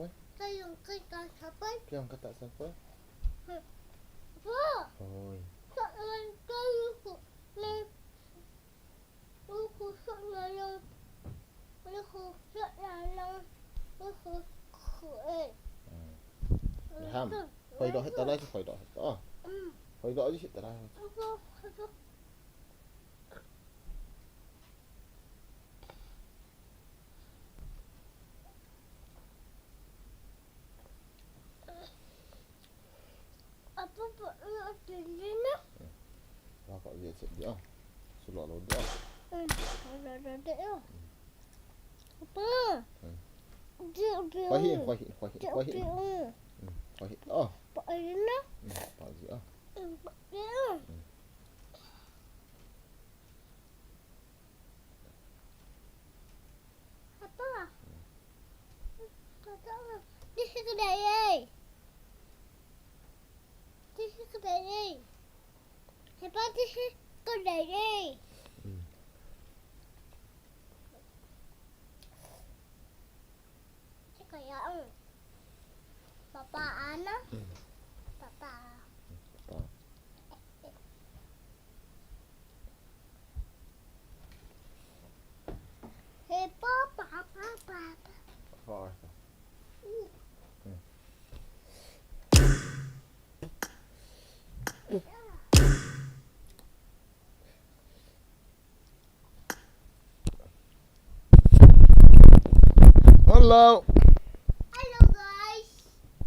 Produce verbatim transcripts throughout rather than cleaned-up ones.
Oi. Kayong kay ka sapay. Kayong kata sapay. Bo. Oi. Sa lang kayo ko. Lang. Uko sa lang. Uko sa lang. Uko ko eh. Hmm. Ham. Hoidoh hita lai, hoidoh hita. Oh. Mm. Hoidoh ji hita lai. Uko, uko. Apa pa na tindina? Apa dia cek dia. Selalu dia. Hmm, ada ada dia. Apa? Hmm. Dia dia. Hohi, hohi, hohi, dia hohi. Dia. Hmm, hohi. Oh. Pa Alina. Hmm, pa dia. Hmm, pa dia. Hmm. Papa. Papa. This is good day. This is good day. Papa, this is good day. Hmm. Kaya ang Papa Ana. Hmm. Papa. Papa. Hey, Papa, Papa. Papa. Hmm. Hello. Hello, guys.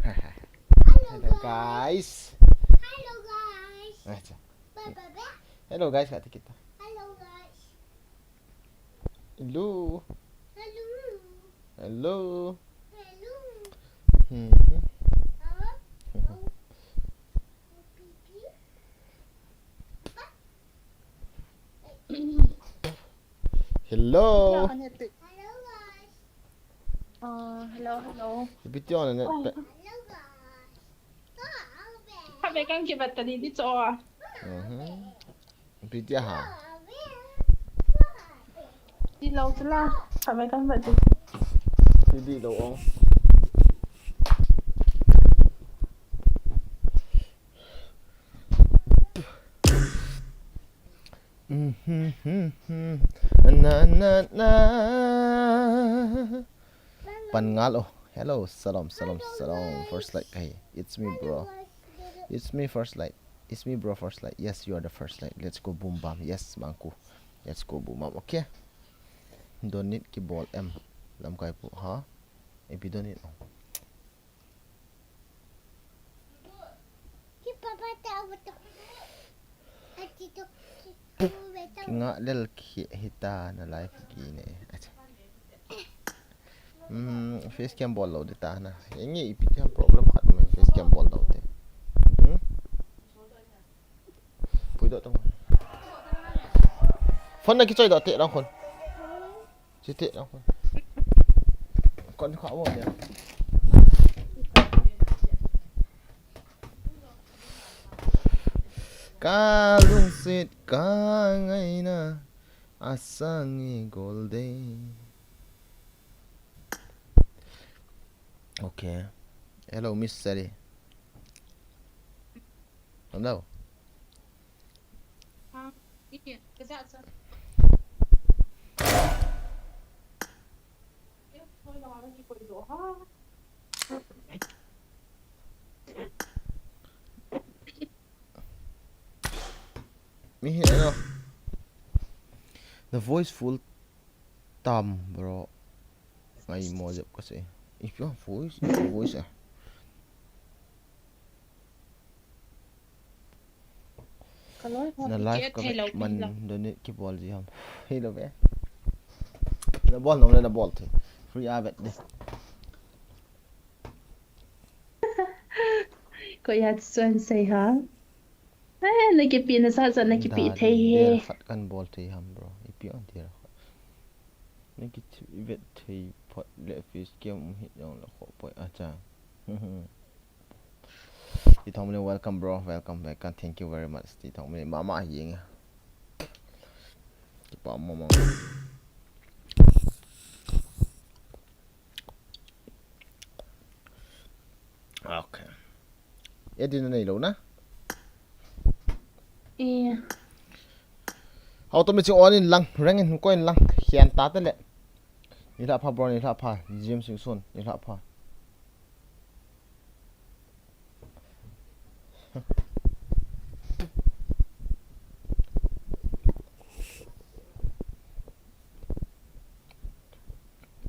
Hello, guys. Hello, guys. Acha. Hello, guys, kata kita. Hello, guys. Hello. Hello. Hello. Hello. Hmm. Hello. Hello. Hello, guys. Uh, hello, hello. Ipi ti on ne. Oh. Pe- Hello, guys. Khatvei kan kivet ta di di cho. Mhm. Ipi ti ham. Di lou chu la. Khatvei kan vet di. Di di lou ong. Na, na, na. Pan ngal, oh. Hello, salam, salam, salam. First like, hey, it's me, bro. It's me, first like. It's me, bro, first like. Yes, you are the first like. Let's go, boom, bam. Yes, mangku. Let's go, boom, bam. Okay. Donate kibol em. Lamkai pu, ha? Ipi donate, oh. Ki papa ta auto. Ati to. Ki ngah lel khi hita na live ki ne. Acha. Hmm, face cam bol lou di ta na. Inge ipi ti ham problem khat mai face cam bol lou te. Hmm? Pui doh tong. Phone na kichoi doh te lang khun. Chiti, kon kha wo ya. Ka lungset ka ngaina asang i gol de. Okay. Hello, Miss Sally. Hello. Mi hi, ano? The voice full tam, bro. Ngai mo jep ka se. If your voice, if your voice, ah. Na live ka man donate kibol ji ham. Hello be. Na bol nom le na bol the. Free a vet de. Koi a chun sei ha. Eh, na kipe na sa sa na kipe thei he. Khat kan bol thei ham, bro. Ipi on thei ra. Na kivet thei phot le face cam um hi jong le kho poi acha. Ti thong le welcome, bro. Welcome, welcome. Thank you very much. Ti thong le mama hi nge. Kipa mama. Edit na neilou na. Eh. Auto mi ching on in lang, rank in koi in lang, hian ta te le. Ni la pha bro, ni la pha, James Singson, ni la pha.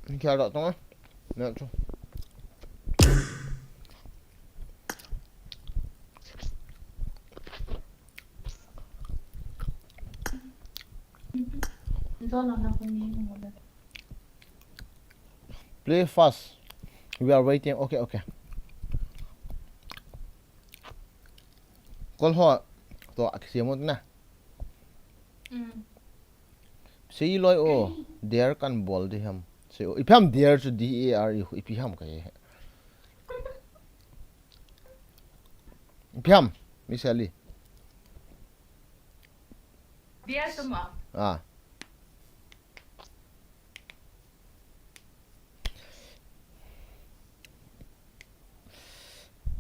Ni kia da tong a. Na chu. Play fast. We are waiting. Okay, okay. Kol ho to aksiam na. Mm. Sei loi o, dare kan bol di ham. Sei o, ipi ham dare chu D A R E, ipi ham ka he. Ipi ham, Miss Ali. Dare chu ma. Ah.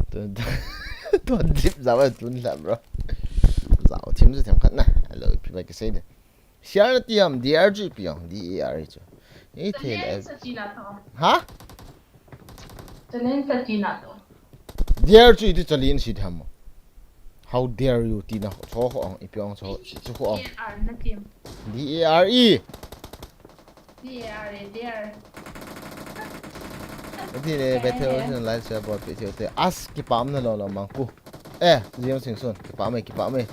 Tu, tu, tu dip zau a tun la, bro. Zau thim zu thim khat na. Hello, ipi mai ka sei de. Share na ti ham, D R G P ang, D A R E chu. Ei thei le. Challenge sa china to. Ha? Challenge sa china to. Dare chu iti challenge si tham. How dare you tina cho ho ang, ipi ang cho, chu ho ang. D A R na ti ham. D A R E. D A R E, dare. Ati le, Battle Royale live share bol pi tiu te. As kipah na lo lo mang ku. Eh, James Singson, kipah mai, kipah mai.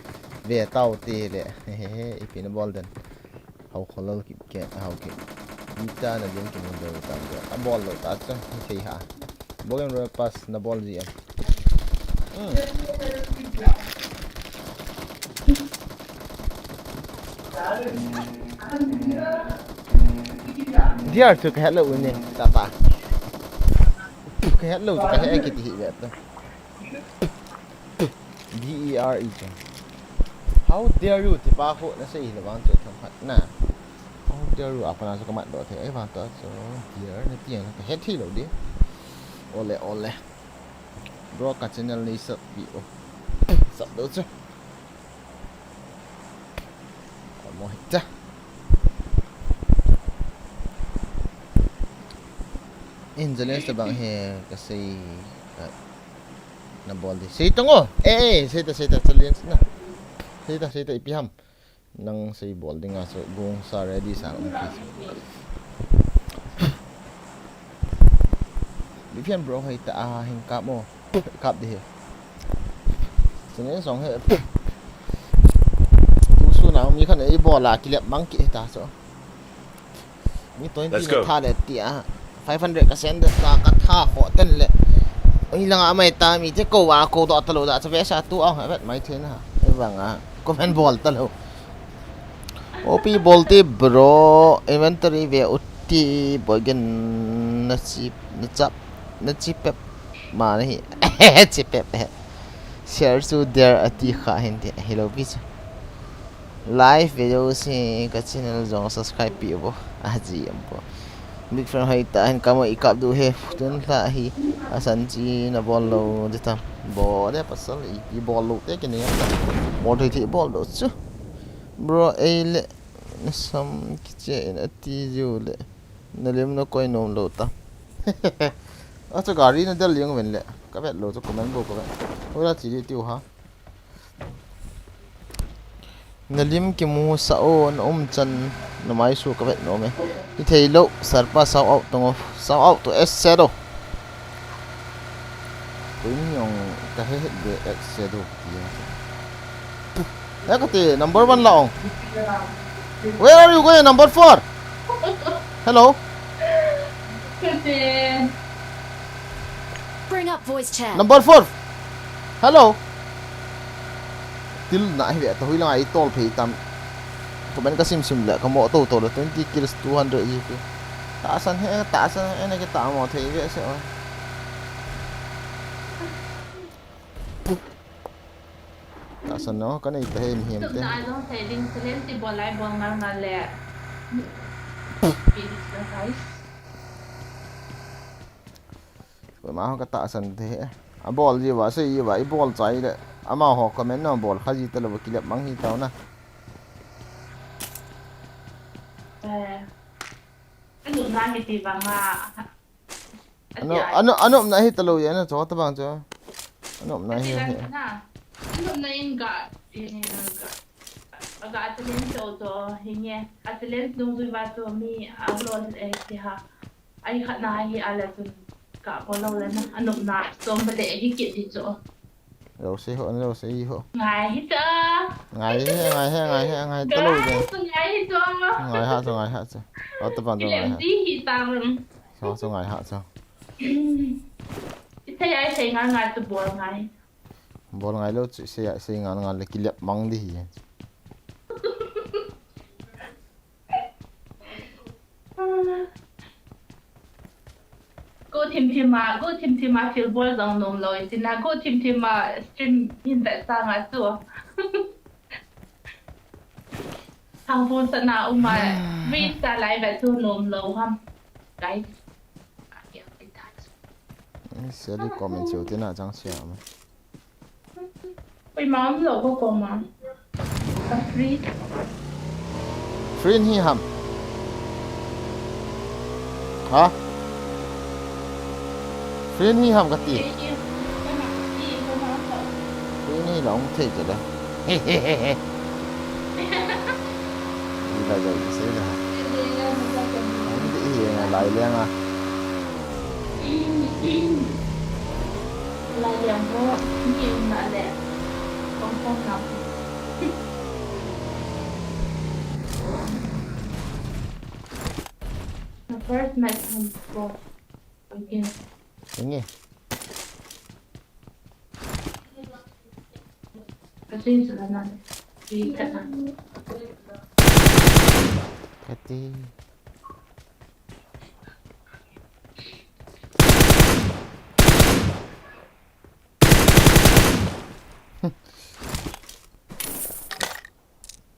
Ve tau te le. He, he, he, ipi na bol den. Hau kholol ki, ke, hau ki. Ita na din ki mun do ta. A bol lo ta chu, thei ha. Bogen ro pass na bol ji em. Hmm. Dare chu ka het lou u ne, ta ta. Ka het lou chu ka he kiti hi ve ta. D A R E chu. How dare you, ti pa khu na sei le vang chu thong khat na. How dare you, a pa na chu ka mat do thei, ei vang ta chu, dare na ti ang, ka het thei lou di. Ole, ole. Bro, ka channel nei sub pi o. Sub lou chu. Amo hi ta. In the list bang he ka sei ka na bol di. Sei tong o. Eh, eh, sei ta, sei ta, challenge na. Sei ta, sei ta, ipi ham. Nang sei bol ding a so gong sa ready sa um ki. Bifian bro, hei ta a hin kap mo. Kap di he. Sene song he. Tu su na mi khan ei bol a kilep mang ki ta so. Mi twenty na tha le ti a. Five hundred ka send ta ka tha kho ten le. Oi langa mai ta mi te ko a ko do ta lo da cha ve sa tu a ha vet mai the na. Ei vang a comment bol ta lo. O P bol ti bro, inventory ve u ti, bogen na chi, na chap, na chi pep ma na hi. Chi pep he. Share chu dare a ti kha hin ti, hello pi chu. Live video se ka channel jong subscribe pi bo. A ji em bo. Big fan hoi ta hin kamo i kap du he. Tun la hi. A san chi na bol lo de tam. Bo de pasal i, i bol lo te ki ne ta. Bol thei thei bol do chu. Bro, ei le na sam kiche in a ti jiu le. Na lim na koi nom lo ta. A chu gari na del liang ven le. Ka vet lo chu comment bo ka vet. Ula chi di tiu ha. Na lim kimu sa o, na um chan na mai su ka vet nom e. I thei lo, sir pa shout out tong o. Shout out to S Shadow. Koi ni ong ka he het be S Shadow. Ya ka te number one la ong. Where are you going, number four? Hello. Bring up voice chat. Number four. Hello. Til na hi ve ta hui lang ai tol phei tam. Comment ka sim sim le ka mo to to le twenty kills two hundred G P. Ta san he, ta san he na ki ta mo thei ve se o. Ta san no, ka nei ta he mi hem te. Tum na ai jong thei ding, silent ti bol lai bol ngal ngal le. Please, guys. Koima ho ka ta san te he. Abol jiuva, asei jiuva, ibol chai le. Amaho comment na bol kha ji talou, kilep mang hi tao na. Eh. Anopna hi ti vang a. Ano, ano, anopna hi talou ya na, cho tabang cho. Anopna hi, hi. Anopna in ga, in ga. Aga challenge cho cho, hi nge. A challenge dungjui va cho mi a lo, eh, ti ha. Ai khat na hi a la chun ka ko lo la na. Anopna som ba le hi kit di cho. Lo se ho, lo se ho. Ngai hi ta. Ngai he, ngai he, ngai he, ngai ta lo de. Guys, ngai hi ta. Ngai ha cho, ngai ha cho. Ata pan cho ngai ha. Di hi ta rum. Cho cho ngai ha cho. Ita ya sai ngai ngai tu bol ngai. Bol ngai lo chu sei, sei ngai ngai le kilep mang di hi. Go thim thim a, go thim thim a, feel bol jong nom lo, tina go thim thim a, stream hin vet sang a chu. Thang phone sa na um a, read sa lai vet chu nom lo ham. Guys. Sally comment chiu tina chang sia ma. Ui, ma um lo ko ko ma. Ka free. Free hi ham. Ha? Free hi ham kati. Free hi la um thei te da. Ila jai se la. Indi hi nga lai le nga. Lai le ngo, ni na le. Kong kong na. The first match home score. Okay. Inge. Kasi sa na. Kita na. Kati.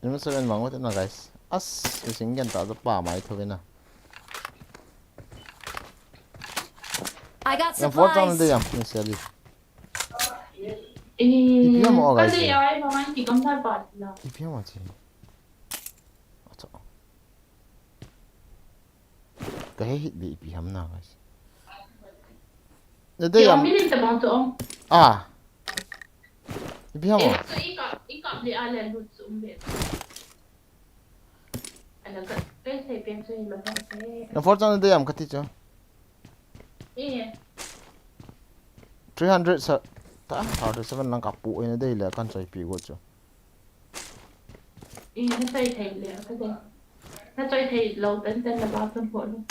Yung seven mangot na, guys. As, ising yan ta pa mai tho na. I got supplies. Yang four tang de yang, ni Sally. Ipi ham o, guys? Ipi ham o chi. Acha. Ka he hit be ipi ham na, guys. Na de yang. Ah. Ipi ham o. Na four chang de yam kati cho. Three hundred sa ta, hundred seven lang kapu ina de le kan choi pi go cho. Na choi thei lo tan tan la ba kan pho lo.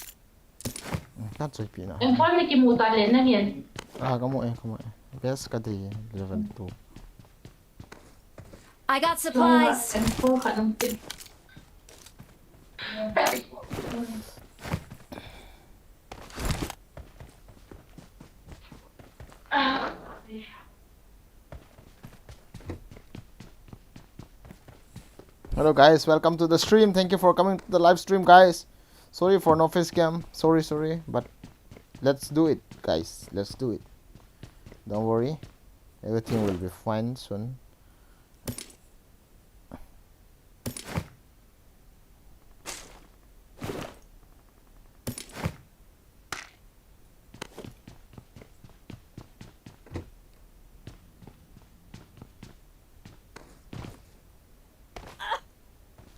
Kan choi pi na. M four ni kimu ta le na ngen. Ah, kamu e, kamu e. Best ka de level two. I got supplies. M four khat nang tin. Hello guys, welcome to the stream. Thank you for coming to the live stream, guys. Sorry for no face cam. Sorry, sorry, but let's do it, guys. Let's do it. Don't worry. Everything will be fine soon.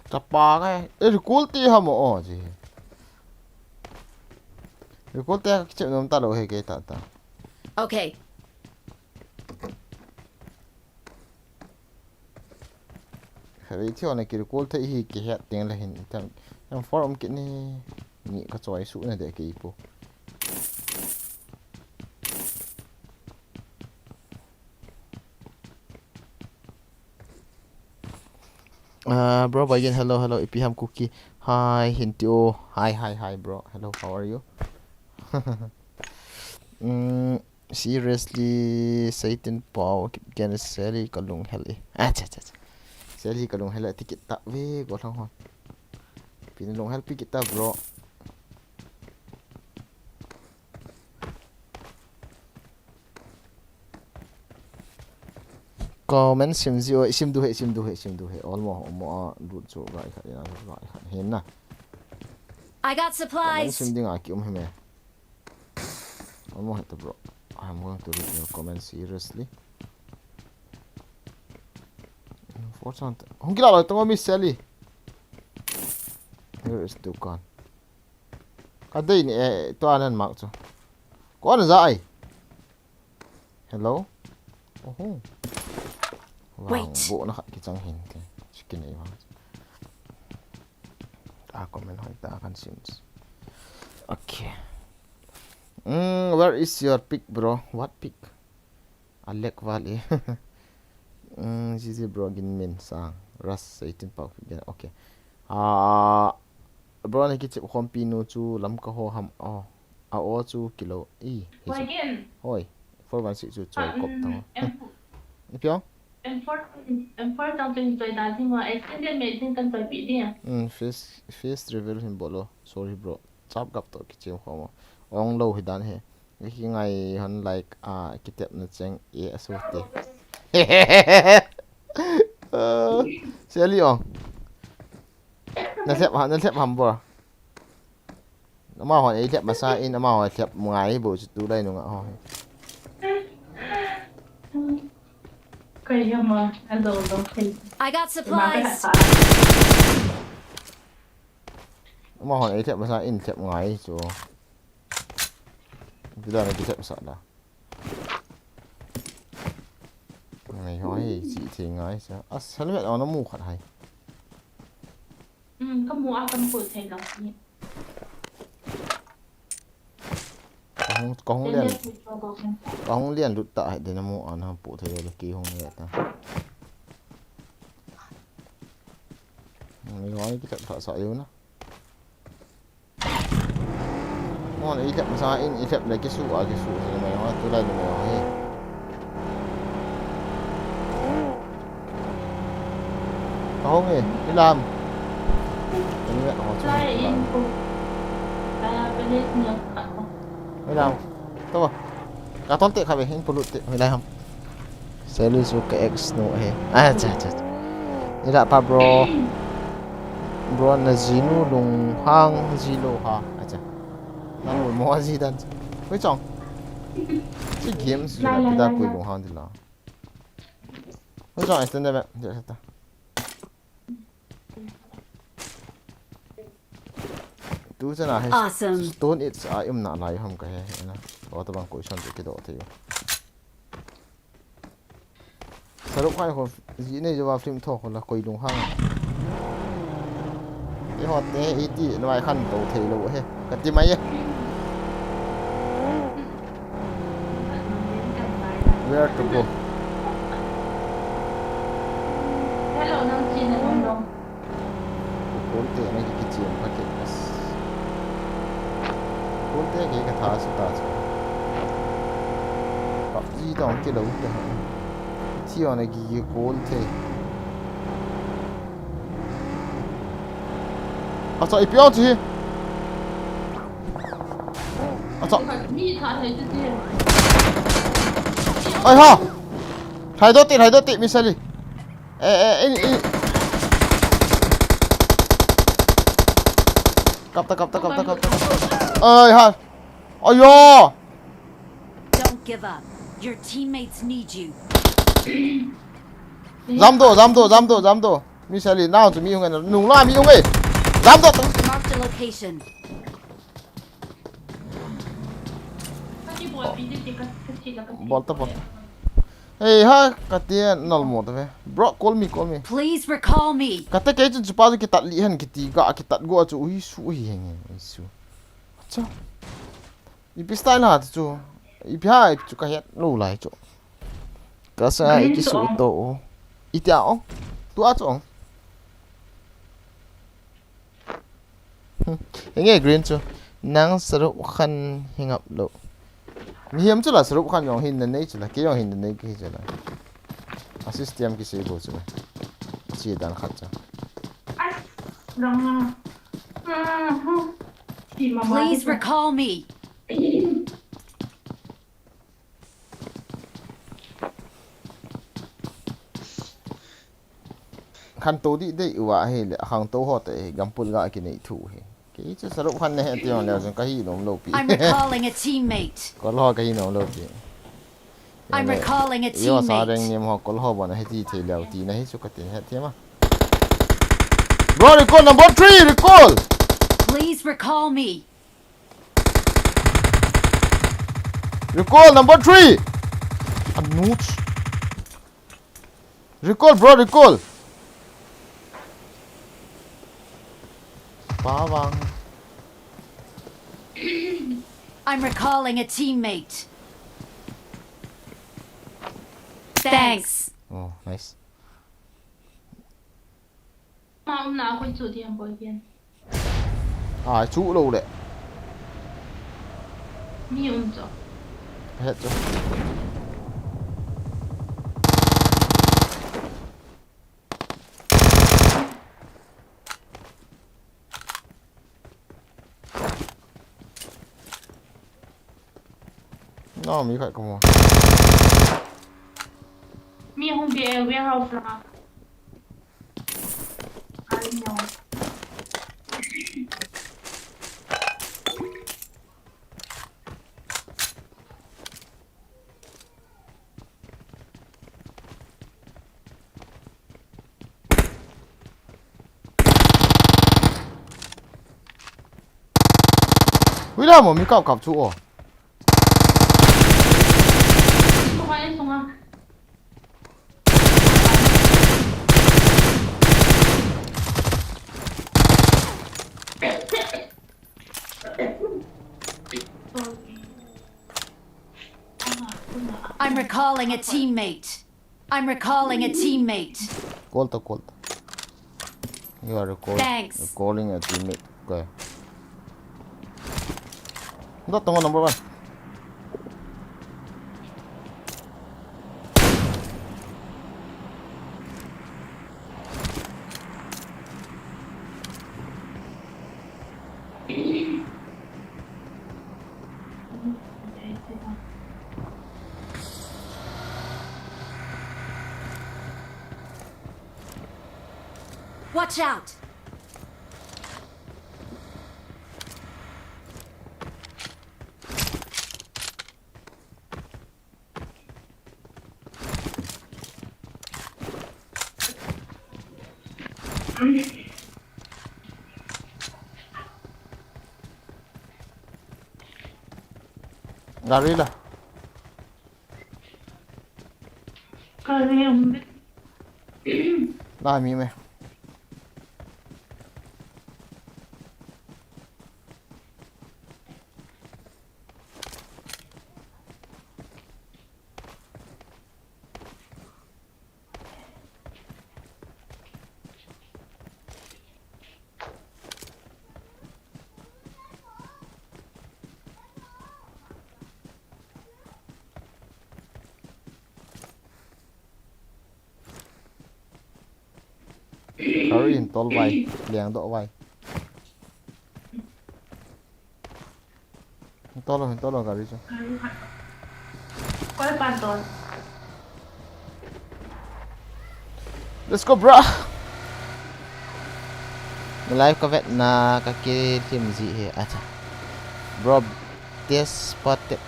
Chapa ngai. Eh, recall te ham o ji. Recall te ka kichep nom ta lo he ke ta ta. Okay. Kharei thei na ki recall thei hi kihet teng le hin itam. Tam four um kit ni. Ni ka choi su na de kei po. Uh, bro, Baigin, hello, hello, ipi ham Kuki. Hi, Hintio. Hi, hi, hi, bro. Hello, how are you? Mm, seriously, Satan Pau, Kipgen, Sally, kalung hel e. Ah, cha, cha, cha. Sally, kalung hel e, tikit ta ve, go lang hon. Pin lung hel, pikit ta, bro. Comment sim ji o, sim du he, sim du he, sim du he. Olmo, mo a lut chu ga i khat, ina ga i khat. Hin na. I got Comment supplies. sim ding a ki um hi me. Olmo he to, bro. I'm going to read your comment seriously. Four chan. Hung kila lo tong mi Sally. Here is dukan. Ka dei ni e, to anan mak chu. Ko an za ai. Hello. Oho. Wait. Bo na khat ki chang hin te. Chicken ai wa. Ta comment hoi ta kan sim. Okay. Mm, where is your pick, bro? What pick? Alek vale. Mm, G G bro, gin min sang. Ras eighteen pau. Okay. Ah, bro, na kichep khompi nu chu lam ka ho ham. Oh. A o chu kilo. I. Hi chu. Hoi. Four one six chu choi kop tang. Ni piong? M four, M four tang pen choi dan hi mo. Extended machine kan choi pi dia. Mm, face, face reveal hin bolo. Sorry, bro. Chap gap to kichim khom. Ong lo hi dan he. Ki ngai hon like a kitep na cheng e a su te. Seli ong. Na thep ha, na thep ham bor. Ama hon ei thep masa in, ama hon thep ngai bo chu tu lai nunga ho. Kai hama, a lo lo kai. I got supplies. Ama hon ei thep masa in thep ngai chu. Bila na thep sa la. Ngai ho hi chi thi ngai sa. As helmet on mu khat hai. Um, kamu a kan pu thei lo ni. Kahung kahung lian kahung lian lut ta hai de na mu an ha pu thei lo ki hung le ta. Ngai ho hi ki thep sa sa yo na. Mon, i thep masa in, i thep le kisu a kisu se mai ho tu lai ni mai ho hi. Ka hong e, i lam. Ka ni ho chu. Lai in pu. Kaya pele ni ka ko. I lam. To. Ka ton te kha be hin pulut te, i lai ham. Selu su ka ex nu he. Ah, cha cha. Ila pa bro. Bro na jinu lung hang ji lo ha. Acha. Nang mo ji dan. Koi chong. Chi games ju na pida koi lung hang di la. Koi chong extend de. Tu chana he. Awesome. Stone age a um na lai ham ka he na. Lo ta bang koi chong ki do thei. Saruk khai ho ji nei jo wa film tho ho la koi lung hang. E ho te e ti no ai khan to thei lo he. Ka ti mai e. Where to go? Hello, nang chi na nang dong. Kol te na ki kichi am ka ke as. Kol te ke ka tha su ta chu. Ka ji dong ki lo te. Thi on a gi gi kol te. Acha, i piau chi. Acha. Mi tha thei chu ti. Ai ha. Thai do ti, thai do ti, mi sali. Eh, eh, eh, eh. Kap ta, kap ta, kap ta, kap ta, kap ta. Ai ha. Ayo. Don't give up. Your teammates need you. Jam do, jam do, jam do, jam do. Mi sali, nao chu mi hung e, nung la mi hung e. Jam do. Marked a location. Ka ki bol pi ti ti ka ka chi la ka chi. Bol ta, bol ta. Hey, ha, ka ti nal mo ta ve. Bro, call me, call me. Please recall me. Ka te ke chun chupa chu kitat li hen kiti ga kitat go chu ui su ui hen ui su. Acha. Ipi style ha chu. Ipi ha ipi chu ka het lo lai chu. Ka sa i ki su to o. I tia ong. Tu a chu ong. Hmm. Enge green chu. Nang Saruk Khan hi ngap lo. Mi hiam chu la Saruk Khan jong hin na nei chu la. Ke jong hin na nei ke chu la. A system ki sei bo chu la. Chi dan khat chu. Ai, rang a. Ah, ha. Ti ma ma. Please recall me. Khantou dih dei uva ahile, akhangtou ho te hi gampul ga kinei thu hi. Kei chu sarup khan nahe ti jong leu chun kahi nom lou pi. I'm recalling a teammate. Kol ho kahi nom lou pi. I'm recalling a teammate. Yo sa reng nim ho kol ho bon ahi ti thei leu ti nahi chu katin het thei ma. Bro, recall number three, recall! Please recall me. Recall number three! Anut. Recall, bro, recall. Pawang. I'm recalling a teammate. Thanks. Oh, nice. Ma um na koi chu diam boy diam. Ai, chu lou le. Mi um chu. Het chu. No, mi khat ka mu. Mi hung be warehouse la. Ai no. Hui la mo mi kap kap chu o. Sunga, sunga. I'm recalling a teammate. I'm recalling a teammate. Call to, call to. You are recall-, Thanks. Recalling a teammate. Okay. Dot tong number one. Watch out! Gari la. Gari um. La mi me. Gari hin tol vai, leng doh vai. Hin tol o, hin tol o gari chu. Koi pan tol. Let's go, bro. Na live ka vet na ka kilim ji he, acha. Bro, test patep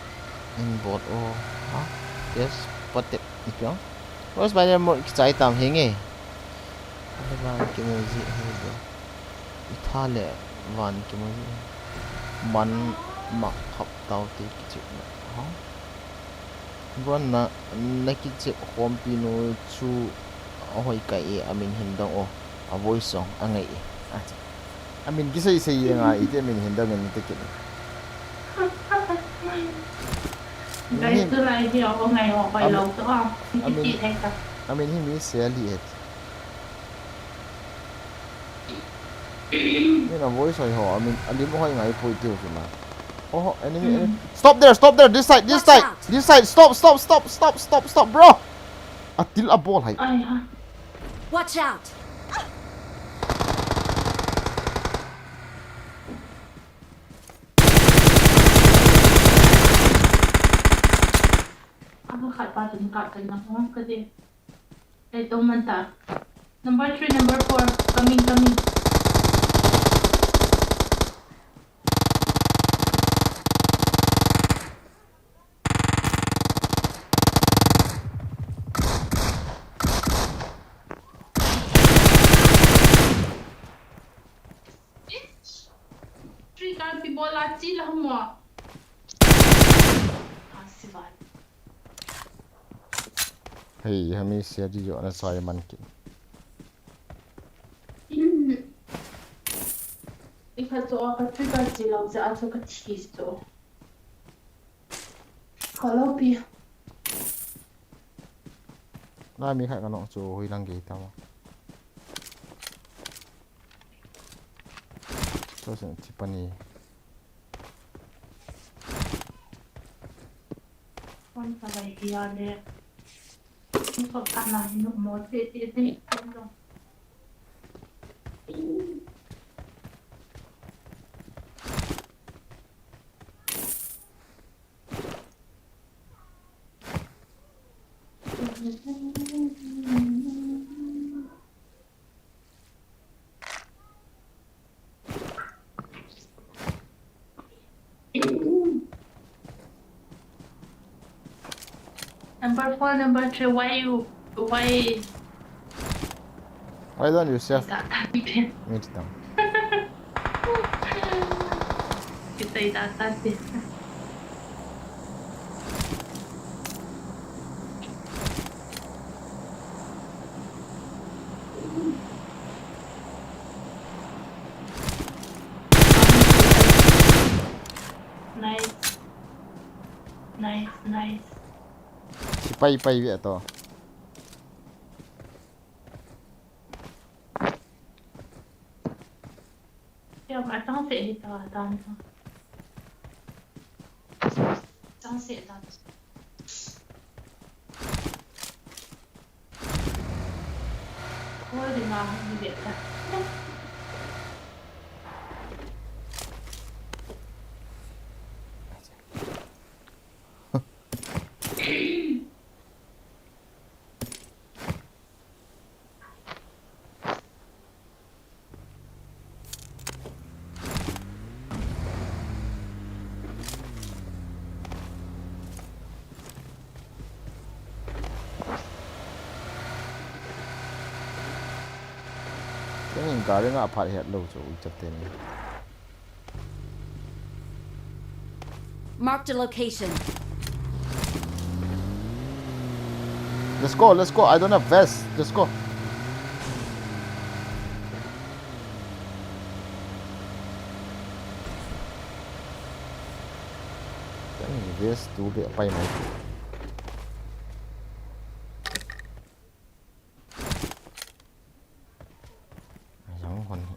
in bol o. Ha? Test patep ipi ong? Rose Spider mode kichai tam hi nge. Ale van kimu ji hi bro. Itha le van kimu ji. Man mak khap tau te kichai na. Ha? Bro na, na kichep khompi nu chu ahoi kai e, amin hin dong o. A voice song angai e. Acha. Amin kisei sei e ngai ite, amin hin dong in te kin. Guys, tu lai hi o ngai o koi lo tu o. Amin, amin hi mi sel hi et. Ni na voice hoi ho, amin, alim hoi ngai poi tiu chu na. Oh, enemy, enemy. Stop there, stop there, this side, this side, this side, stop, stop, stop, stop, stop, stop, bro. Atil abol hai. Ai ha. Watch out! Ang khat pa dun ka kan na hong ka di. Ai, tong man ta. Number three, number four, coming, coming. Three car people are still home. Hei, hami sia di jo na sai man ki. Ikha cho ka three car chi lam cha a cho ka thi cho. Hello, pi. Na mi khat ka nong chu hui lang gei ta ma. Cho sen chi pani. Kon ka lai hi a le. Kon ka na hi no mo te te te. Number four, number three, why you, why? Why don't you save? Kita tadi. Kita tadi. Nice. Nice, nice. Sipai pai ve to. Siapa tang se hita dan. Tang se dan. Koi di ma hong di ta. Kei in gari nga phat het lou chu ui chate ni. Marked a location. Let's go, let's go. I don't have vest. Let's go. Kei in vest tu be pai mai. Jang hon hi.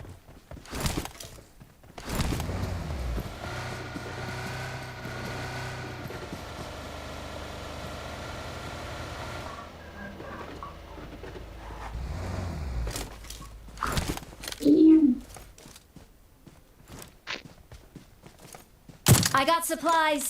I got supplies.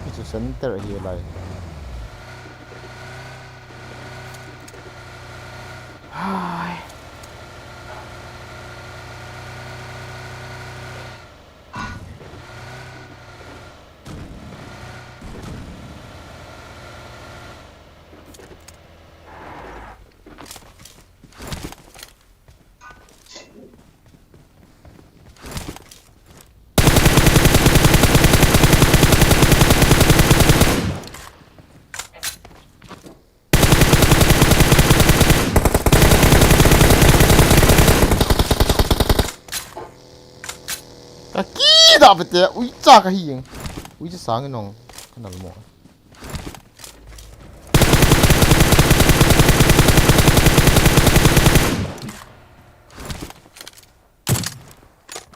Hichu center ahi lai. Hai. Ka kida pete, ui cha ka hi jeng. Ui cha sang nong, ka nal mo.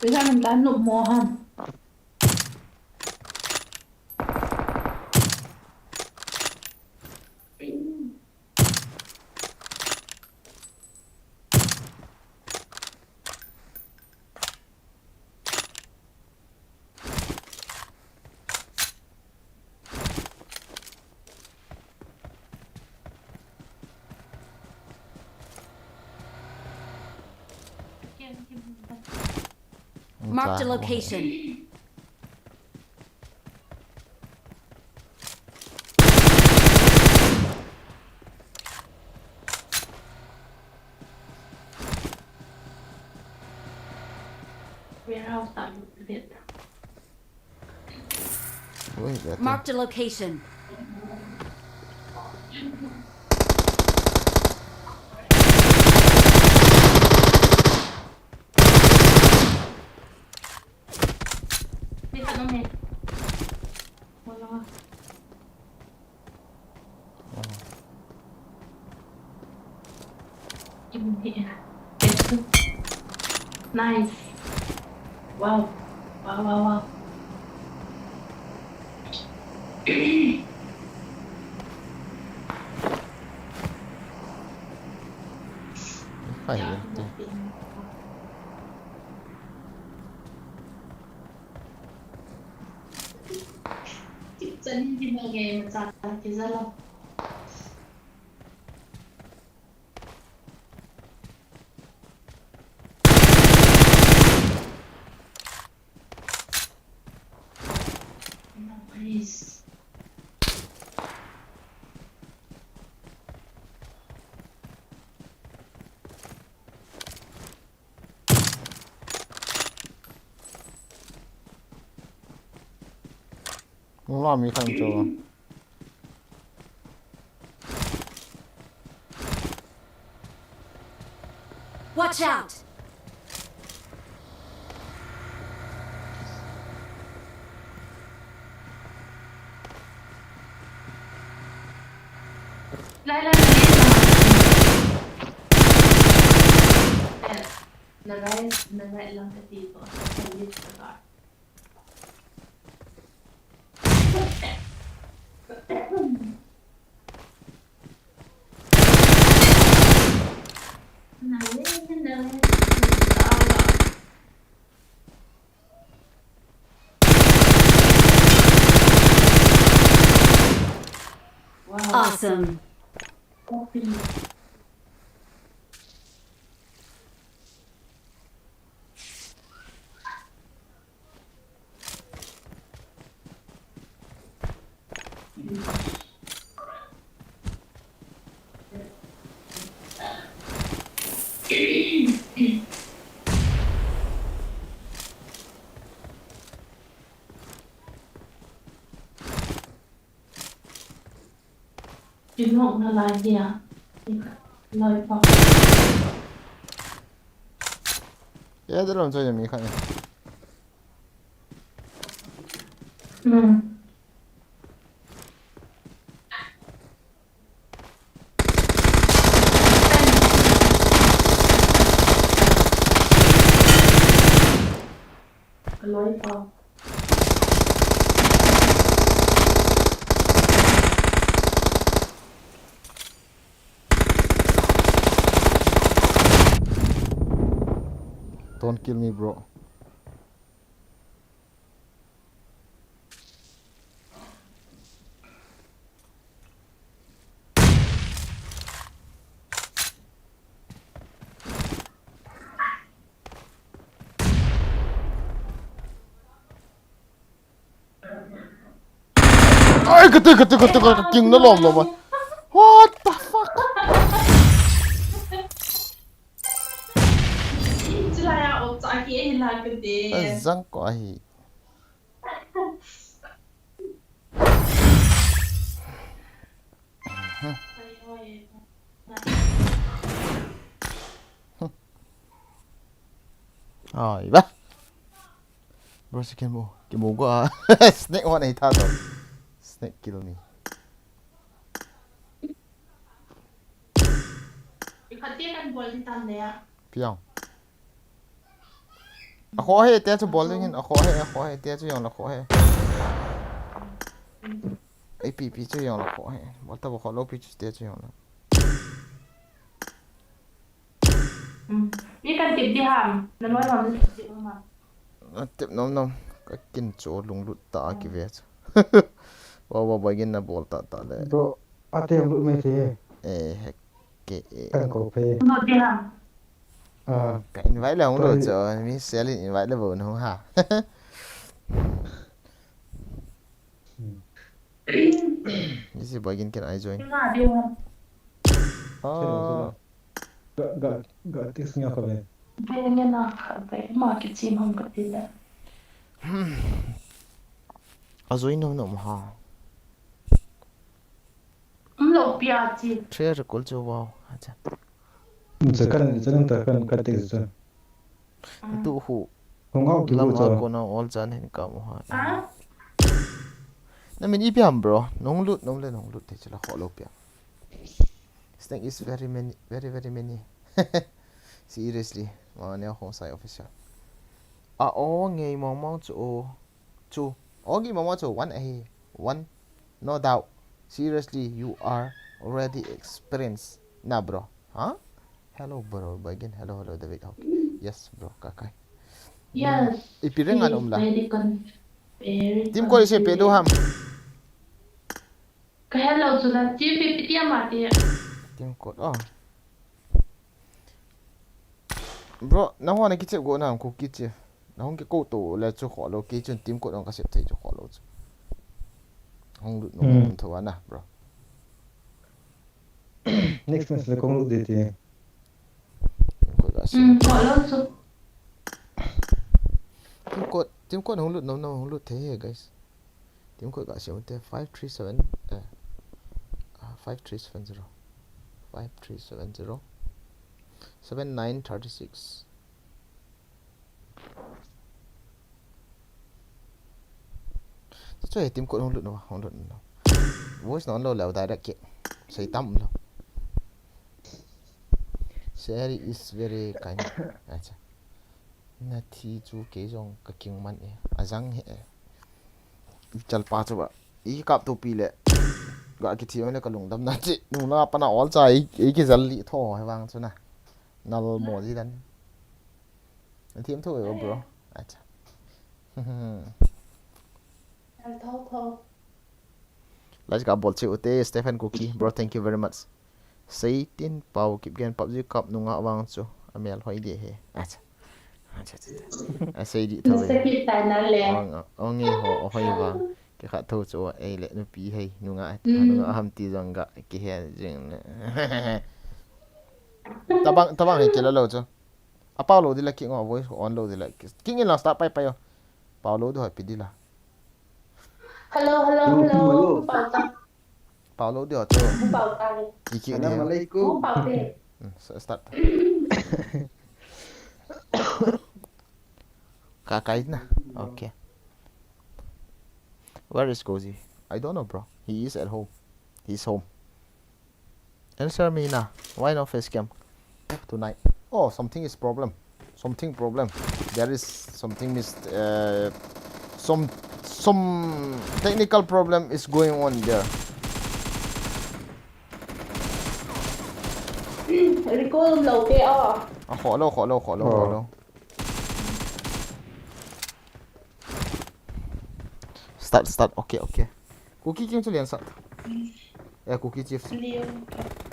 Ui cha nam ta nup mo ham. Marked a location. Warehouse tam bit. Ui, dah tu. Marked a location. Ni khat nung ni. Wala. Nice. Wow. Wow, wow, wow. Phải. Chani di ba nge ma cha ki za lo. Please. Nung la mi khat chu. Watch out! Lai, lai, lai, lai. Na right, na right lang ka ti ko. Sa left ka. Wow. Awesome. Chinok na lai dia. Lai pa. Ya, dah lam saya mi khat ni. Hmm. Ka loi pa. Don't kill me, bro. Ai, kati, kati, kati, kati, king na lom lom. What the fuck? Chulai a, oh, chaki, eh, la, kati. Zang ko ahi. Ai ba. Bro, si kimu, kimu go a. Snake one ai tha to. Snake kill me. Khat te kan bol di tam le a. Piang. A kho he, te chu bol ding hin, a kho he, a kho he, te chu jong la kho he. Ei pi pi chu jong la kho he. Bol ta bol kho lo pi chu te chu jong la. Hmm. Mi kan tip di ham, na loi mam tip di ham. Na tip nom nom, ka kin chu lunglut ta a kive chu. Wa wa ba gin na bol ta ta le. Bro, a tem lut me the. Eh, hek ke eh. Kan ko phe. Lut di ham. Ah, ka invite le hung lo cho, mi selin invite le bo nung ha. Hmm. This is boy gin can I join? Nga dia. Ah. Ga, ga, ga text nga ka ve. Ve nga na ka ve, ma ki chi mam ka ti la. A join nom nom ha. Um lo pia chi. Three recall chu wow. Acha. Cha kan, cha kan ta kan ka text cha. Tu hu. Hung au ki lam hu a cha. Kona all chan hin ka mu ha. Ah? Na min ipi ham, bro? Nung lut, nung le, nung lut te chila kholo pia. Snake is very many, very, very many. Seriously, ma ne hong sai official. A o ngei mong mong chu o. Chu. O ngei mong mong chu one ahi. One. No doubt. Seriously, you are already experienced. Na, bro. Huh? Hello, bro. Again, hello, hello, David. Okay. Yes, bro. Kakai. Yes. Ipi reng an um la. Very, very confident. Team code ise pe do ham. Ka hello chu na. Team pe pi tia ma tia. Team code. Oh. Bro, na hon na kichep go na ko kichep. Na hon ke ko to le chu kholo ki chun team code on ka sep thei chu kholo chu. Hong lut no. Hmm. Tho na, bro. Next match le kong lut de ti. Team code ga se. Hmm, kholo chu. Team code, team code hong lut no, no, hong lut thei he, guys. Team code ga se te five three seven, eh, ah, five three seven zero. Five three seven zero. Seven nine thirty six. Chu he team code hong lut no, hong lut no. Voice no lo le direct ke. Sei tam lo. Sherry is very kind. Acha. Na thi chu kei jong ka king man e. A jang he. Chal pa chu ba. I kap to pi le. Ga ki thi le ka lungdam na chi. Nu na pa na all cha i, i ki jal li tho he vang chu na. Nal mo ji dan. An thiam tho e, bro. Acha. Al tho tho. Let's go, bol che ute, Stephen Kuki. Bro, thank you very much. Seitin Pau Kipgen, PUBG kap nunga vang chu a mel hoi de he. Acha. Acha, acha, acha. A sei di tho e. Nasakit tai na le. Ong, ong e ho, o hoi vang. Ke khat tho chu ei le nupi hei nunga, mm, nunga ham ti jong ga ke he jing le. Tabang, tabang he ke la lo chu. A pau lo di la, king o, voice on lo di la. King in la start pai pai o. Pau lo di hoi pi di la. Hello, hello, hello, hello. Pau ta. Pau lo di ho chu. Pau ta le. Ki ki di. Assalamu alaikum. Pau te. Hmm, s-, start. Ka kai na. Okay. Where is Cozy? I don't know, bro. He is at home. He's home. Answer me na. Why no face cam tonight? Oh, something is problem. Something problem. There is something mis-, uh, some, some technical problem is going on there. Recall lo ke a. A, kholo, kholo, kholo, oh, kholo. Start, start. Okay, okay. Kuki king chu lian sat. Eh, Kuki chief. Lian.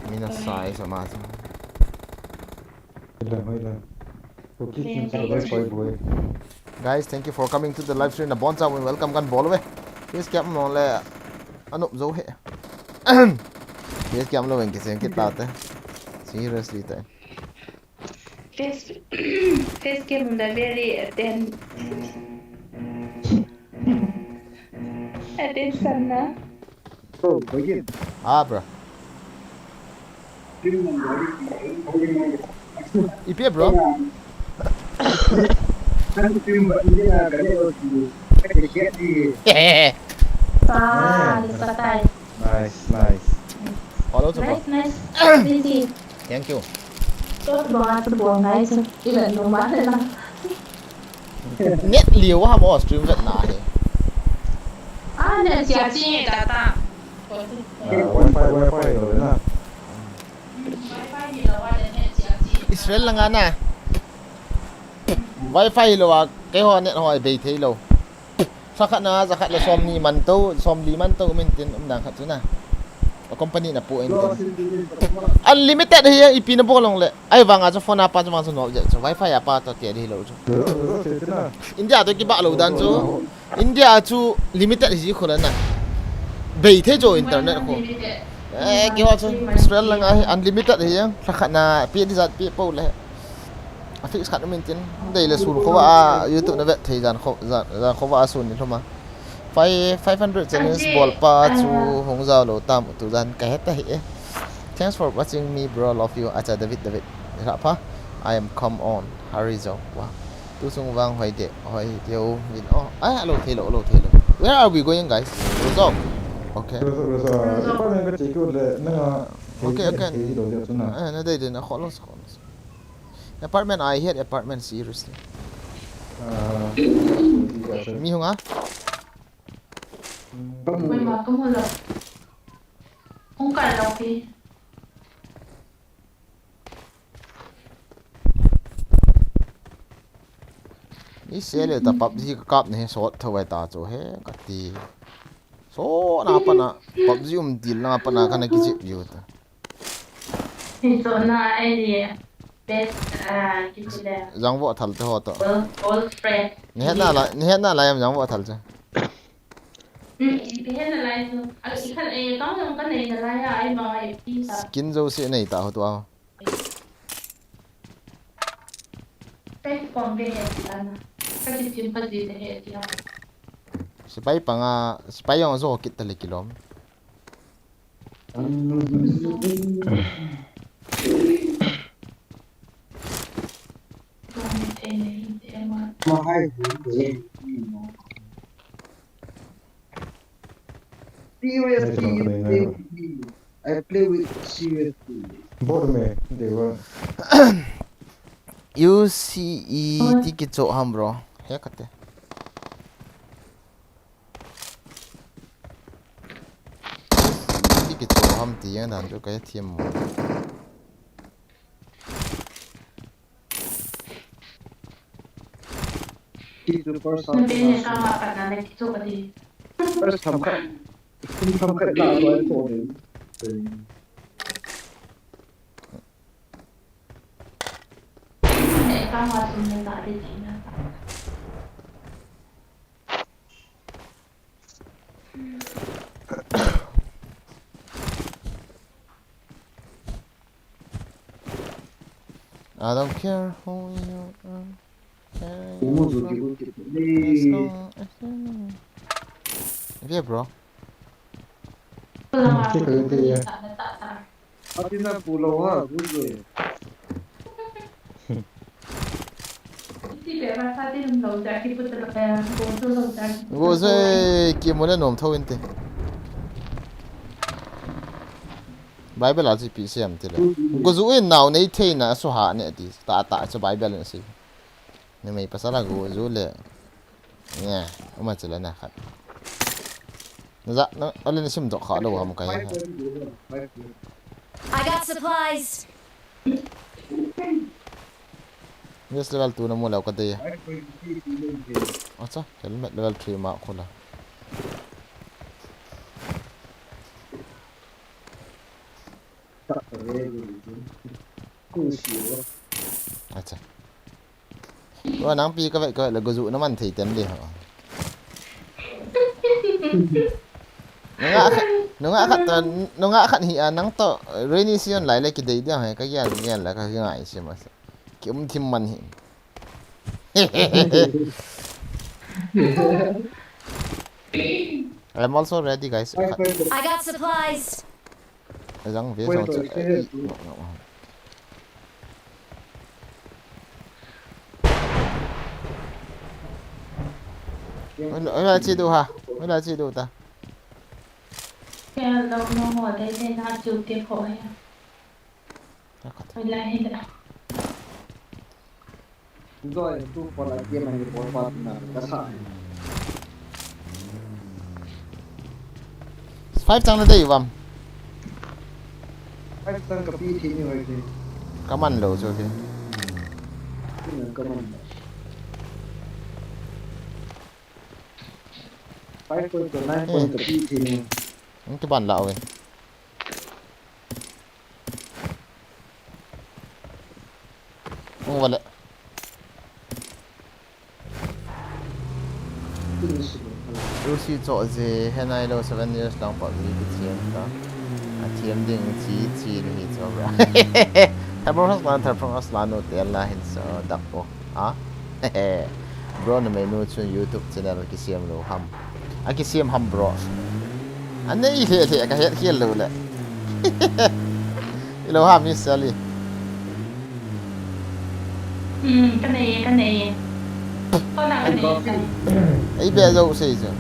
Mina sai sa ma sa. Hoila, hoila. Kuki king chu lian, boy, boy. Guys, thank you for coming to the live stream. Nabonchauvin welcome kan bol uve. Please kiam mo le. Anup jo he. Please kiam lo ven ki sen ki ta te. Seriously te. Face, face cam the very atten-, attention na. Bro, begin. Ah, bro. Ipi, bro? Sa, sa tai. Nice, nice. Follow to, bro. Nice, nice. Easy. Thank you. Tot banga tu bong ngai chu. Ila numa na. Net liu ha mo stream vet na he. Ah, net sia chi data. Ah, wifi, wifi lo na. Israel langa na. Wifi lo a, keiho net ho bei thei lo. Sa khat na, sa khat le som ni man to, som li man to, min tin um dang khat chu na. A company na pu in. Unlimited hi ipi na bol long le. Ahivanga chu phone a pa chu vang chu nop jeh chu. Wi-Fi a pa to te di lo chu. India to kibah lo dan chu. India chu limited hi khu la na. Bei thei chu internet khu. Eh, kiho chu Australia langa hi unlimited hi yang. Thakhat na pi di jat pi po le. A fix khat min tin. Dei le sun kho a YouTube na vet thei jan kho, jan, jan kho a sun ni thuma. Five, five hundred challenge bol pa chu hung jao lo tam tu jan ka het ta hi e. Thanks for watching me, bro. Love you. Acha, David, David. Ra pha. I am come on. Hari jo. Wa. Tu sung vang hoi de, hoi de o min o. Ai, lo thei lo, lo thei lo. Where are we going, guys? Rozok. Okay. Rosa, Rosa, Rosa. Ipa nang ka check out le, nang a, okay, okay. Thei lo dia tu na. Eh, na dei dei na, kholo, kholo. Apartment, I hate apartment, seriously. Ah, mi hung a? Oi, ma, kamu lo. Hung kai lo pi. Ni se le ta PUBG ka kap ne sot tho vai ta chu he ka ti. So na pa na PUBG um dil na pa na ka na ki jip yu ta. Ni so na ai ni best, ah, ki ti le. Jang vo thal te ho to. Old, old friend. Ni he na la, ni he na la yam jang vo thal che. Hmm, i pi hen na lai chu. A, i khan, eh, account jong ka nei na lai a, ai ma, eh, pi ta. Skin jo se nei ta ho tu a. Kai kon ve he ti ana. Ka ki chim ka ji te he ti a. Sipai panga, sipai jong jo kit ta le kilom. Seriously, you play with me. I play with seriously. Bot me, they were. U C E ti kicho ham, bro. He kate. Ti kicho ham ti yang dan chu kai thiam mo. Ti chu first time. First time khat. First time khat la ko ko de. I don't care who you are. Care you from. As long as you know. Ve, bro. Hmm, kiko yun tiya. Ati na pulo ha, good way. Go zoi, ki mo le nom tho inte. Bible a chu ipi sem ti le. Go zu in nau nei thei na su ha ne ti. Ta ta chu Bible in si. Ni mei pasal a go zu le. Nya, uma chila na khat. Na ja, na, alin sim dok kha lo ham kai ha. I got supplies. Yes, level two na mu leu ka dei. Acha, helmet level three ma khula. Acha. Wa nang pi ka vet ka vet le go zu na man thei ten le ha. Nunga khat, nunga khat ta, nunga khat hi a nang to rainy season lai le ki dei dia he ka gian gian la ka ngai si ma. Ki um thim man hi. I'm also ready, guys. I got supplies. Ajang ve so. Oi, oi, chi du ha. Oi, chi du ta. Kya lo no mo dai dai na chu te ko ya. Oi, la he da. Five chang na dei vam. Five chang ka pi thi ni hoi ke. Ka man lo chu ke. Ka man lo. Five point to nine point ka pi thi ni. Ang kiban la we. Ung vale. Lucy cho je, he nai lo, seven years lang pa vi ki thiam ta. A thiam ding chi chi le hi cho bra. Thar prong aslan, thar prong aslan u te la hin so dak po. Ha? Bro, na menu chun YouTube channel ki siam lo ham. A ki siam ham, bro. A nei le le ka het khel lo le. Ilo ham mi sali. Hmm, ka nei, ka nei. Kona ka nei. Ei be zo sei zo.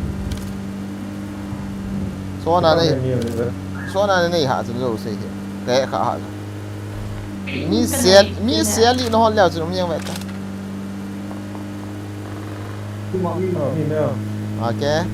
Sona nei. Sona nei ha zo sei. Te kha ha. Mi sel, mi sel li no hol leo chu mi yang ve ta. Okay.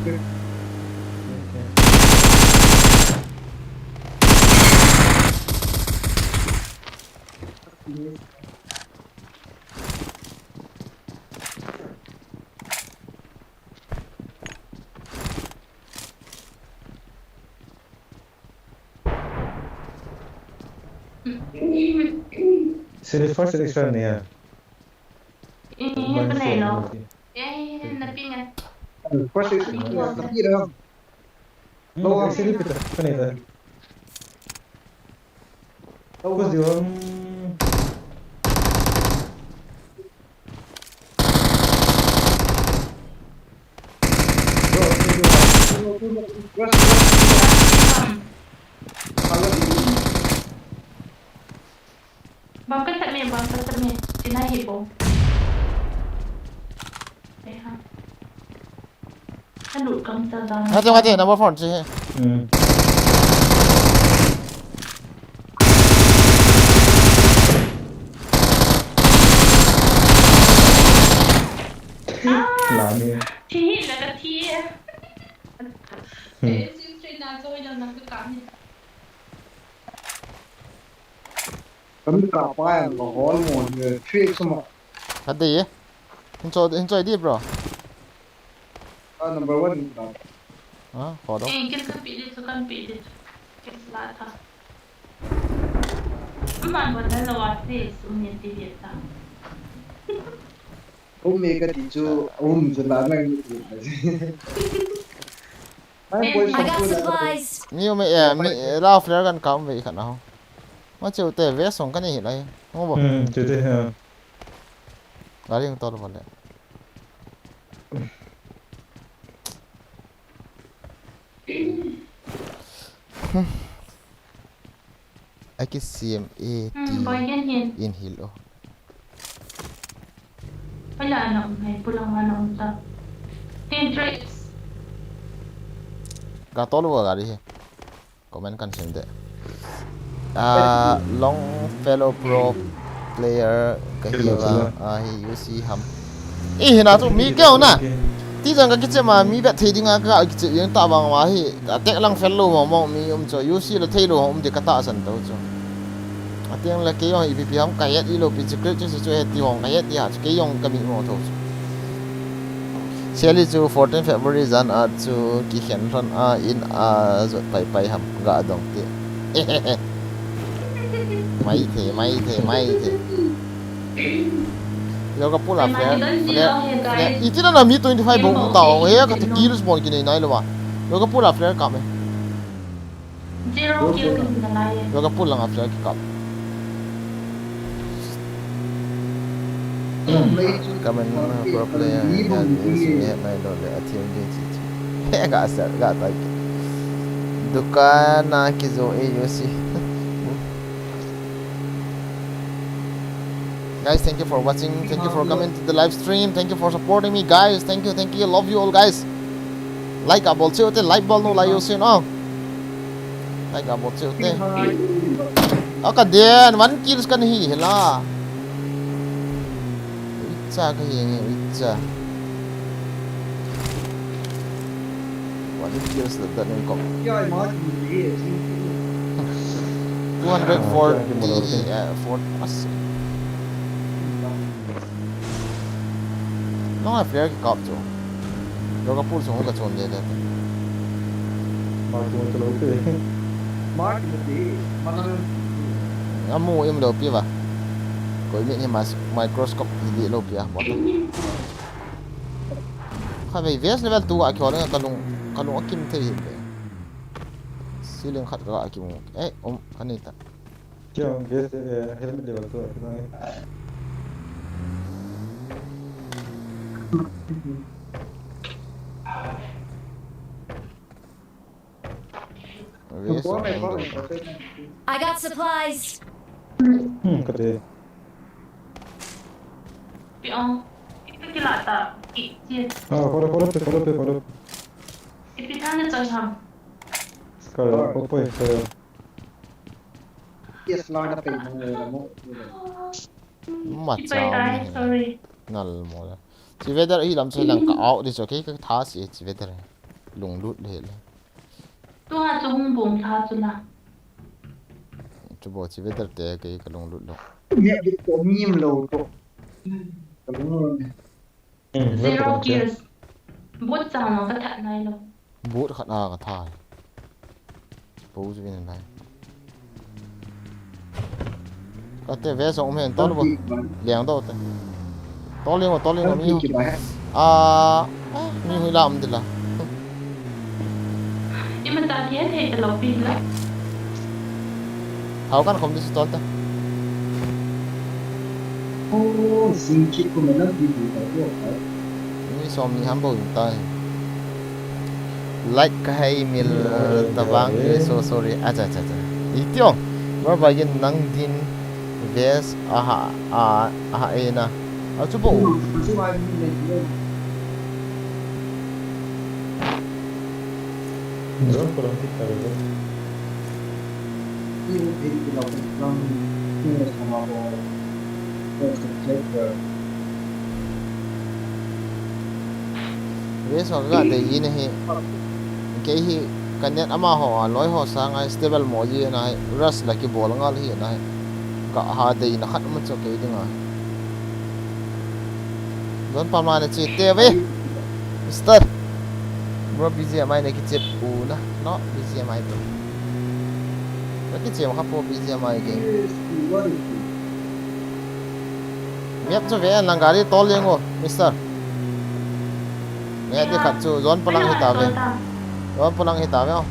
Seri first selection niya. Eh, my phone. Eh, na ping eh. First selection niya. Tapi dah. Hmm, seri pita, pita. Kau kau jual. Bang ka tame, bang ka tame. Tina hi bo. Eh ha. Ka lut kam ta dan. Hati, hati, number four chi he. Hmm. Ah! Lami. Thi la ka thi. Hmm. Eh, si train na join na ka ka ni. Kan ka pa yang ka hol mo ni three X mo. Hati ye. Hin cho, hin cho di, bro. Ah, number one ni ka. Ha, kho do. Eh, kin kan pi di, chu kan pi di. Kin la ta. Aman ba na la wa se, sum ni ti di ta. Um me ka ti chu, um chu la na ni ti. Ai, boy, I got supplies. Mi um e, mi, eh, la flare gun kam ve khat na ho. Ma cheu te ve song ka ni hi lai. Ngo bo. Hmm, cheu te ha. Gari ang tol bo le. Aki siam e. Hmm, ti boy, yan, yan. In hil o. Wala na um hai, pulang na um ta. Ten tricks. Ka tol bo gari he. Comment kan sim de. Ah, long fellow pro player ka hi va, ah, hi U C ham. I hina chu mi keu na. Ti jang ka kiche ma mi bet thei dinga ka kiche yang ta bang ma hi. Attack lang fel lo ma mong mi um chu. U C la thei lo um de ka tahsan to chu. Atiang le kei jong ipi pi ham ka het i lo pi secret chu chu he ti hong ka het i ha chu kei jong ka mi mo tho chu. Seli chu fourteen February jan a chu kikhen lhon a in a jot pai pai ham ga dong ti. Mai the, mai the, mai the. Yo ka pula flare, flare, flare. Iti na na mi twenty five bong ta ong he ka ti kills bong kinei nai lo wa. Yo ka pula flare ka me. Zero kill ka hina lai e. Yo ka pul lang a flare kikap. Kamen, uh, pro player, ya, ya, ya, nai lo le, a thiam ding chi chi. He, ga sel, ga tai. Dukan a kijo e U C. Guys, thank you for watching. Thank you for coming to the live stream. Thank you for supporting me, guys. Thank you, thank you. Love you all, guys. Like a bol cheu te, like bol nou lai U C no. Like a bol cheu te. A ka den, one kills kan hi hela. Icha ka hi nge, icha. One kills that, that name kom. Two hundred forty, uh, four, as. Long a flare kikap chu. Lo ka pul chung ka chun de de. Mark mo chu lo pi. Mark mo pi. Mark mo pi. Amu im lo pi va. Oi, mi ni mas microscope hi di lo pia, bota. Kha vei vest level two a kyo le kalung, kalung akim thei hi le. Ceiling khat ka kim. Eh, um, kanita. Kyo, vest, eh, helmet level two a kyo. Vest a kyo. I got supplies. Hmm, kate. Pi ong, ipi kila ta, i, i. Ah, follow, follow pe, follow pe, follow pe. Ipi thana chang ham. Kal, oh, poi, kal. Yes, la na pe, mo, mo, mo. Ipai ta, sorry. Nal mo la. Chi weather hi lam chi lang ka out di chu, okay, ka tha si chi weather. Lunglut le le. Tua chu hung bom tha chu la. Chu bo chi weather te kei ka lunglut lo. Map di ko mim lo ko. Ka lunglut ne. Hmm, zero kills. Boot chang lo ka that nai lo. Boot khat a ka tha. Bo chu vin nai. Kate vest song um hen, tol bo. Liang do te. Tol liang, tol liang mi. Ah, mi hui la um dila. Ima ta kien he ta lo pi la. Thao kan khom di si tol te. Oh, sing chit ko mana di di ta ko. Mi som ni ham bo in ta. Like ka hei mil, eh, tavang, eh, so sorry. Acha, acha, acha. Itiong. Bro, bagin nang din vest aha, a, aha, e na. Achu bo. Drone ko lang kita. Vest ho ka dei in ahi. Kei hi ka net amaho a loi ho sanga stable mo ji na hi, rush la kibol ngal hi na hi. Ka ha dei na khat ma cho kei dinga. Don pa ma na chi te ve. Mister. Bro, B G M I na kichep u na. No, B G M I bro. Na kichep kha po B G M I ke. Map chu ve lang gari tol leng o, mister. Nge ti khat chu zone palang hi ta ve. Zone palang hi ta ve o.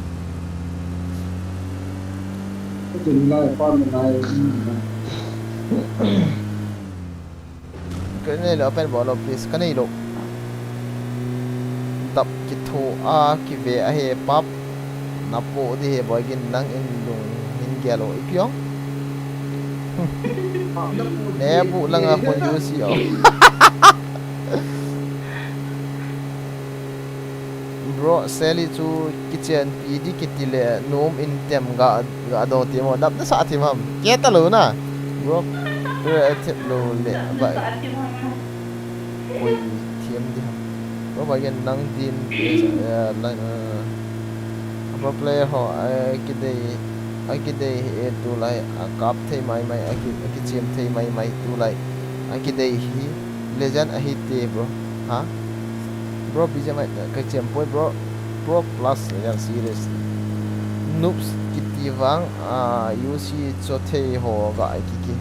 Ka nei lo pen bol lo, please. Ka nei lo. Dap kitho a kive a he pap. Na po di he boy gin nang in lung hin gel o ipi ong. Ne bu langa khun U C o. Bro, Sally chu kichenpi di kiti le nom in tem ga, ga do ti mo, dap na sa ti mam. Ke ta lo na. Bro, pre a tip lo le ba. Oi, thiam di ham. Bro, ba gen nang din, eh, lang, eh, pro player ho, eh, kidei, a kidei he tulai, a kap thei mai mai, a ki, a kichiam thei mai mai tulai, a kidei hi legend ahi te, bro. Ha? Bro, B G M I, ka chiam poi, bro. Pro Plus, legend serious. Noobs kiti vang, a, U C cho thei ho ga ai kiki.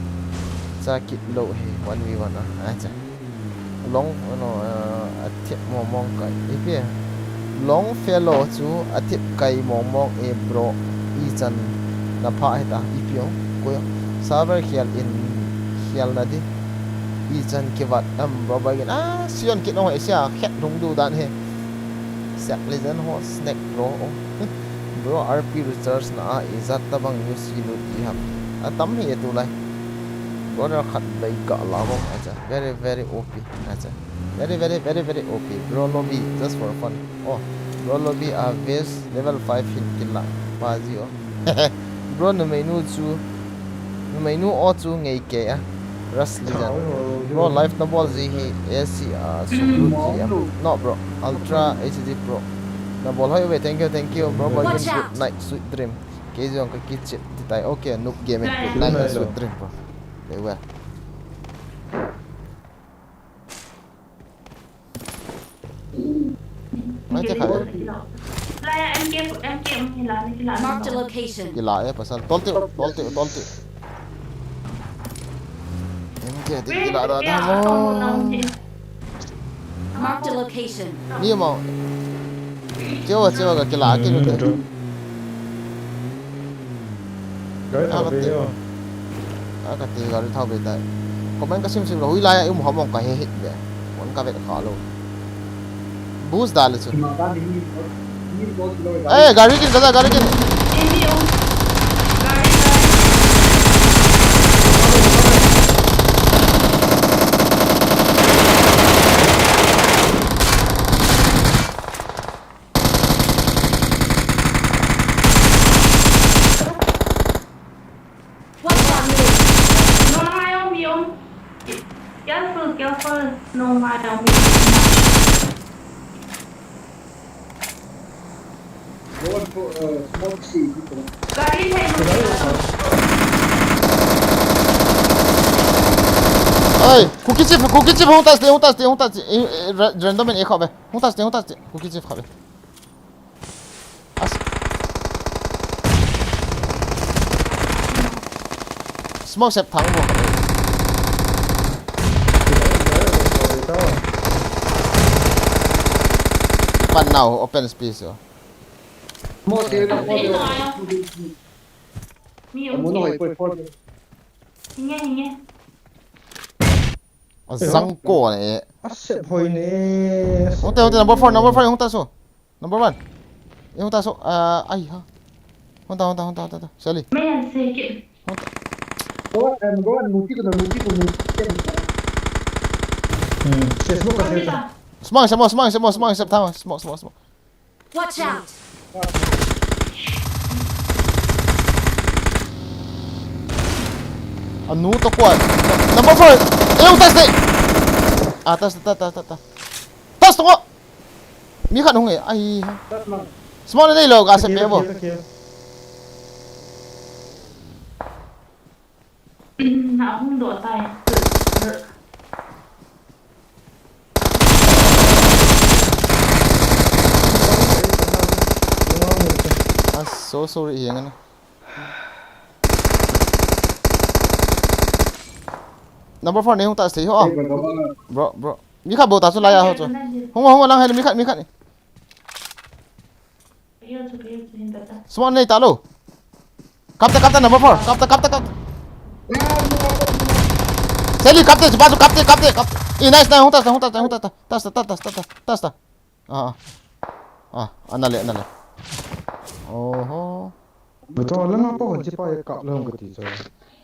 Cha kit lo he, one v one a. Acha. Long, ano, ah, a thip mong mong kai. Ipi e. Long fellow chu a thip kai mong mong e bro. I chan na pha heta. Ipi o. Ko yo. Server khial in khial na di. I chan kivat am bro bagin. Ah, Sion kit nong he sia. Khet lung du dan he. Siak legend ho snack bro. Bro, R P recharge na a ijat tabang U C lut i ham. A tam hi e tulai. Brother khat bai ga la bom acha. Very, very O P. Acha. Very, very, very, very O P. Bro lobby, just for fun. Oh, bro lobby a vest level five hin kila. Pa ji o. Bro, numei nu chu, numei nu o chu ngei kei a. Rush Lijan. Bro, live na bol ji hi A C a sum lut ji am. No, bro. Ultra H D Pro. Na bol hoi ve, thank you, thank you, bro. Bro, good night, sweet dream. Kei jong ka kichep ti tai. Okay, Noob Gaming. Good night, sweet dream, bro. They were. Mai te khai. Marked a location. Kila e pasal. Tol te, tol te, tol te. M Kati kila da da mo. Marked a location. Ni mo. Chewa, chewa ka kila ki. Hmm, drone. Gari thau be yo. A kati gari thau be tai. Comment ka sim sim lo, hui lai a um ham ong ka he he be. Kon ka vet kha lo. Boost dal chu. Eh, gari kin, gari kin. Watch out, mate. No, no, I on me, on. Careful, careful. No, I on me. Go on for, uh, smoke, see, people. Gari hai. Oi, Kuki Chief, Kuki Chief, hung tas te, hung tas te, hung tas te. Eh, eh, ra-, random in e khabe. Hung tas te, hung tas te. Kuki Chief khabe. As-, smoke sep thang bo. Pan now, open space yo. Mo te ta ko. Mi um. Mo no hoi poi poi. Hinge, hinge. A zang ko ne. A sep hoi ne. Hung ta, hung ta, number four, number four, hung ta so. Number one. Eh, hung ta so, ah, ai ha. Hung ta, hung ta, hung ta, hung ta, hung ta. Sally. Main se ke. Hung ta. Go, em, go, nuti ko, nuti ko, nuti ko. Hmm, se smoke ka se ta. Smang, smang, smang, smang, smang, smang, smang, smang. Watch out! Anu to kuan. Number four. Eh, tas de. Ah, tas, tas, tas, tas, tas. Tas to. Mi khat hung e. Ai. Small nei lo ka se pe bo. Na hung doh tai. Ah, so sorry, hiang ana. Number four nei hung ta sei ho. Bro, bro. Mi khat bou ta chu lai a ho chu. Hung, hung lang hai mi khat, mi khat. Smoke nei ta lo. Kap ta, kap ta, number four. Kap ta, kap ta, kap ta. Sally, kap ta, sipa su, kap ta, kap ta, kap ta. Eh, nice, nice, hung ta, hung ta, hung ta, hung ta. Tas ta, tas ta, tas ta, tas ta. Ah, ah. Ah, ana le, ana le. Oho. Betul lah, ngapa kunci pa ya kap lah kati sa.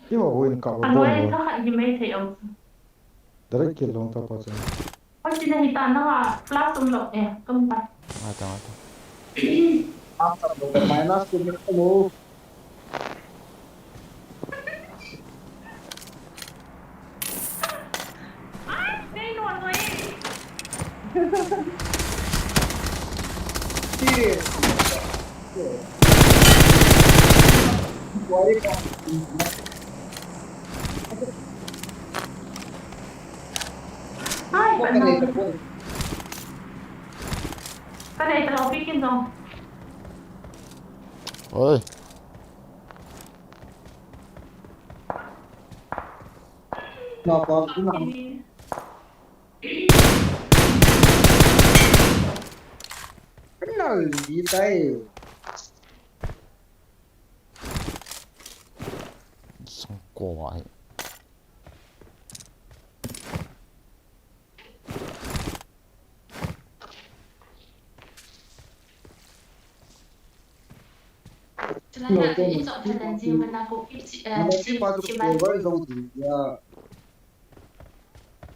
Iwa buin kap. Ano, eh, tak ni mai thei om. Direct kill long ta pa sa. Pati na hita na nga, plus um lo, eh, tum pa. Ata, ata. Minus two, minus two. Ay, ay, no, no, eh. Sige. Ay, ano? Ka nei ta lo, pikin dong. Oi. Na pa, na. Nal di tai. Sangko ai.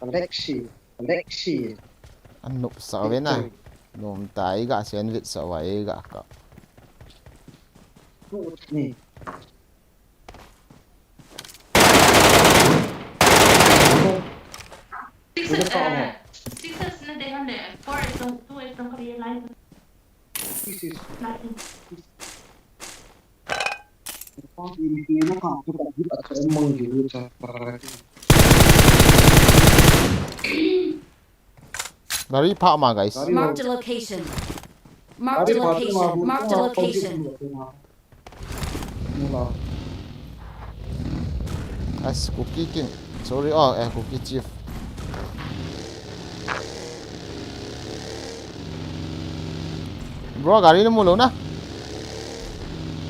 Alexi, Alexi. An nop sa ve na. Nom ta i ga sandwich sa wa i ga ka. Six, eh, six na de han de, four is on, two is on, three is on. This is nothing. Gari pha ma, guys. Gari pha. Marked a location. Marked a location. Marked a location. As Kuki kin. Sorry, oh, eh, Kuki Chief. Bro, gari namu lou na?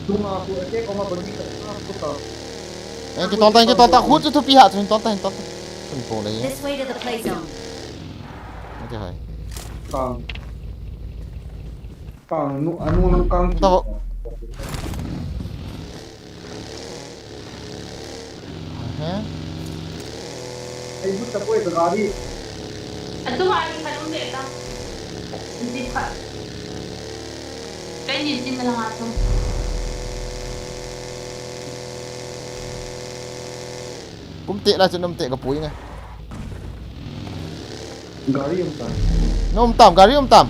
Tunga ko ate ko ma bagi ka ko ta. Eh, kitol ta, kitol ta, khu chu thupi ha, chu tol ta, tol ta. Chun po le. This way to the play zone. Okay, hai. Kang. Kang, nu, anu, nu, kang. Tao. Aha. Ei, bu ta koi ta gari. Atu gari khat um de ta. Jeep khat. Kei ni tin na langa thum. Kum te la chu nom te ka pui nga. Gari um ta. Nom tam, gari um tam.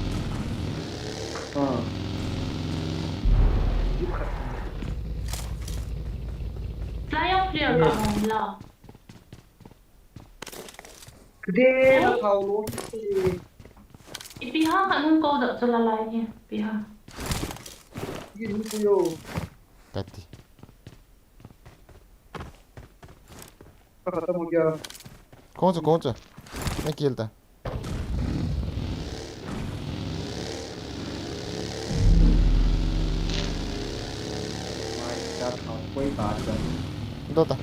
Ah. Fly up clear ka hong la. Kede na thau lo. Ipi ha ka nung ko da chu la lai ni. Ipi ha. Ye nu ku yo. Tati. Kaka ta mo kya? कौन सा, कौन सा? मैं खेलता। Dota.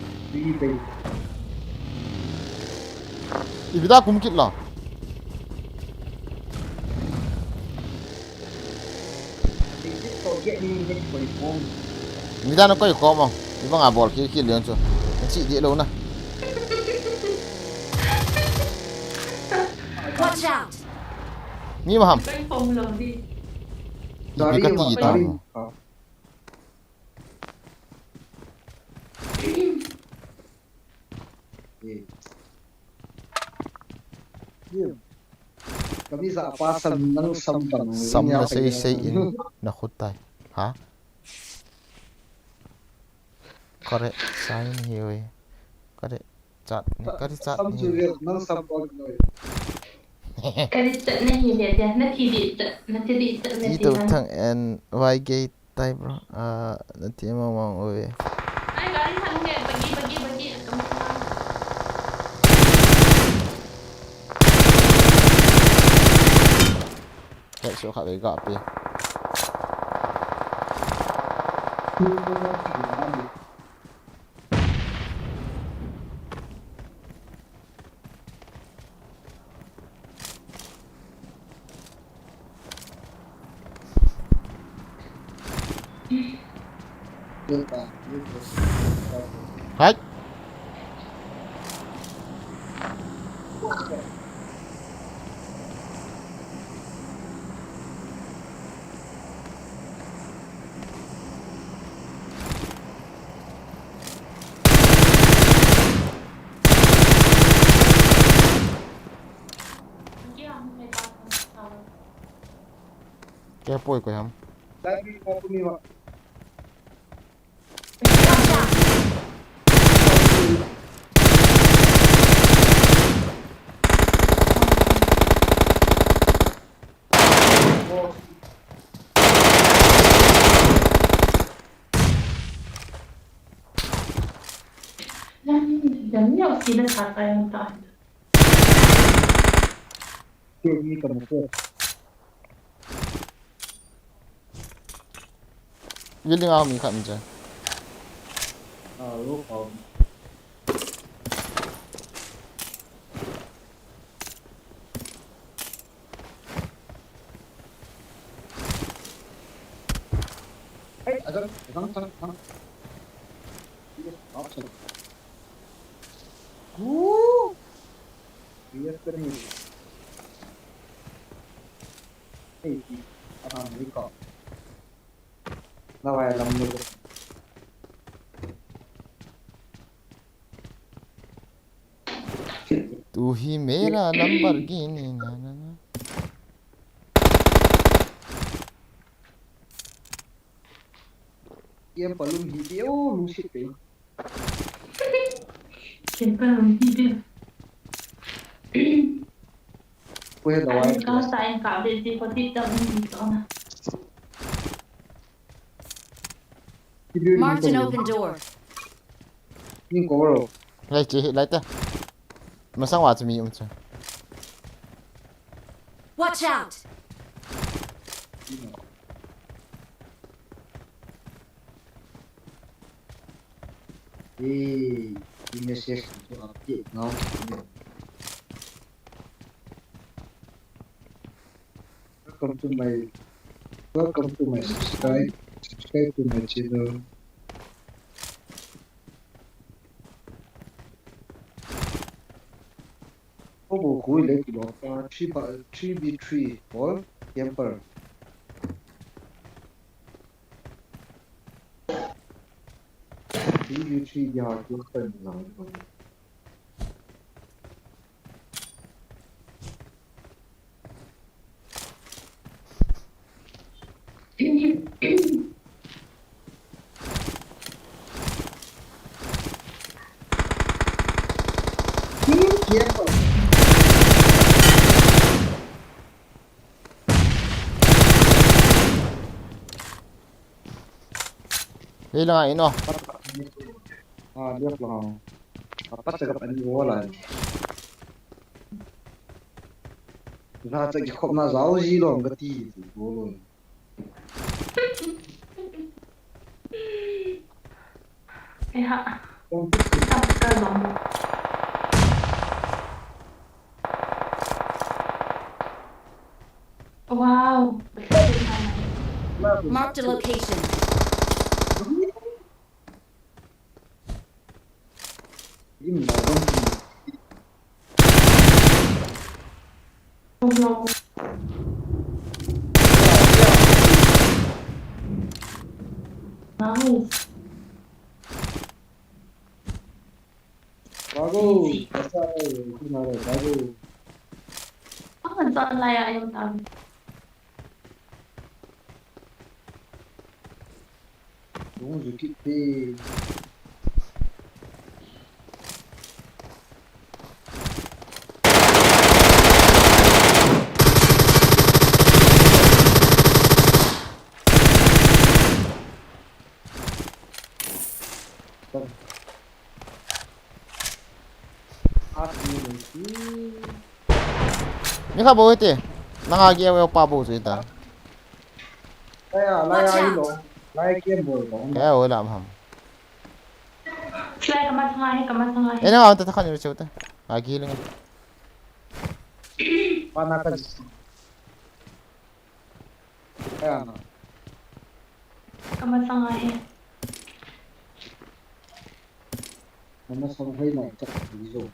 Ibida kum kit la. Midang na koi khom ong. Ibang a bol khil khil leon chu. Chi di lo na. Watch out. Ni ma ham. Koi khom lo di. Ibi ka ti ta. Kami sa pa sam nang sam bang. Sam na sei sei in na khut tai. Ha? Kare sign hi we. Kare chat ni, kare chat ni. Sam chu le nang sam bang noi. Kare chat ni hi le dia, na thi di chat, na thi di chat, na thi to thang and why gate. Tai bro, ah, nanti mau mau oi. Ai, gari thang nge, bagi, bagi, bagi. Headshot khat vei ga pe. Hai. Kei poi koi ham. Building a mi khat mi che. तू ही मेरा Lamborghini, na, na, na. Ye palum hi de, oh, lungsit pe. Ye palum hi de. Koi da wai. Ka sa in ka de de ko ti ta mun ni to na. Marked an open door. Ning ko ro. Lai che, lai ta. Masang wa chu mi um chu. Watch out! Hey, you message to update now. Welcome to my, welcome to my subscribe, subscribe to my channel. Kobo khui le kilo pa three by, three by three ball camper. Three by three dia kilo pa ni lang. Hei langa in o. Ah, liak langa. Apa cakap ani wala. Lah cakap khop na jao ji lom kati ti bolo. Eh ha. Kong tu. Tak ka lom. Wow. Marked a location. Nice. Bago. Easy. Asa, eh, ito na rin, bago. Ang nagdaan laya yung tao. Yung zukit, eh. Ni kha bou hite. Nanga gi ewe pa bou chu hita. Laya, laya hi lo. Laya kem bou lo. Kaya wala ham. Slide kama sanga he, kama sanga he. Ena ang tatakhan ni cheu ta. Agi lang. Pana ka. Kaya na. Kama sanga he. Mama sang hai na chak di zo.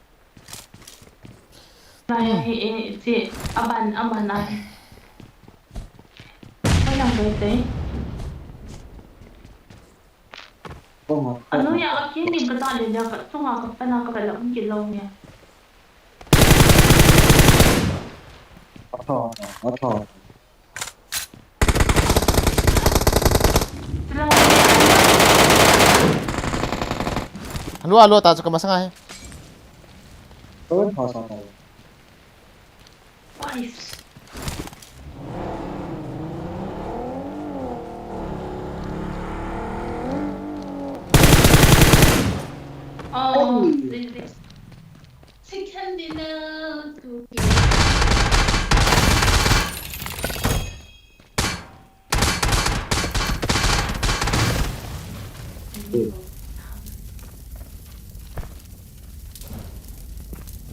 Nai, eh, eh, si, aban, aban ai. Koi nang doi doi. Kong ha, anu ya, aki ni kata le ya, ka, tunga ka, pana ka, bala, um, kilo niya. Atha, atha. Alo, alo, ta chu kama sanga he. Kawin pha sa ta. Nice. Oh, hey. This, this. Second dinner to be.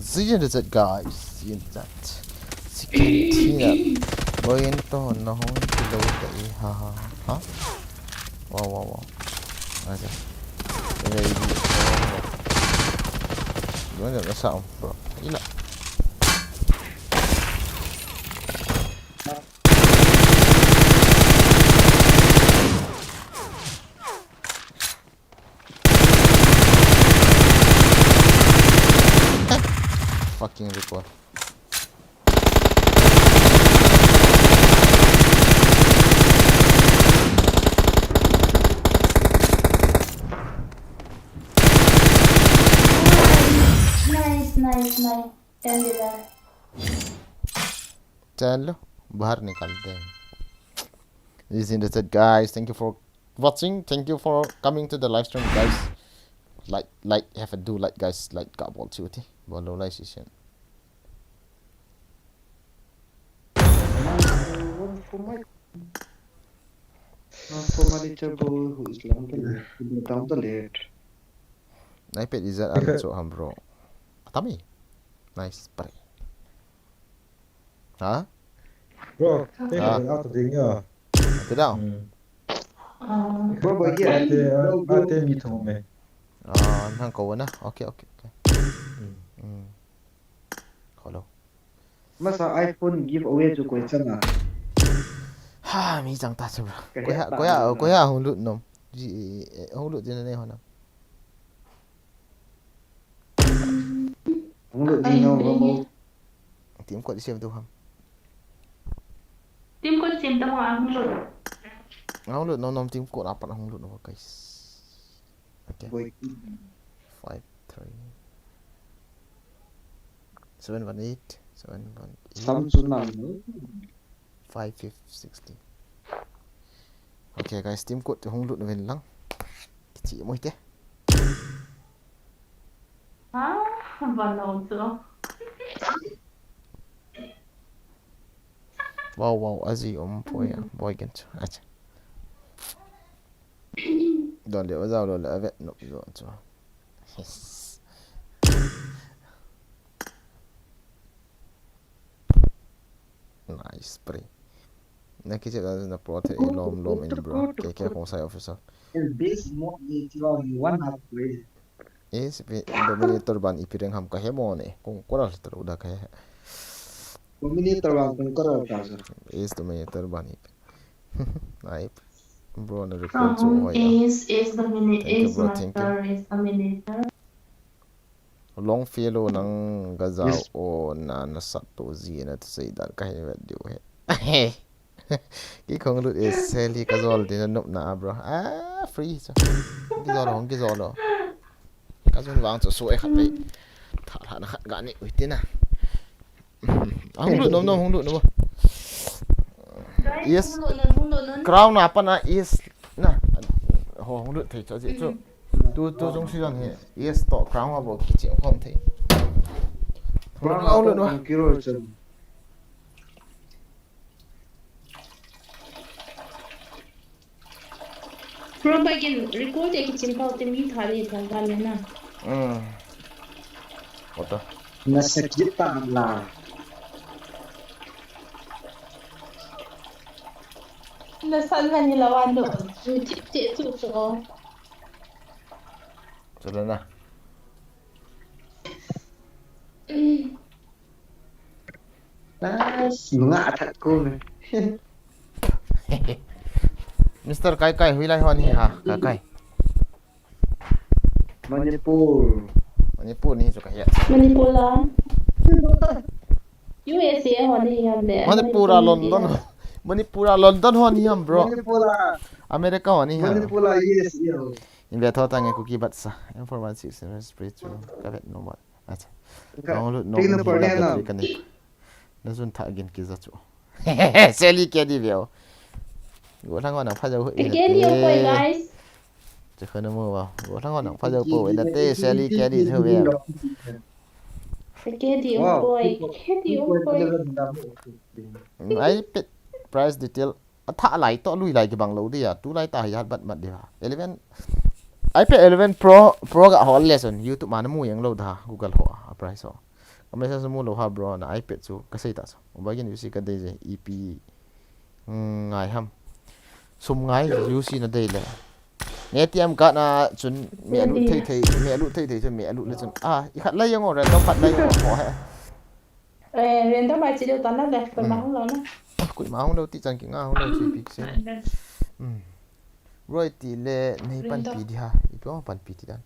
Zin the zat, guys, zin the zat. Second dinner. Boy, into no home below the, ha, ha, ha. Wow, wow, wow. Acha. Ready. Gimana nasa, bro? Ila. Fucking recoil. Nice, nice, nice. Ten dila. चलो, बाहर निकलते हैं. This is the set, guys. Thank you for watching. Thank you for coming to the live stream, guys. Like, like, have a do like, guys. Like ka bol chu ti. Bol lo lai sisen. One for my, one for my little boy who is long the left, down the left. Nai pet izat an chu ham bro. Atami. Nice, pare. Ha? Bro, take Ah. it out of the air. Te down. Hmm. Bro, but yeah, Ate, no, ate mi thong me. Ah, nang ko na. Okay, okay, okay. Hmm. Hello. Masa iPhone giveaway chu koi chang a. Ha, mi chang ta chu bro. Koi ha, koi ha, koi ha hung lut nom. Ji, eh, hung lut din ne ho na. Hung lut din nom, bro. Team code sem tu ham. Team code sem ta mo a hung lut. Hung lut nom nom, team code apat hung lut nom, guys. Okay. Boy. Five three. Seven one eight. Seven one eight. Samsung nang. Five fifty sixty. Okay, guys, team code hung lut vin lang. Kichi mo ite. Ha, ban lo chu. Wow, wow, aji um poi a, boy gen chu. Acha. Don le, wa zau lo le, avet no zo chu. Yes. Nice play. Na kiche da na pro the lom lom in bro. K K Khongsai official. This mod is one half play. Is dominator ban ipi reng ham ka he mo ne. Kong koral tro da ka he. Dominator ban kong koral ta sa. Is dominator ban ipi. Ai bro na record chu hoi. Is is the minute Thank you, is bro. Thank you. Master is the minute. Long fellow nang ga zau o na na sat to ji na to sei dan ka he vet diu he. Ki khong lut is seli ka zol din na nop na bro. Ah, free so. Ki zol hong ki zol lo. Ka zun wang chu so e khat vei. Tha tha na khat ga ni ui tina. Hong lut nom nom hong lut nom. Yes. Crown na pa na is na. Ho hong lut thei cho ji chu. Tu tu jong si jong he. Yes to crown ha bo ki che khom thei. Crown ha bo ki ro chen. Bro, ba kin record e kichim pau te mi tha le thong kan le na. Hmm. Ota. Na sakit ta la. Na san man ni lawan do. Chu tip te chu chu. Chu le na. Nice. Nunga attack ko me. Mister Kai Kai, hui lai hon hi ha, Kai Kai. Manipur. Manipur ni chu ka hiat. Manipur la. U S A hon hi ham le. Manipur a London. Manipur a London hon hi ham bro. Manipur la. America hon hi ham. Manipur la, yes, yo. In ve tho ta nge kuki bat sa. Informant six seven spray chu ka vet no mat. Acha. Download no. Tingna por ne na. Ka ni. Na zun tha gin ki za chu. Seli ke di veo. Go thang on pha jau. Ke di o koi guys. Che khana mo wa. Go thang on pha jau ko na te seli ke di chu veo. Ke di o koi. Ke di o koi. Ai pet price detail. A tha lai to lui lai ki bang lo dia. Tu lai ta ya bat mat dia. Eleven. Ai pet eleven Pro, Pro ga hol le son. YouTube ma na mu yang lo da. Google ho a price ho. Ka message mu lo ha bro na iPad chu ka sei ta so. Ba gin U C ka dei je E P ngai ham. Sum ngai U C na dei le. Ne A T M card na chun me alu thei thei, me alu thei thei chun me alu le chun. Ah, i khat lai yang o random khat lai yang o he. Eh, random ai chi deu ta na le, koi ma hung lo na. Koi ma hung lo ti chan ki nga hung lo chi pi se. Hmm. Roi ti le nei pan pi di ha. I pi pan pi ti dan.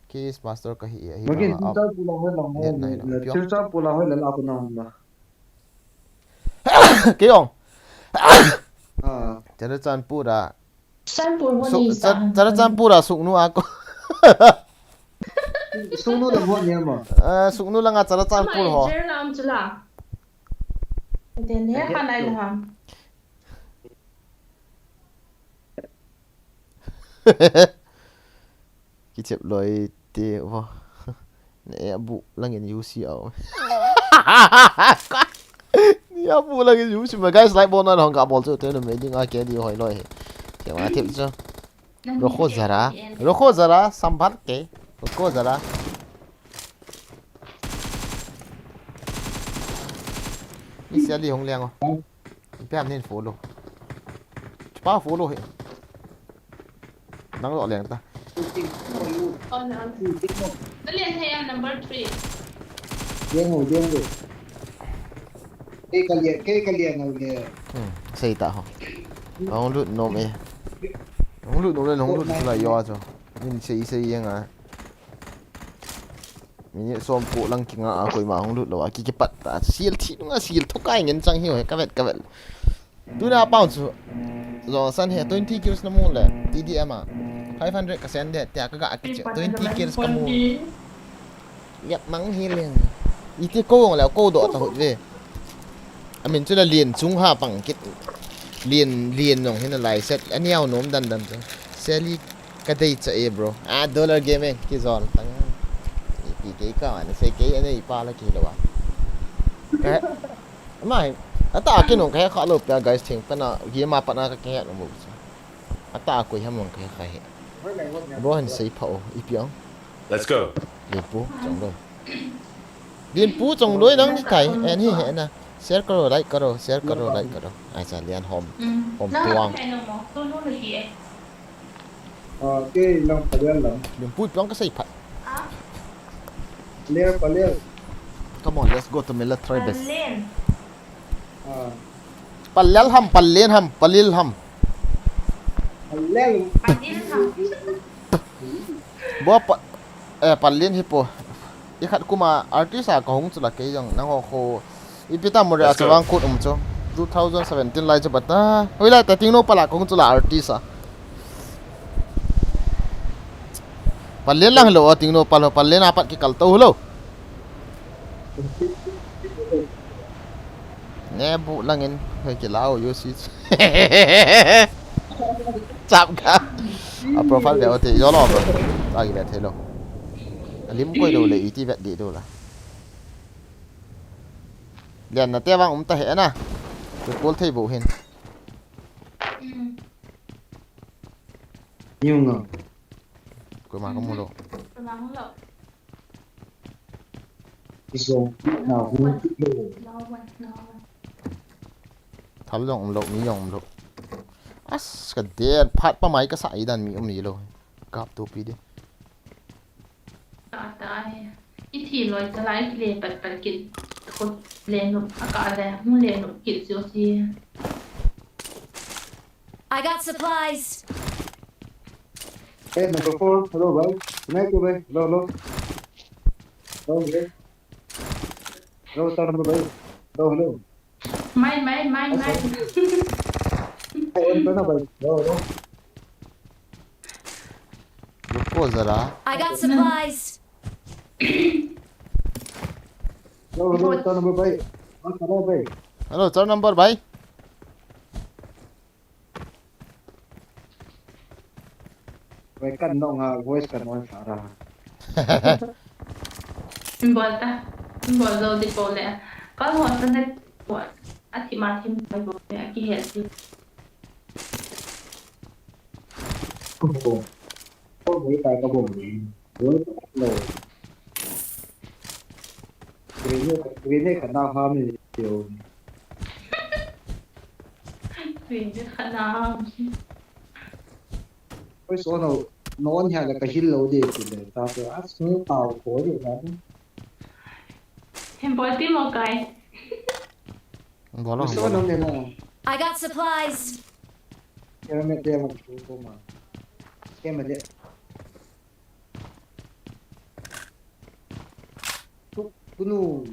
Case master ka hi, hi. Magin, church pula hoi la mo. Church pula hoi la la ko na ma. Ke yong. Ah. Churachandpur a. Chanpur mo ni sa. Churachandpur a suknu a ko. Suknu la mo ni ma. Ah, suknu la nga Churachandpur ho. Jer la am chula. Den he khanai la ham. Kichep loi te vo. Ne abu langin U C au. Ni abu langin U C ma guys, like bol na hong ka bol chu te no me ding a ke di hoi loi he. Ke ma thep chu. Rokho zara. Rokho zara, sambar ke. Rokho zara. Ni sia li hong liang o. Ipi ham nin follow. Chupa follow he. Nang lo liang ta. Nalian he am number three. Diang o, diang o. Kei kalian, kei kalian o le. Hmm, sei ta ho. Hong lut nom e. Hong lut nom le, hong lut chu la yo a chu. Min sei sei yang a. Minute som ko lang kinga a koima hong lut lou a ki kipat ta. Sil thi nunga sil thokai ngen chang hi ho he ka vet ka vet. Tuna pau chu. Jong san he twenty kills na mu le T D M a. Five hundred ka send de tia ka ga ki che. Twenty kills ka mu. Liap mang hi leng. Iti ko le ko do ta hut ve. Amin chu la lien chung ha pang kit. Lien, lien nong hin a lai set. Aniau nom dan dan chu. Seli Ka dei cha e bro. Ah, Dollar Gaming, kizol tang. Ipi kei ka, na sei kei, anei pa la kilo a. Ka, mai, ata a kinong ka he kha lou pia, guys, thing pana, game a pana ka ke no bu. Ata a koi ham nong ka he kha he. Bro, han sei pha o, ipi ang. Let's go. Lianpu, chong loi. Lianpu, chong loi nang ni kai, en hi he na. Share karo, like karo, share karo, like karo. Ai cha lian hom. Hom tuang. Ah, okay, lang palian lang. Lianpu, ipi ang ka sei phat. Palian, palian. Come on, let's go to military base. Ah. Palel ham, palen ham, palil ham. Palian. Bo pa, eh, palen hi po. I khat kuma artist a ka hung chu la kei jong nang ho kho. Ipi ta mo re a chawang kut um chu. Two thousand seventeen lai chu bata. Hoilai ta ting no pala ka hung chu la artist a. Palen lang lo ting no palo palen a pat ki kal to lo. Ne bu langin hoi ki lau yo si. Chap ka. A profile ve o te yo lo bro. Ta ki ve thei lo. A lim koi lo le iti vet di do la. Lian na te vang um ta he na. Ke kol thei bo hin. Niu nga. Koi ma ka mu lo. Koi ma mu lo. Izo na hu ti lo. Thal jong um lo, mi jong um lo. As ka der phat pa mai ka sa i dan mi um ni lo. Kap to pi de. Ta ta e. I thi loi ta lai ki le pat pat kit. Khut le nup a ka le, mu le nup kit jo si. I got supplies. Hey, number four. Hello, bhai. Hello, hello. Hello, bhai. Hello, sir, number bhai. Hello, hello. Mai, mai, mai, mai. Hey, hello, bhai. Hello, hello. Ruko zara. I got supplies. Hello, hello, sir, number bhai. Hello, sir, number bhai. Vai kan no nga voice kan on sa ra. Bol ta. Bol zo di bol le. Ka mo sa ne bol. A thi ma thim bol le a ki he ti. Ko ko. Ko mo ta ka bol ni. Bol ta lo. Grenade, grenade ka na ha mi yo. Grenade ka na ha mi. Oi, so no, no on hia la ka hil lo de ti le, ta ko a su tao ko de na. Hem bol ti mo kai. Bol lo, so bol lo. No ne na. I got supplies. Kya me te mo ko ma. Kya me de. Tuk, kunu.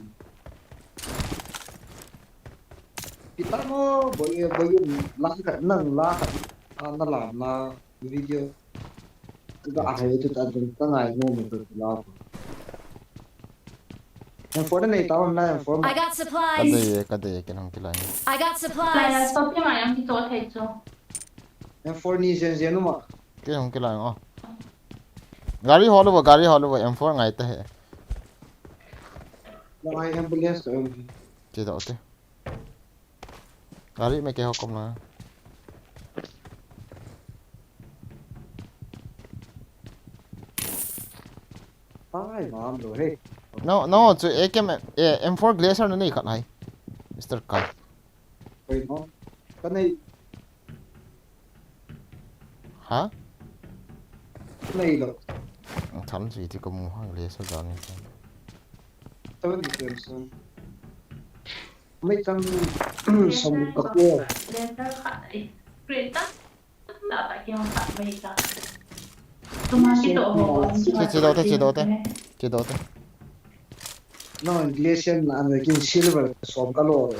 Kita mo, boy, boy, lang kat, nang la kat, ah, na lam na video. Ka ahai tu ta dun ta ngai mo mo tu la. Yang four na nei ta on na yang four ma. I got supplies. Ka dei, ka dei, ken hong kilai. I got supplies. Lai la stop yang yang ki to thei chu. Yang four ni zen zen ma. Ken hong kilai o. Gari hol uva, gari hol uva, M four ngai ta he. Ngai ambulance to. Che do te. Gari me ke ho kom na. Ai, mam lo he. No, no, chu A K M, eh, M four Glacier na nei khat hai. Mister Kai. Oi, no. Ka nei. Ha? Nei lo. Tham chu ti ko mu hang le so dan ni. Tawin ni tem san. Mai tang som ka ko. Letter khat, eh, grade ta. Ta ta ki hong khat mai ta. Tuma ki to ho. Che, che do te, che do te. Che do te. No, Glacier na, ano, kin silver som ka lo.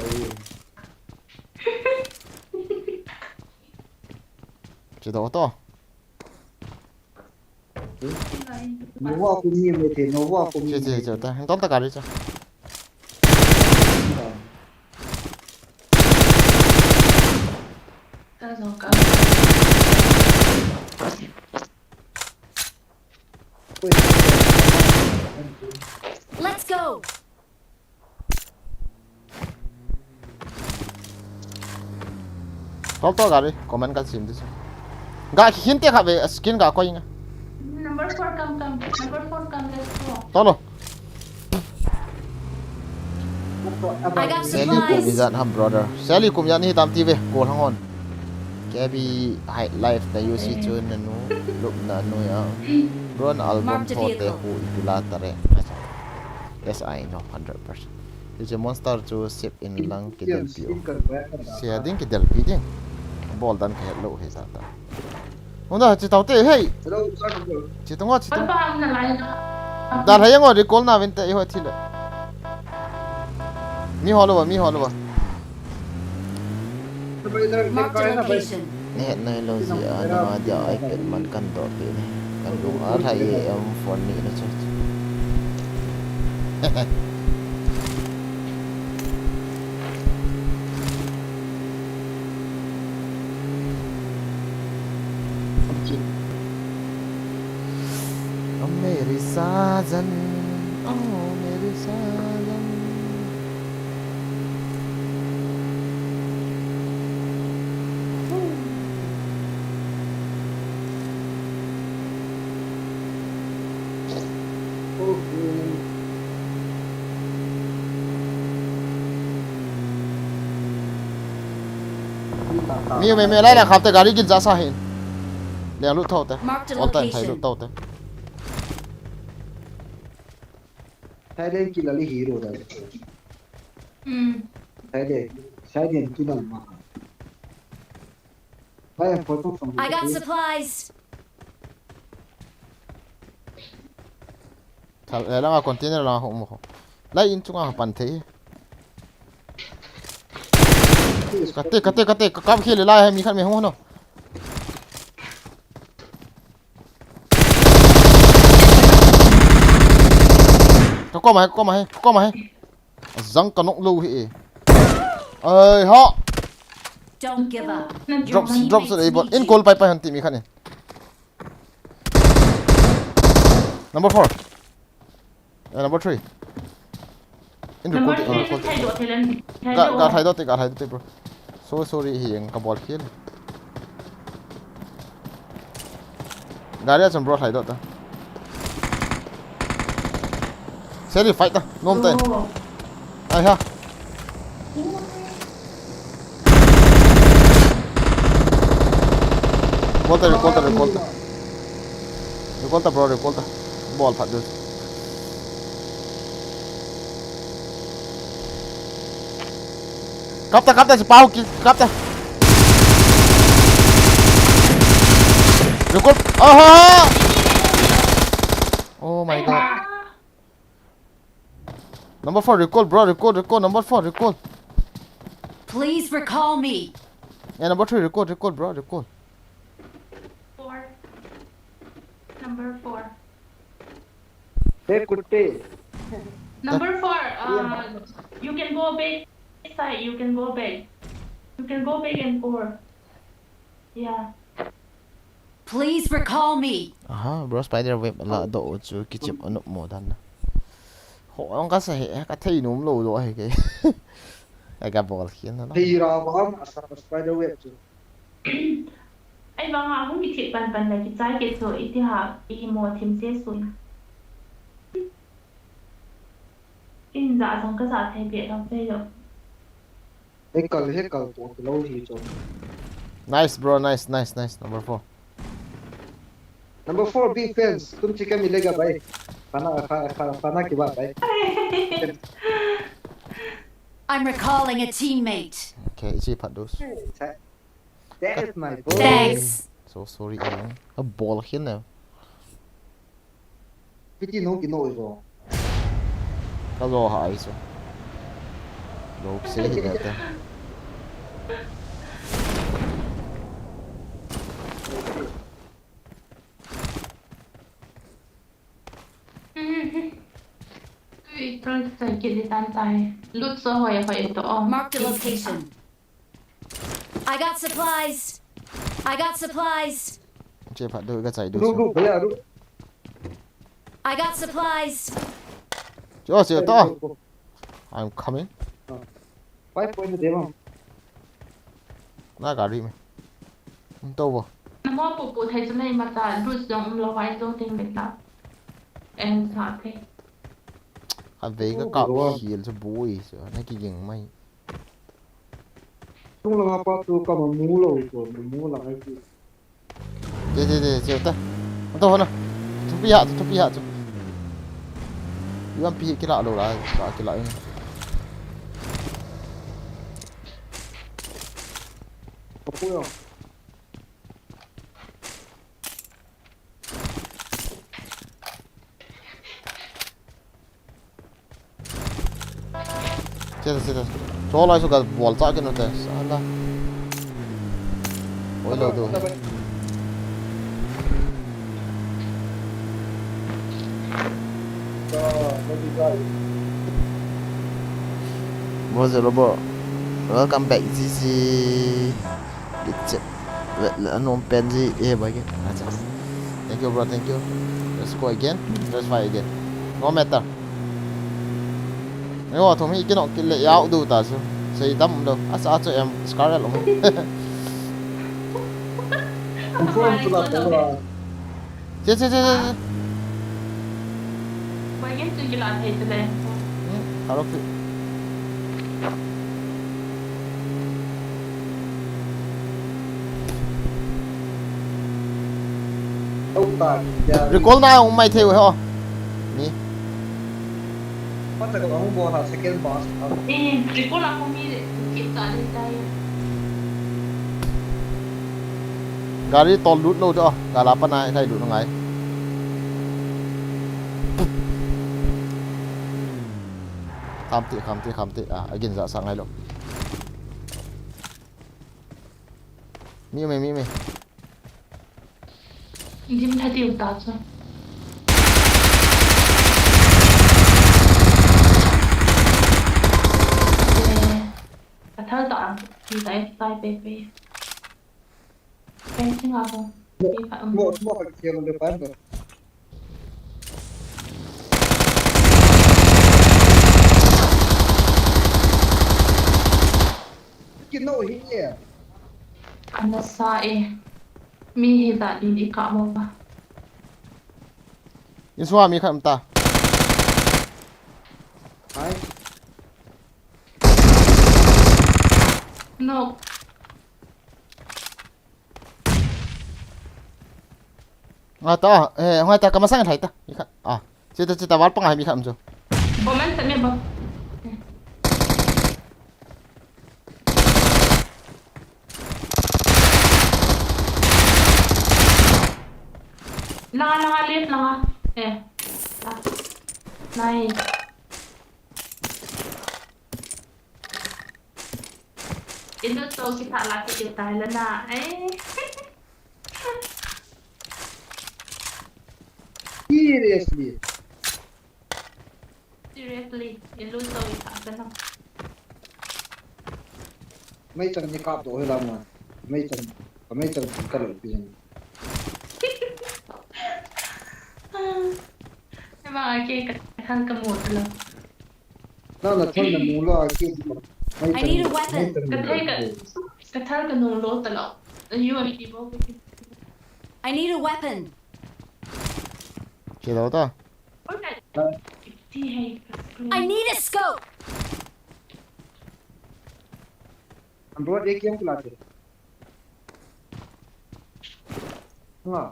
Che do to. Nova kum ni mai the, Nova kum ni. Che, che, che ta. Dol ta gari cha. Let's go. Tol to gari, comment ka sim dis. Ga khin te kha ve, skin ga koi nga. Number four, come, come. Number four, come, let's go. Tolo. I got Sally kum supplies. Ijat ham, brother. Sally kum ijat ni tam ti ve, ko hang on. K B high life na U C chu na nu, lup na nu ya. Bro, na album Marked a tho te vehicle. Hu ipila tare. Yes, I know, hundred percent. Hiche monster chu sep in lang kidel pi u. Sia ding kidel pi ding. Bol dan ka het lou hi ta ta. Huna chi tau te hei. Chi tung o, chi tung. Dan hai ngo recall na vin te i ho thi le. Mi ho lo ba, mi ho lo ba. Marked a location. Nahet nailou jeh a nanga dia iPad man kan doh peh ni. Kan lung a lhai e, em phone ni na chu. Oh, Mary Sajan. Oh, Mary Sajan. Mi, mi, mi, lai, lai, khap te, gari gin ja sa hin. Leng lut thou te. Marked a location. All time thai lut thou te. Thailand kila li hero da. Hmm. Thailand, Thailand tu na ma. Thailand photo from. I got supplies. Thal, eh, langa container langa ho mo. Lai in chunga pan thei. Kate, kate, kate, ka kam khel lai hai mi khat me ho no. Ka kom hai, ka kom hai, ka kom hai. Jang ka nok lou hi e. Ai ha. Don't give up. Drop, drop sa ei bot. In call pai pai han ti mi khat ni. Number four. Eh, number three. In number recall, three, in recall. Thai do, Thailand. Thai ga, do. Ga thai do te, ga thai do te, bro. So sorry, hi ang ka bol khel. Gari a chun bro, thai do ta. Seli fight ta, nom ta. Oh. Ai ha. Recall ta, recall ta, recall ta. Recall ta, bro, recall ta. Bol phat du. Kap ta, kap ta, si pau ki, kap ta. Recall. Aha! Oh my God. Number four, recall, bro, recall, recall, number four, recall. Please recall me. Yeah, number three, recall, recall, bro, recall. Four. Number four. Hey, kutte. Number four, uh, you can go back side, you can go back. You can go back and four. Yeah. Please recall me. Aha, bro, spider web la do chu kichep anu mo dan. Ho, ang ka sa he, ka thei nom lo lo he ke. Ai ka bol khian na. Thei ra ba ma sa spider web chu. Ai ba nga hung kichep pan pan la kichai ke chu iti ha, i hi mo thim se sun. In za jong ka za thei pe lo thei lo. He kal, he kal to, to lo hi to. Nice, bro. Nice, nice, nice. Number four. Number four, big fans. Tum chicken mi lega bai. Fana, fa-, fa-, fana ki ba bai. I'm recalling a teammate. Okay, ichi phat dos. That is my boy. Thanks. So sorry, Ian. A bol khian na. Piti no ki no iso. Ka zo ha iso. Lo se hi da ta. Ui, tol sa ki di tan tai. Lut so hoi hoi to. Oh. Mark the location. I got supplies. I got supplies. Che phat do ka chai do. Ru, ru, bhaiya, ru. I got supplies. Cho, che to. Ru, ru. I'm coming. Ah. Five point de bang. Na gari me. Hm, to bo. Na mo pu pu thai chu nei ma ta, ru jong um lo vai jong ting me ta. En sa the. A ve ka ka khial chu bui chu. Na ki ging mai. Tung langa pa tu ka ma mu lo ko, ma mu la ai ki. Che, che, che, che, ta. Anta hona. Thupi ha, thupi ha, chu. Yuan pi kila lo la, ka kila in. Ko yo. Che ta, che ta. Cho lai su ka bol cha ke no te. Sala. Oi lo du. Mo zero bo. Welcome back, G G. Let's check. Le, le, anom pen ji, eh, bai ke. Acha. Thank you, bro, thank you. Let's go again. Let's fight again. No matter. Ngai wa thum hi kinok kile yau du ta chu. Sei dam do. Asa chu em scar lo. Confirm chu la ta la. Che, che, che, che, che. Bai ngen tu kila thei te le. Hmm, taro phi. Recall na um mai thei ho. Ni. Pata ka hung bo ha second boss. Eh, recall a ko mi ki ta ni tai. Gari tol lut lo jo, gala pa nai, nai lut ngai. Kham te, kham te, kham te. Ah, again, ja sa ngai lo. Mi me, mi me. Dim tha tiu ta chu. Eh, ka thal ta ang, ki ta e, tai pe pe. Fencing a ko. Mo, mo ka kiam le pa. Kino hi e. Ana sa e. Mi hi da din i ka mo ba. Insua mi khat um ta. Hai. No. Nga ta, eh, nga ta, ka masang thai ta. Mi khat. Ah, che ta, che ta, wal pang hai mi khat um chu. Bom an sa mi bom. Langa, langa, left, langa. Eh. Ah. Nice. Inu to kita la ki ta la na. Eh. Seriously. Seriously, i lut to i kha ka na. Mei chang ni kap to he la mo. Mei chang, ka mei chang ka lo pi jeng. Ema ake ka thal ka mu talou. Na, na thal na mu lou ake. I need a weapon. Ka thal ka, ka thal ka mu lou talou. You are people. I need a weapon. Che lou ta. Ti hai. I need a scope. Bro, ek game kula che. Nga.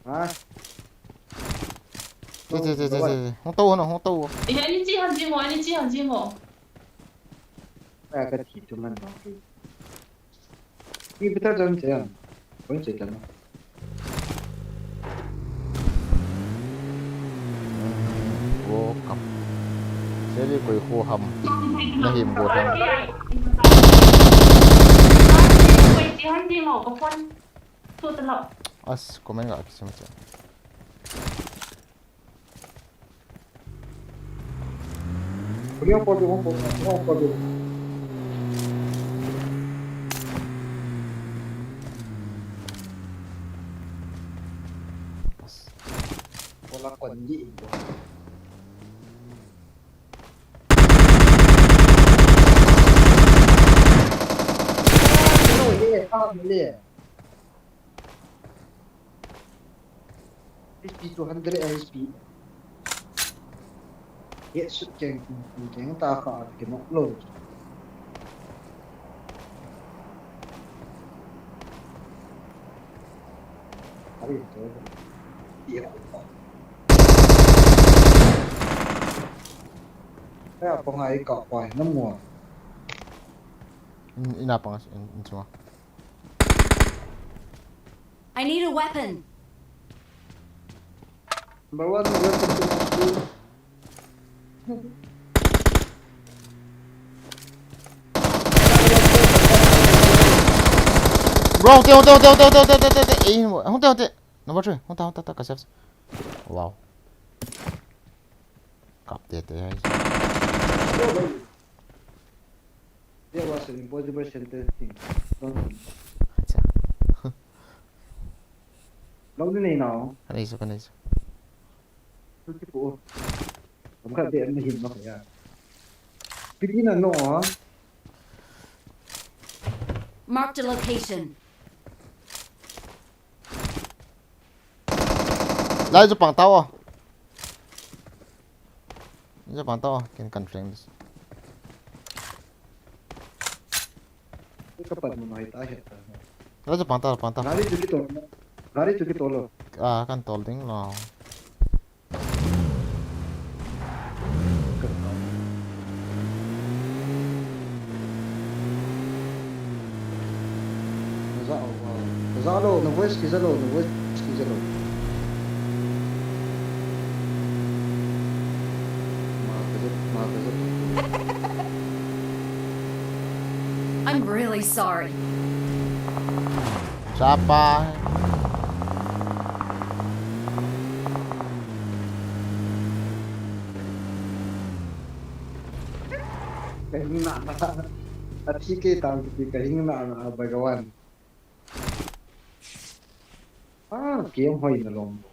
Ha? Che, che, che, che, che. Hung tao, hung tao. Eh, ani chi han jing o, ani chi han jing o. Ai, ka thi tu man ba. Ki bita jan che am. Kon che ta na. Wo kam. Seli koi khu ham. Na him go ham. As, comment ga kisim che. H P two hundred H P. Headshot keng, keng ta kha, keng nok lou. Ari to. Ye ko. Kaya pa nga ikaw pa, nam mo. In, ina pa nga, in, in chunga. I need a weapon. Number one, welcome to my team. Bro, hung te, hung te, hung te. Eh, hung te, hung te. Number three, hung ta, hung ta, ta, ka safe. Wow. Kap te te hai. There was an impossible sentence thing. Don't think. Acha. Lou ni nei nau. Ka nei su, ka nei su. Tu ti ko. Kam kha de na hin ma ya. Piti na no. Marked a location. Lai chu pang tao. Lai chu pang tao, ken kan flank this. Ka pat mo nai ta het ta. Lai chu pang tao, pang tao. Gari chu kitol. Gari chu kitol lo. Ah, kan tol ding lo. Za, za lo, na voice ki za lo, na voice ki za lo. Ma ka za, ma ka za. I'm really sorry. Chapa. Ka hing na na. A thi ke tang ki ka hing na na, Bhagavan. Ah, game hoi na lom.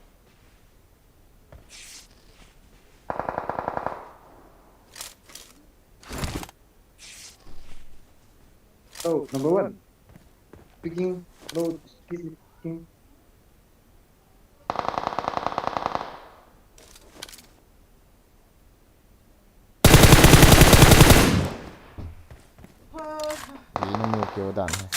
Oh, number one. Picking, low, picking. Ye na mu kya dan hai.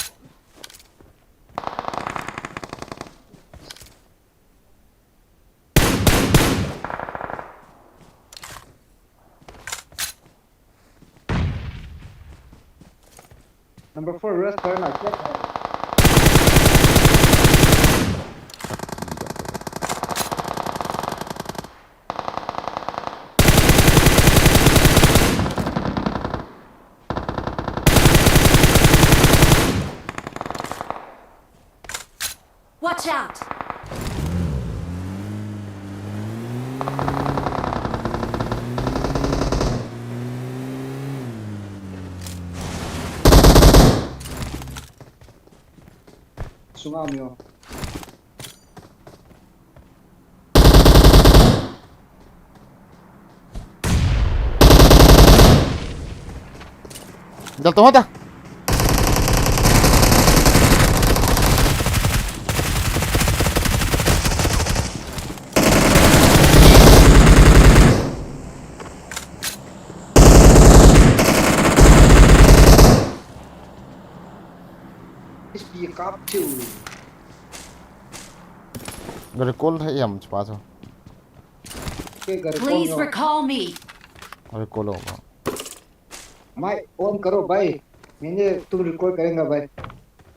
Number four, rest karna, check hai. Watch out! Sunga mi o. Dal to hota. Speak up too. Gari call hai yam chpa so. Ke gari call. Please yo. Recall me. Gari call ho ma. Mic on karo bhai. Maine tum record karenge bhai.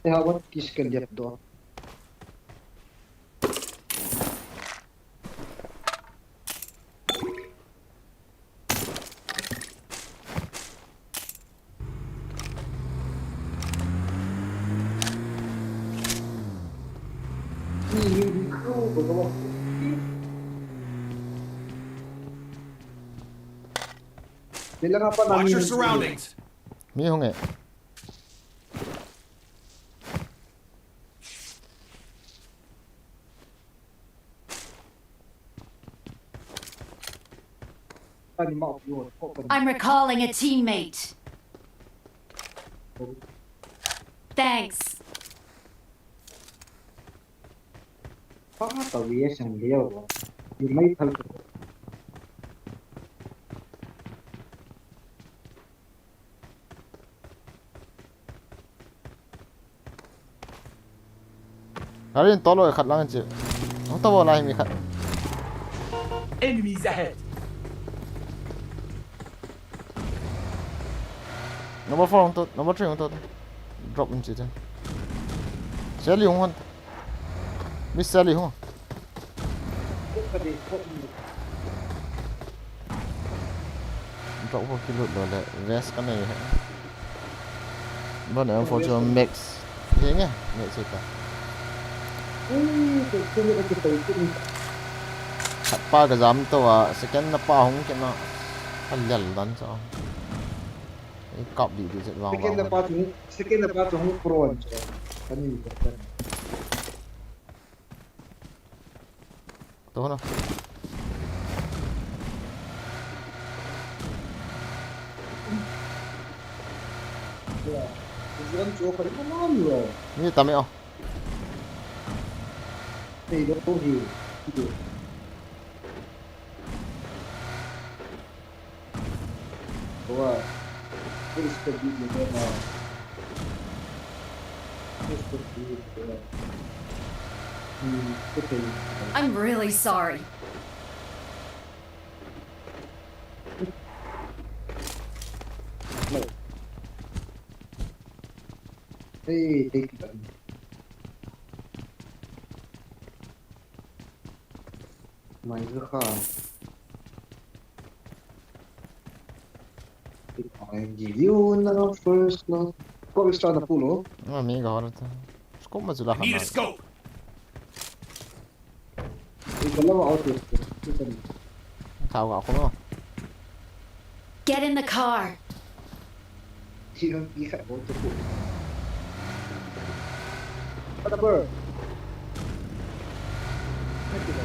Te ha what kis ke liap do. Watch your surroundings. Mi hung e. I'm recalling a teammate. Thanks. Pa ta wi sang leo. Yu mai thal ko. Gari in tolo khat lang chi. Hung tabo lai mi khat. Enemies ahead. Number four hung to, number three hung to. Drop in chi te. Seli hung hon. Miss Sally ho. Drop ho kilut lo le, vest ka nei he. Bon M four chu max. Hi nge, max hi ta. Khat pa ka jam to a, second na pa hung kina. Ka lel dan cha. Ei kap di di chet vang vang. Second na pa chu, second na pa chu hung pro an cha. Ka ni ka. To na. Ni tam e o. I'm really sorry. Hey, take it. Mai ka kha. Ai, give you now first, no? Ko isla na pulo. No, mi ga hora ta. Scope ma chula. Need a scope. Ikaw lang ako, ito. Ito. Tao ka ako, no? Get in the car. Sino ang isa ko, ito po. Ano ba? Ano ba?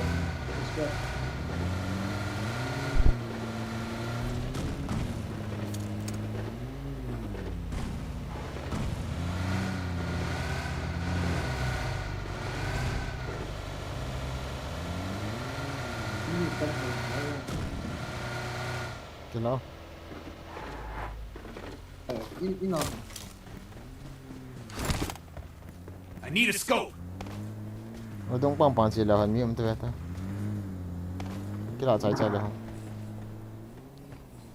Hello. I need a scope. Adong pang pang sila kan mi um tu ta. Kila chai chai le han.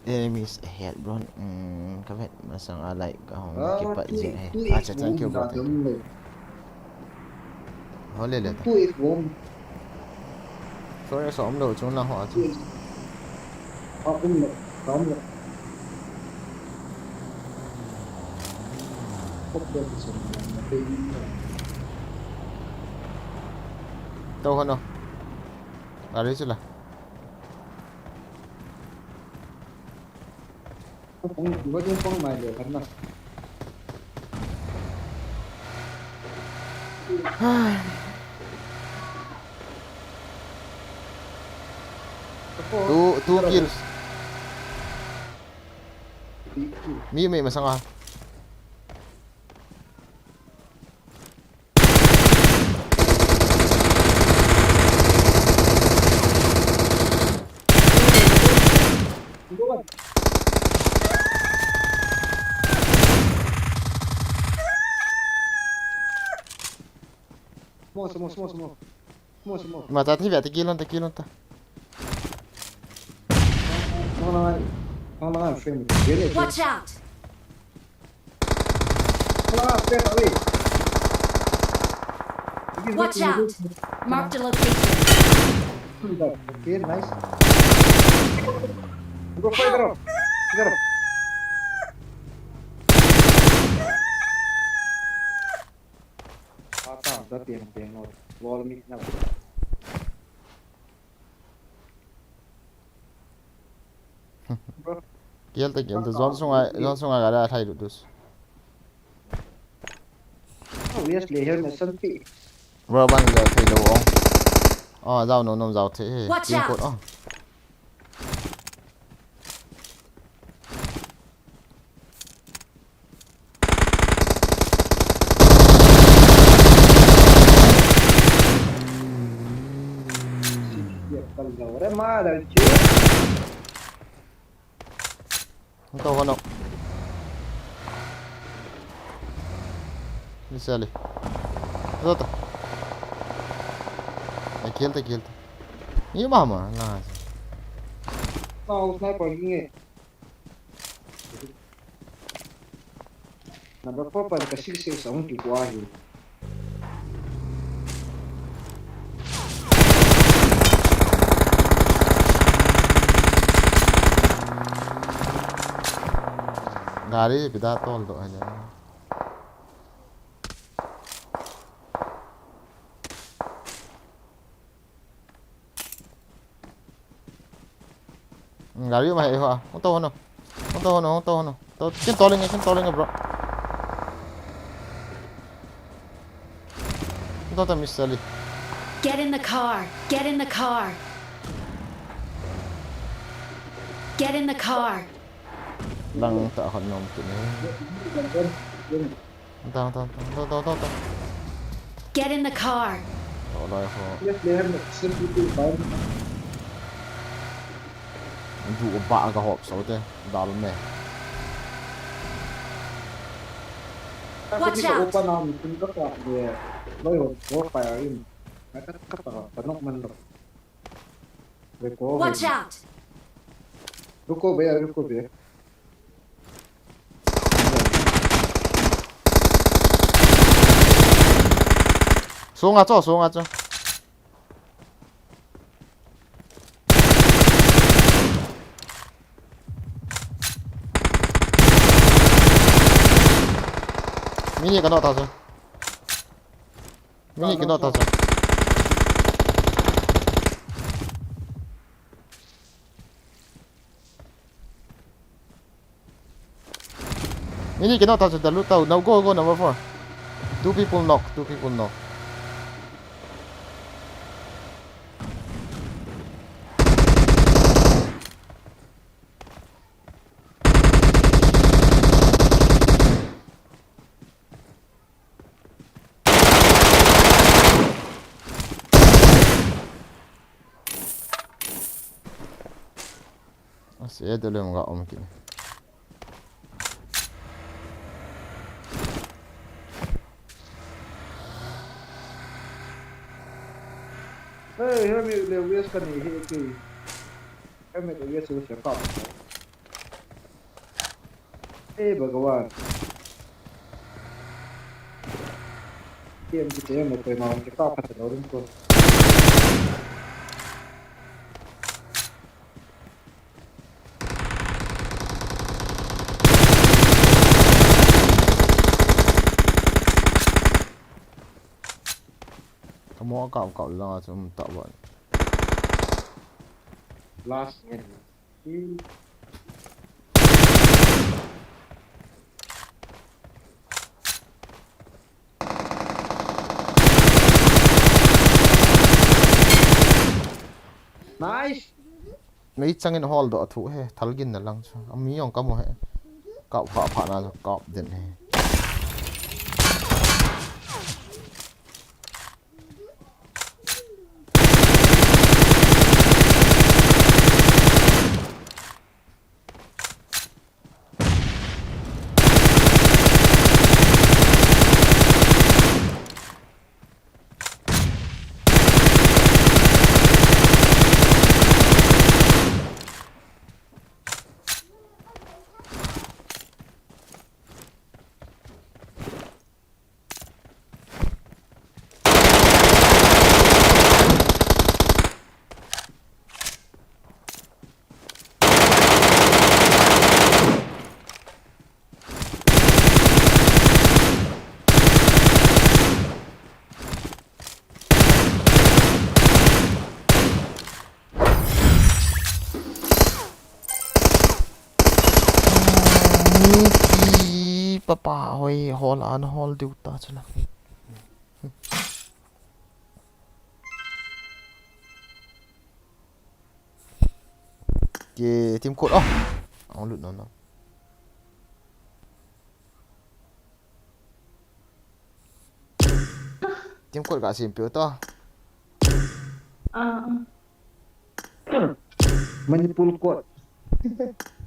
Enemies ahead, bro. Hmm, ka vet masang a like ka hong kipat jing he. Acha, thank you, bro. Thank you. Ho le le ta. Sorry, so um lo chung na ho a chu. To ho no. Gari chu la. Two, two kills. Mi, mi masanga. Smoke, smoke, smoke, smoke. Smoke, smoke. Mata, te ve, te kilon, te kilon ta. Smoke na, smoke na, frame. Grenade. Watch out! Smoke na, straight away. Watch out! Marked a location. Okay, nice. Go, fire, go. Go. Ata, da tiang tiang no. Wall mi na. Bro. Kial ta, kial ta. Zone sunga, zone sunga gari athai du dus. Oh, yes, le helmet san pi. Bro, ban le thei lo ong. Oh, zau no nom zau thei he. Watch out. Oh. Ito ko no. Ni sali. Ito to. Ay, kill ta, kill ta. Ni mama, na. Tao sniper ni. Number four pa ka six six ang ki kwa hi. Gari pida tol do aja. Gari ma he ho. Hung to hono. Hung to hono, hung to hono. To, kin to lenge, kin to lenge, bro. Hung to ta, Mister Lee. Get in the car. Get in the car. Get in the car. Lang ta hon nom kit ne. Down, down, down, down, down, down. Get in the car. Toloi ho. Du ba ga hop so te. Dal me. Watch out. Open arm, kin ka ka de. Loi ho, ho fire in. Ka ka ka ka nok man lo. Watch out! Ruko bhaiya, ruko bhaiya. Sunga cho, sunga cho. Mini ka no ta cho. Mini kino ta cha. Mini kino ta cha, dalu tau. Now go, go, number four. Two people knock, two people knock. Ase, dole mo ga om ki. Hey, helmet le waste ka ni he ke. Helmet le waste ka. Hey, Bhagwan. Game kichai mo koi ma kipah phat lo rin ko. Kamo kap kap lang a chum ta ba. Last minute. Hmm. Nice. Mei changin hol doh thu he, thal gin na lang chu. Ami jong kamu he. Kap pha pha na chu kap den he. Mipi papa hoi hol an hol diu ta chula. Ke team code, oh. Ang lut no no. Team code ka sim piu to. Ah, ah. Manipur code.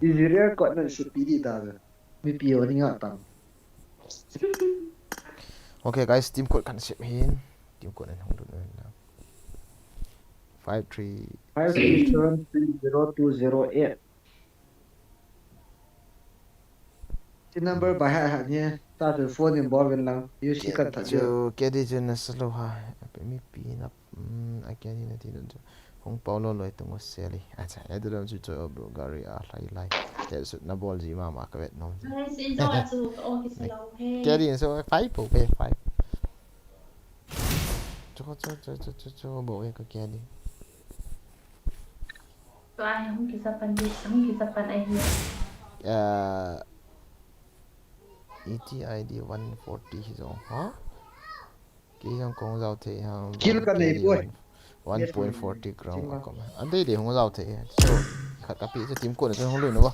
Israel code na si pidi da. Mipi o ni nga tang. Okay guys, team code kan sim hin. Team code na hung lut no na. Five three. Five three seven three zero two zero eight. Ti number by ha ha ni, ta tu phone in bol vin lang. You see kan ta chu. Ke di chu na slow ha. Mipi na, mm, a ke ni na ti dun chu. Hung pau lo loi tung seli. Acha, e du lam chu chu bro gari a lai lai. Te su na bol ji ma ma ka vet nom. Ke di so five po pe five. Chu chu chu chu chu bo e ka ke di. Tua hi hung kisa pan di, hung kisa pan ahi. Ah, E T I D one forty hi jong, ha? Kei jong kong jao thei ha. Kill ka nei poi. One point forty crown a kom. An dei dei hung jao thei. So, khat ka pi chu team code na chu hung lui no ba.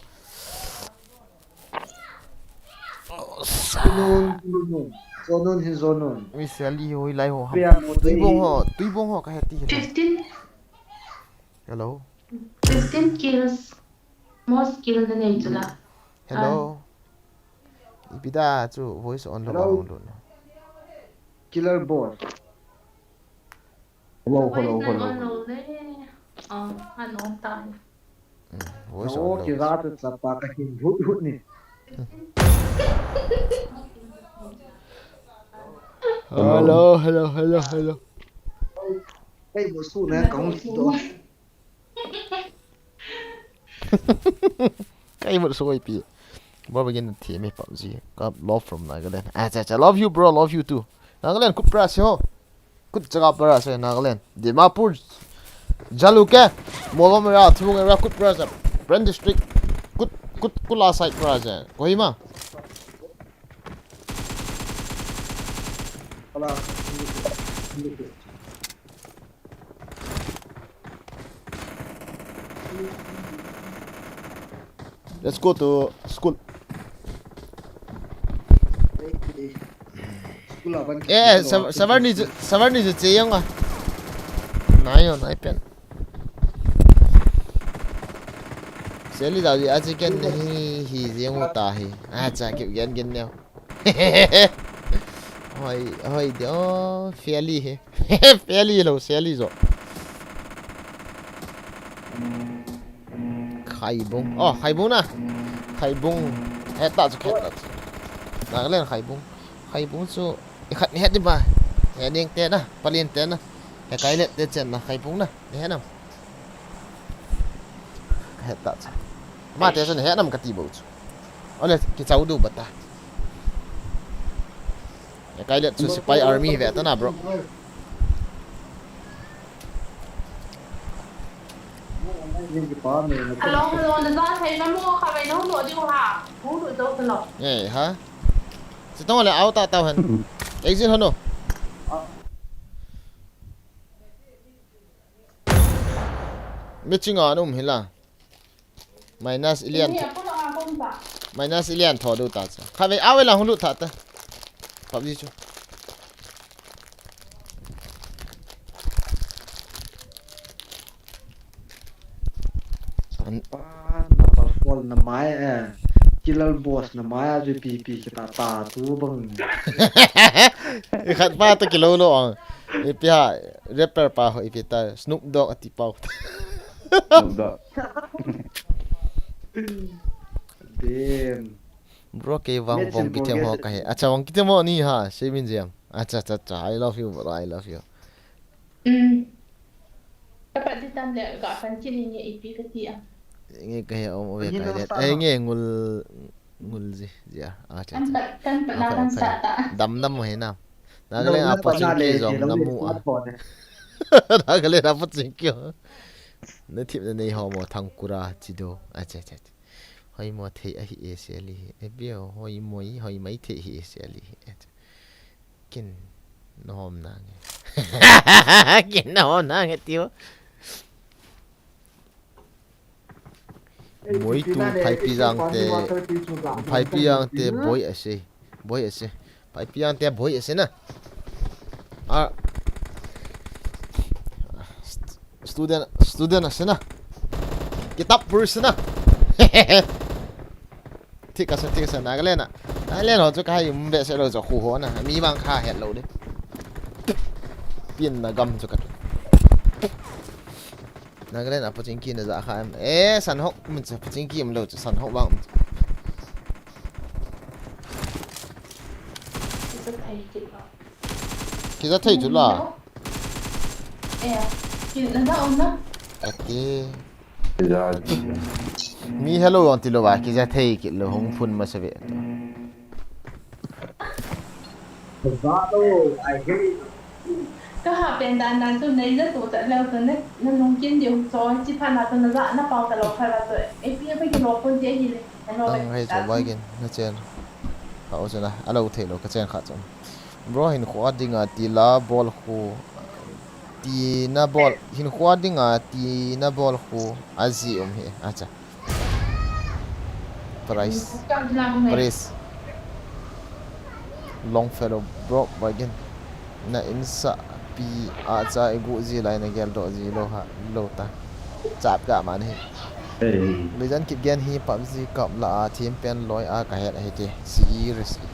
Zonun, zonun. Zonun hi zonun. Mi seli hoi lai ho ham. Pia mo tui bong ho, tui bong ho ka heti hi. Fifteen. Hello. Fifteen kills. Most kill na nei chu la. Hello. Ah. Ipi da chu voice on lo. Hello. Ba hung lut no. Killer boy. Hello, hello, hello. Ah, ano tayo? Mm, voice on lo. Kiza tu chapa ka hin hut hut ni. Hello, hello, hello, hello. Hey, bosu na ka hung si do. Kai mut soi pi. Bro, begin the team, eh, PUBG. Ka love from Nagaland. Ah, cha, cha, love you, bro. Love you too. Nagaland, kut pra se ho. Kut jaga pra se, Nagaland. Dimapur. Jaluke. Molom area, Thibung area, kut pra se. Bren District. Kut, kut, kula side pra se. Kohima. Let's go to school. Eh, Sav-, Savarni, Savarni che yang a. Nai yo, nai pen. Seli da a chi ken hi, hi jeng u ta hi. A cha ki gen gen neo. Hoi, hoi de, oh, Fairly he. Fairly lo, Fairly jo. Khaibung. Oh, Khaibung na. Khaibung. He ta chu, he ta chu. Nagaland Khaibung. Khaibung chu. I khat ni het di ba. He ning te na. Palin te na. He kai let te chen na. Khaibung na. Ni he na. Ka het ta chu. Ama te chu na het nam ka ti bou chu. Ole, kichau du bata. E kai let chu sipai army ve ta na, bro. Hello, hello, na za thei na mo kha ve na hu lo diu ha. Hu lo dou ta lo. Eh, ha. Chutong le au ta tau hen. Exit hon o. Matching a um hila. Minus ilian. Minus ilian tho du ta cha. Kha ve, a ve la hung lut tha ta. PUBG chu. An- Pa, na ba fall na mai, eh. Kilal boss na mai a ju pi pi kita ta tu bang. I khat pa to kilo lo ang. Ipi ha, rapper pa ho ipi ta, Snoop Dogg ati pau. Snoop Dogg. Damn. Bro, kei vang Matching vong kithem ho kahe. Acha, vong kithem ho ni ha, Semin Jam. Acha, acha, acha. I love you, bro. I love you. Um. Kapat di tam le ga kan kini nge ipi kati a. Nge kahe om ove kahe. Eh, nge ngul, ngul ji, ji a. Acha, acha. Kan pat, kan pat na kan sa ta. Dam dam mo he na. Nagaland a paching ki jong na mu a. Nagaland a paching ki. Na thip na nei ho mo thang kura chi do. Acha, acha, acha. Hoi mo thei ahi e se li hi. E bio, hoi mo i, hoi mai thei hi e se li hi. Acha. Kin na hom na nge. Kin na hom na nge tiu. Moi tu Phaipi jang te, Phaipi jang te boi ase. Boi ase. Phaipi jang te boi ase na. A, student, student ase na. Kitab pur ase na. Thik ase, thik ase, Nagaland a. Nagaland ho chu kahai um behseh lou chu khu ho na. Mi vang kha het lou de. Pin na gam chu ka. Nagaland a paching ki na ja kha em. Eh, san hok min chu paching ki um lou chu san hok vang. Kija thei chu la. Eh, ki na da um na. Ati. Mi hello jong tilou va, kija thei kit lou, hung phun masa ve. Ka ha pen dan dan chu nei ja tu ta lou tu ne, na lung kin diu cho, chi pha na tu na ja na pau ta lou pha la tu. A P F ki lo pun te hi le. Hello. Ang hai cho bai gin, na chen. Ha o chena, a lou thei lou, ka chen kha chon. Bro, hinkho a dinga tila bol khu. Tina bol, hinkho a dinga tina bol khu. Aji um hi, acha. Price. Price. Long fellow bro, bargain. Na insa pi acha igu ji lai na gel do ji lou ha, lou ta. Chap ka man hi. Hey. Legend kit gen hi PUBG kap la a thim pen loi a ka het ahi te. Seriously.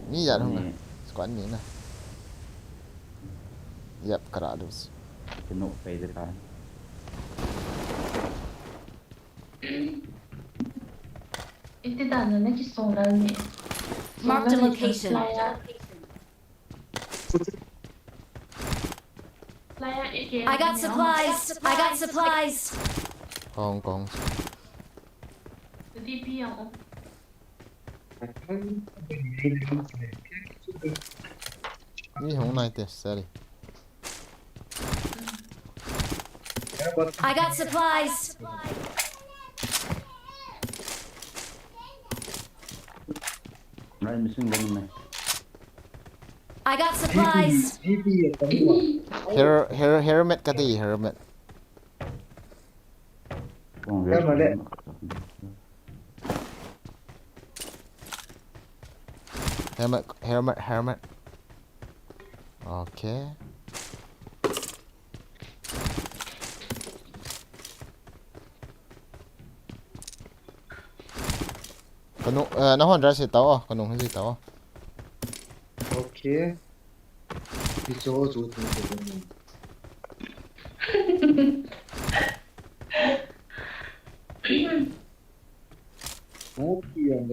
Ni jan hung. Ni. Squad ni na. Yep, kara lose. Kino pai de ka. Iti dan na ki song la ni. Mark the location. Flyer. Flyer again. I got supplies. I got supplies. Hong Kong. D P yang. Mi hung nai te, sorry. I got supplies. Nai missing gun me. I got supplies. Here, here, helmet kati, helmet. Helmet, helmet, helmet. Okay. Kanu, eh, na hon dress tao, kanu hon tao. Okay. Kicho chu chu chu.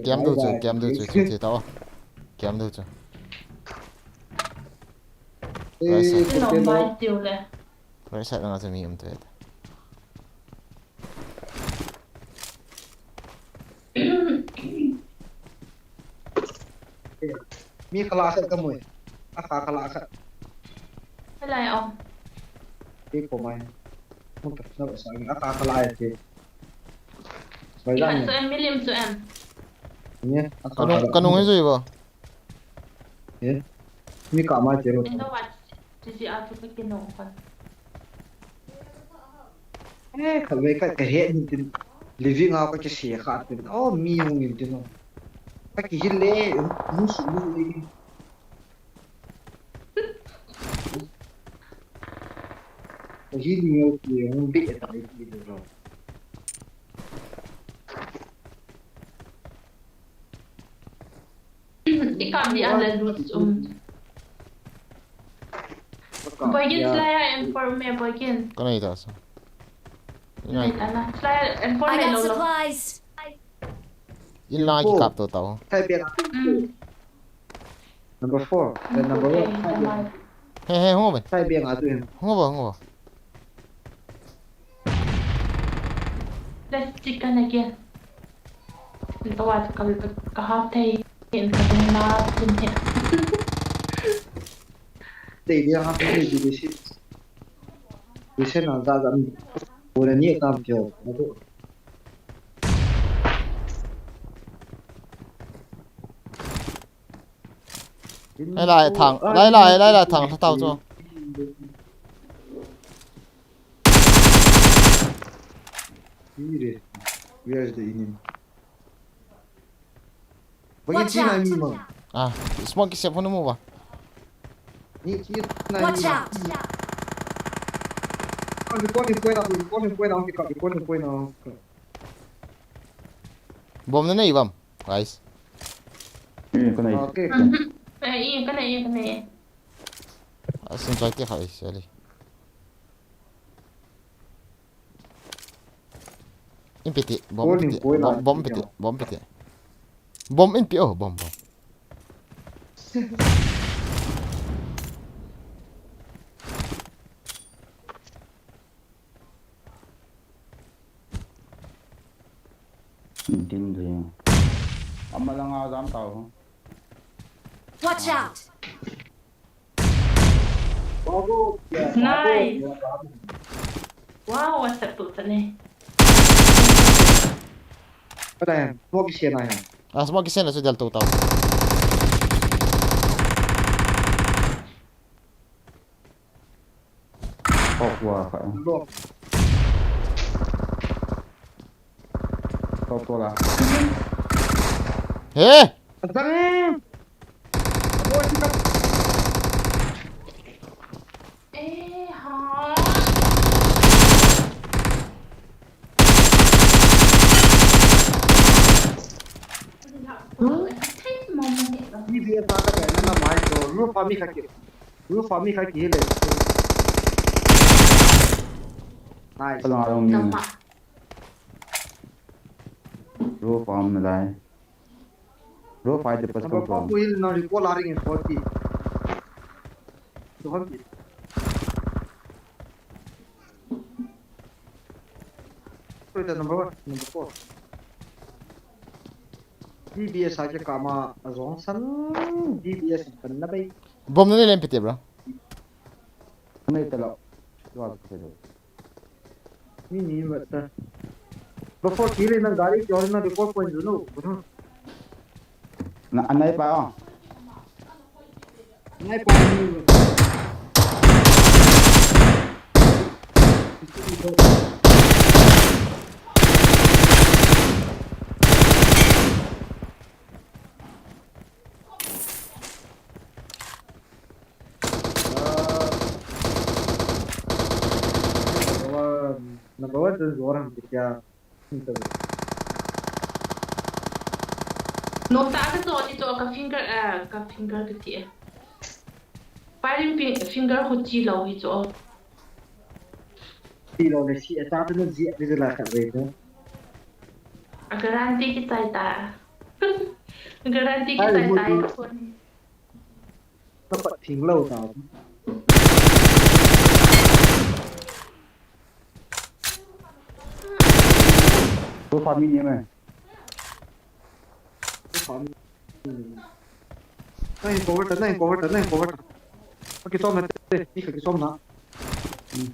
Kiam du chu, kiam du chu, chu, chu, tao. Kiam du chu. Right side. Right side nga chu mi um tu et. Mi kala sa ka mui. Aka kala sa. Helai om. Ti ko mai. Mun ta na sa a ka kala ai ti. Bai jan. Su em, milim su em. Ni, aka kala. Kanu, kanu ngai zui bo. Eh? Mi ka mai ti ro. Endo wat. Chichi a chu ka kinong khan. Eh, khalvei ka, ka he ni tin. Living a ka kise kha tin. Oh, mi hung in tin. Ka kihil le, hung su le. Ka hil ni o ki, hung be ta i ti lo. I kam ni a le lut um. Boigin, yeah. Slayer inform me, Boigin. Ka nei ta sa. Nei ta na. Slayer inform me lo lo. Supplies. In la ki kap to tao. Kai pe. Mm. Number four. Then number one. He, he, hung uve. Sai beng a tu em. Hung uve, hung uve. Let's chicken again. Tua ka, ka half thei in ka tung na tin he. Thei dia half thei di di si. Di se na da da mi. Pura ni tam kyo. Lai lai thang, lai lai, lai lai thang, thang tao chu. Where is the enemy? Watch out! Ah, smoke kise phone mo ba. Watch out! Reporting point out, reporting point out, reporting point out. Bomb na nei bam. Guys. Hmm, ka nei. Okay. Mhm. Eh, iya, ka nei, iya, ka nei. Asin chai ti khai seli. In piti, bomb in piti, bomb, bomb in piti, bomb in piti. Bomb in pi, oh, bomb, bomb. Din din. Ama lang a jam tao. Watch out! Nice. Wow, what's up, Putane? Putane, smoke kise na hai. Ah, smoke kise na, so jal to tao. Top wall kha. Top wall a. He! Azang! Abo si ka. Eh, ha. Hmm? T V S a ka na mai to. Roof a mi kha ki. Roof a mi kha kihil e. Nice. Kalang arong ni. Tama. Roof a um nalai. Roof a te pas ko. Number four ko hil na recall a ring in forty. Duhan ki. Koi ta number one, number four. D B S a ke kama a jong san D B S kan na bai. Bomb na nei lem pite, bro. Nei ta lo. Lo a ke do. Ni ni vat ta. Number four kile na gari ke hol na recall point do no. Na anai pa o. Anai pa ni. Ah. Number one, number one tu Zoran kya? Nomtah a ka cho ni cho ka finger, ah, ka finger kati e. Firing fi-, finger ho chi lou hi cho. Chi lou le si, eh, ta tu na ji, ji la ka re ko. A guarantee ki tai ta. Guarantee ki tai ta. Ai, mo tu. Ka pat thing lou ta. Roof a mi ni mai. Roof a mi. Nang cover ta, nang cover ta, nang cover ta. Ka kichom na te, mi ka kichom na.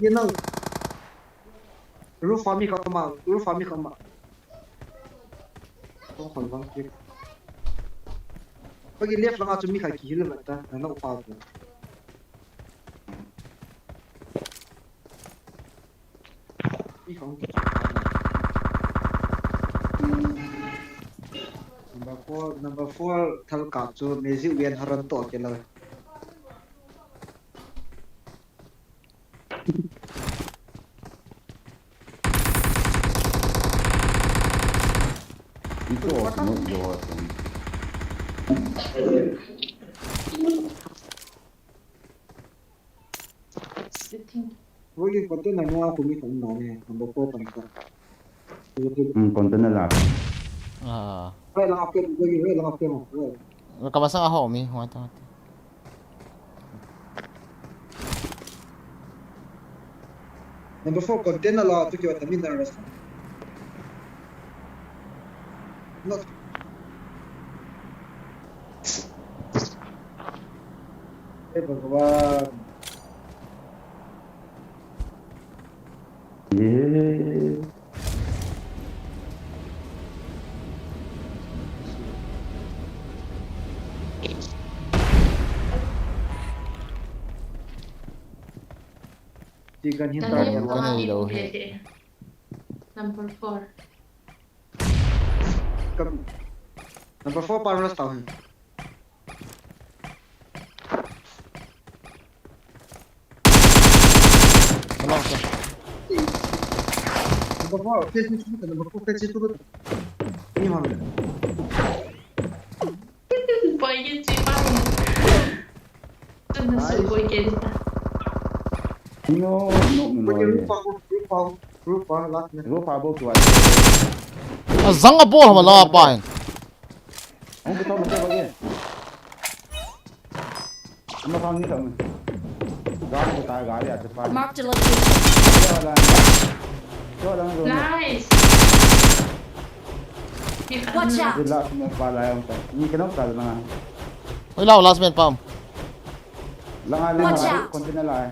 Ye nang. Roof a mi kha ma, roof a mi kha ma. Tong khol bang ki. Pagi left langa chu mi kha kihil vat ta, na nau pa chu. Number four, number four thal kap chu Magic Wand haran to ke lo. Ito, no, yo, Woi, container nunga kumi kong na ne, number four pan ka. Hmm, container la. Ah. Wait, lang ape, wait, wait, lang ape mo. Wait. Ka masang aho mi, wait, wait. Number four, container la, tu kiwa tamin na rasa. Not. Hey, Bhagwan. Number four. Number four pa rush tau hin. Number four, face ni chuta, number four, face ni chuta. Ni ma. Boy, ye chi pa. Tun na su boy ke ta. No, no, no. Boy, no, roof pa, roof pa, roof pa, last man. Roof pa, both one. Azang abol hama la pa hin. Ang kita mo ba ye? Ano kang ni kami? Gari ko tayo, gari at pa. Mark the location. Nice. Watch out. Last man pala yung pa. Ni kanang pala na. Uy, lao, last man pa. Lang, lang, container la eh.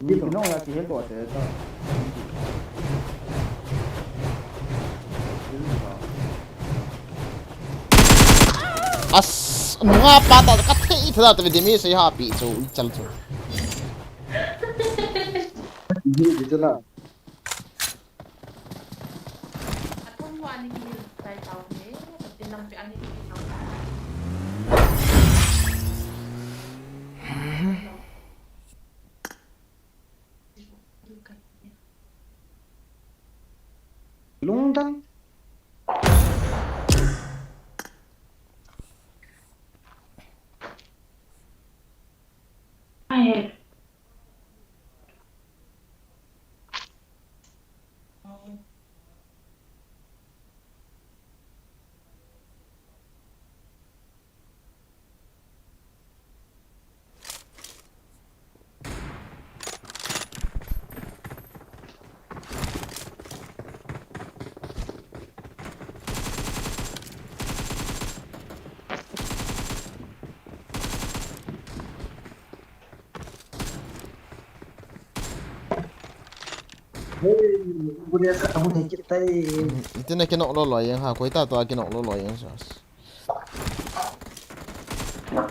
Ni kanang la ki hel to ate ta. As, nunga pa ta ka thei tha ta de mi se ha pi chu, i chal chu. Ni de la. Lungdang. Ai. Hey, guri asa kamu hekit tai. Iti na kinok lo lo yang ha, koi ta to kinok lo lo yang sas.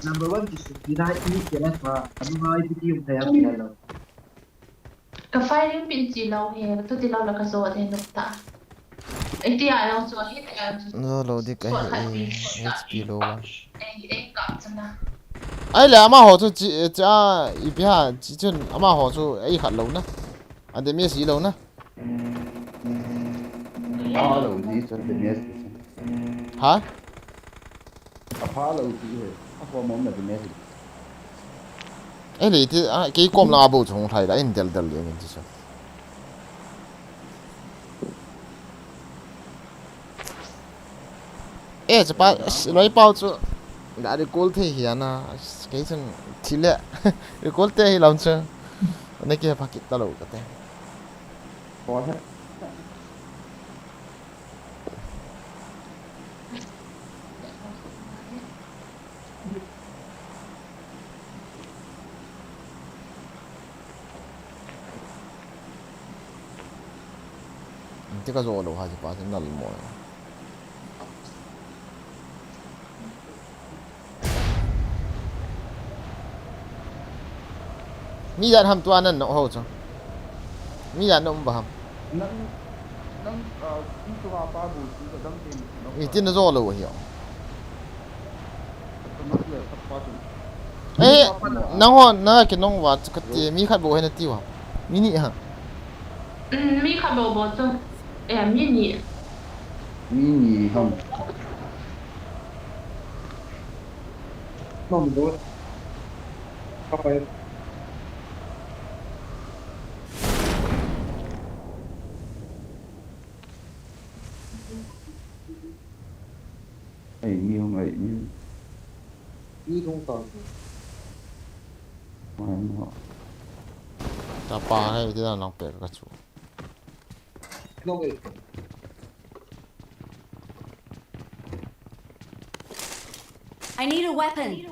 Number one, kisu, kina ini kina sa, anu ngai video kaya kaya lo. Ka firing pin chi lo he, tu ti lo la ka zo de nuk ta. Ei ti a yong chu hit a chu. Zo lo di ka hi, H P lo wa. Ei, ei ka chana. Ai le amaho chu chi, cha, i pi ha, chi chun amaho chu ei khat lo na. A de mi si lo na. Pha lo di chun de mi si. Ha? A pha lo di he. A ko mom na de mi si. Ei le ti, a, kei kom la a bo chung thai da, in del del le min ti chu. Eh, chapa, loi pau chu. Ga recall thei hi ana, kei chun thile. Recall te hi lam chu. Ne ke pha kit ta lo ka te. Ko he. Ti ka zo lo ha, ti pa, ti nal mo. Mi dan ham tua nan no ho chu. Mi ya na um ba ham. Nang, nang, ah, mi tu ha pa bu tu ka dam te ni. Iti na jo lou hi. Ka nok le ka pa tu. Eh, nang ho na kinong va chu ka ti, mi khat bou hi na ti va. Mi ni ha. Mm, mi khat bou bou chu. Eh, mi ni. Mi ni ham. Nom do. Ka pa. Ei, mi hung ei, mi. Mi hung ta. Mai mo. Tapa hai ti na nang pe ka chu. No, wait. I need a weapon.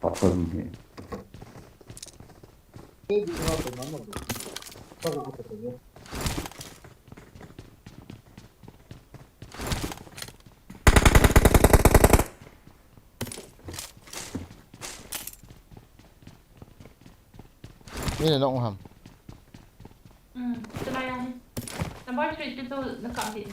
Weapon hi. Mi na nong ham. Hmm, tu lai ahi. Number three tu tu na kam di.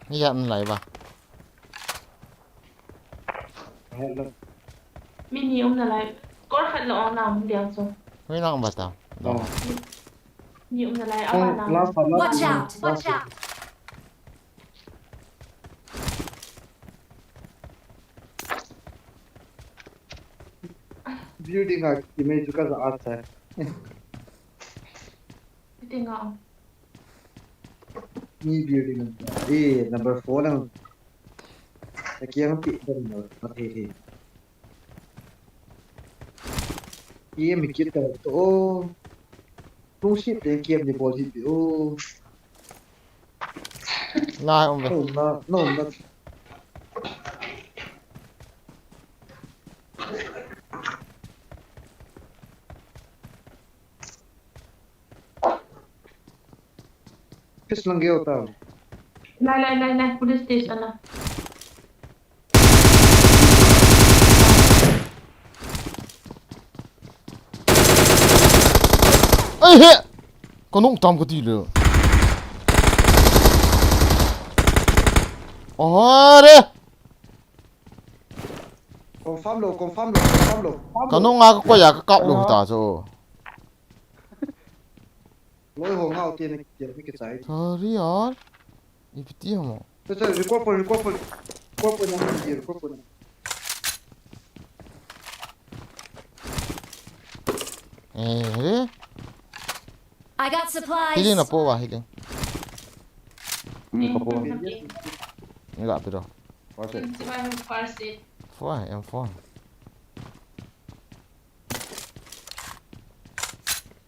Ni ya nalai ba. Mi ni um nalai. Kor khat lo ang na um diang so. Mi nang ba ta. Do. Oh. Ni um nalai, oh, awa na. Last one, last one. Watch out! Watch out! Building a image ka za at hai. Building a. Mi building a. Eh, number four na. Akiang ti dan na. Mati he. Kiam hi kit ta to. Lungset tah in kiam ni bol hi pi o. Nai um ve. No, na, no, na. Kis lang geo ta. Nai, nai, nai, nai, police station a. Ai he! Ka nung tam ka ti le. Are! Confirm lo, confirm lo, confirm lo, confirm lo. Ka nung a ka koi a ka kap lo ta chu. Loi ho ngau te na kitia na kichai. Sorry yaar. Ipi ti ham. Chal, chal, record point, record point. Record point na kitia, record point. Eh, re. I got supplies. Healing na po ba, healing. Hmm, ka po. Ni ga pi do. First aid. First aid. Four, M four.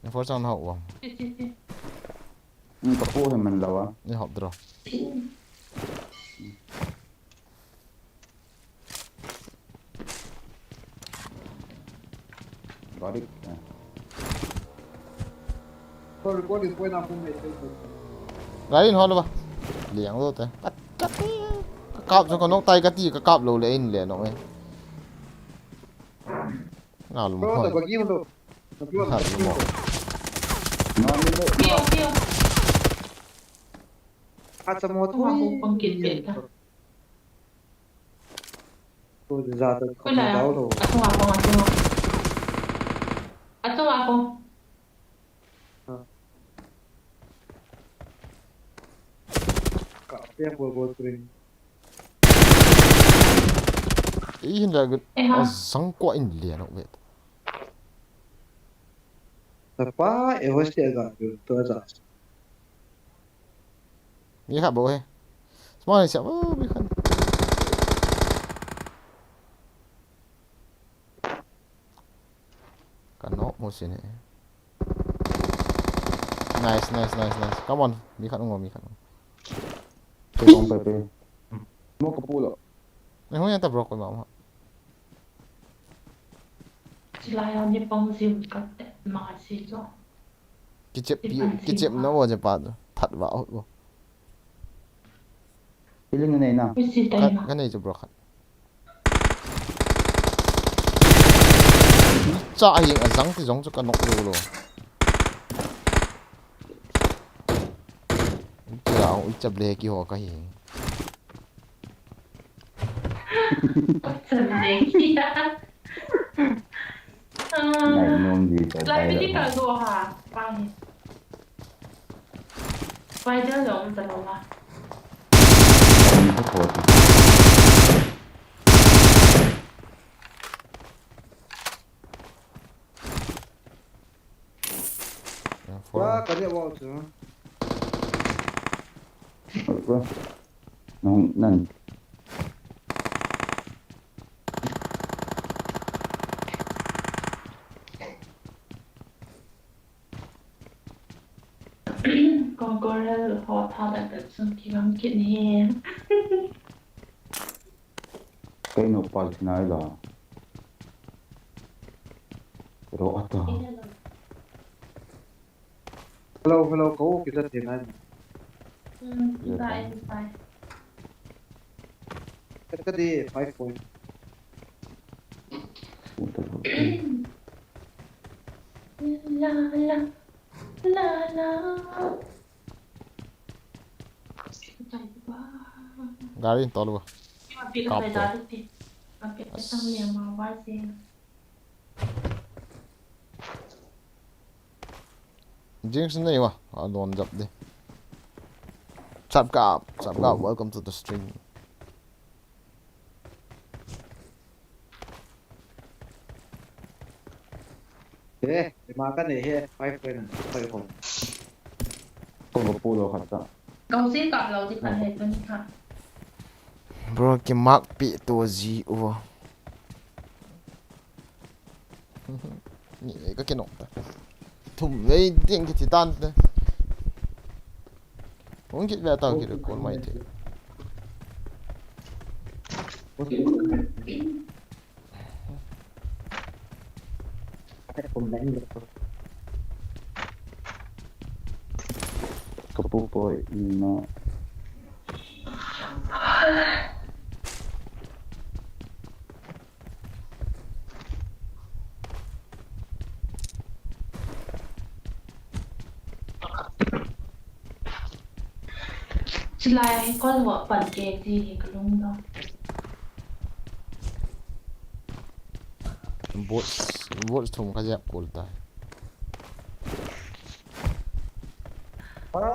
Ni for chang na hau. Ni ka po he man lawa. Ni hop draw. Got it. Sorry, sorry, sorry, na phone me. Gari ni hol ba. Liang lo te. Ka kap, ka kap, ka nok tai ka ti, ka kap lo le in le no e. Na lum. Bro, hoi. Tabagi mo to. Tabagi mo. Na lum mo. Piu, piu. Acha mo to. Tua ko pang kit pet ta. To ja to. Koi la ya. Atunga ko, atunga. Atunga ko. Ka pe bol bol kring. Ei hin la gut. Eh, ha. Azang ko in le nok vet. Tapa, eh, hostel ga, tu aja. Mi khat bou he. Small ni siap, oh, mi khat. Ka nok mo sini. Nice, nice, nice, nice. Come on, mi khat ngo, mi khat ngo. Pe kong pe pe. Mo ka pulo. Ni hung yang ta bro ko ma ma. Sila yang ni pang sim kat. Masi chu. Kichep pi, kichep na o je pa chu. That va o. Feeling nei na. Ka, ka nei chu bro khat. Cha hi a jang ti jong chu ka nok lo lo. Cha ang u cha ble ki ho ka hi. Ngai nom di ta. Spider lo ta lo la. Wa, ka dia wa chu. Wa. Nang nan. Kongkorel ho tha da ka sun ki ram kit ni. Kei no pal thinai la. Ro ata. Hello, hello, ko kita thinai. Hmm, kita, kita. Kata di five point. La, la, la, la. Gari in tolu. Kap to. Jinx nei wa, a don jap di. Chap kap, chap kap, welcome to the stream. Eh, lima ka nei he, five point five ko. Ko ko pulo khat ta. Kau si ka lo di ka he tu ni ka. Bro, ki mark pi to ji u. Ni ka kinok ta. Thum vei ding kiti tan te. Hung kit ve tau kit kon mai te. Ka pu po i na. Chilai kol wa pan ke ti hi ka lung da. Bots, bots thum ka jep kol tai. Ah,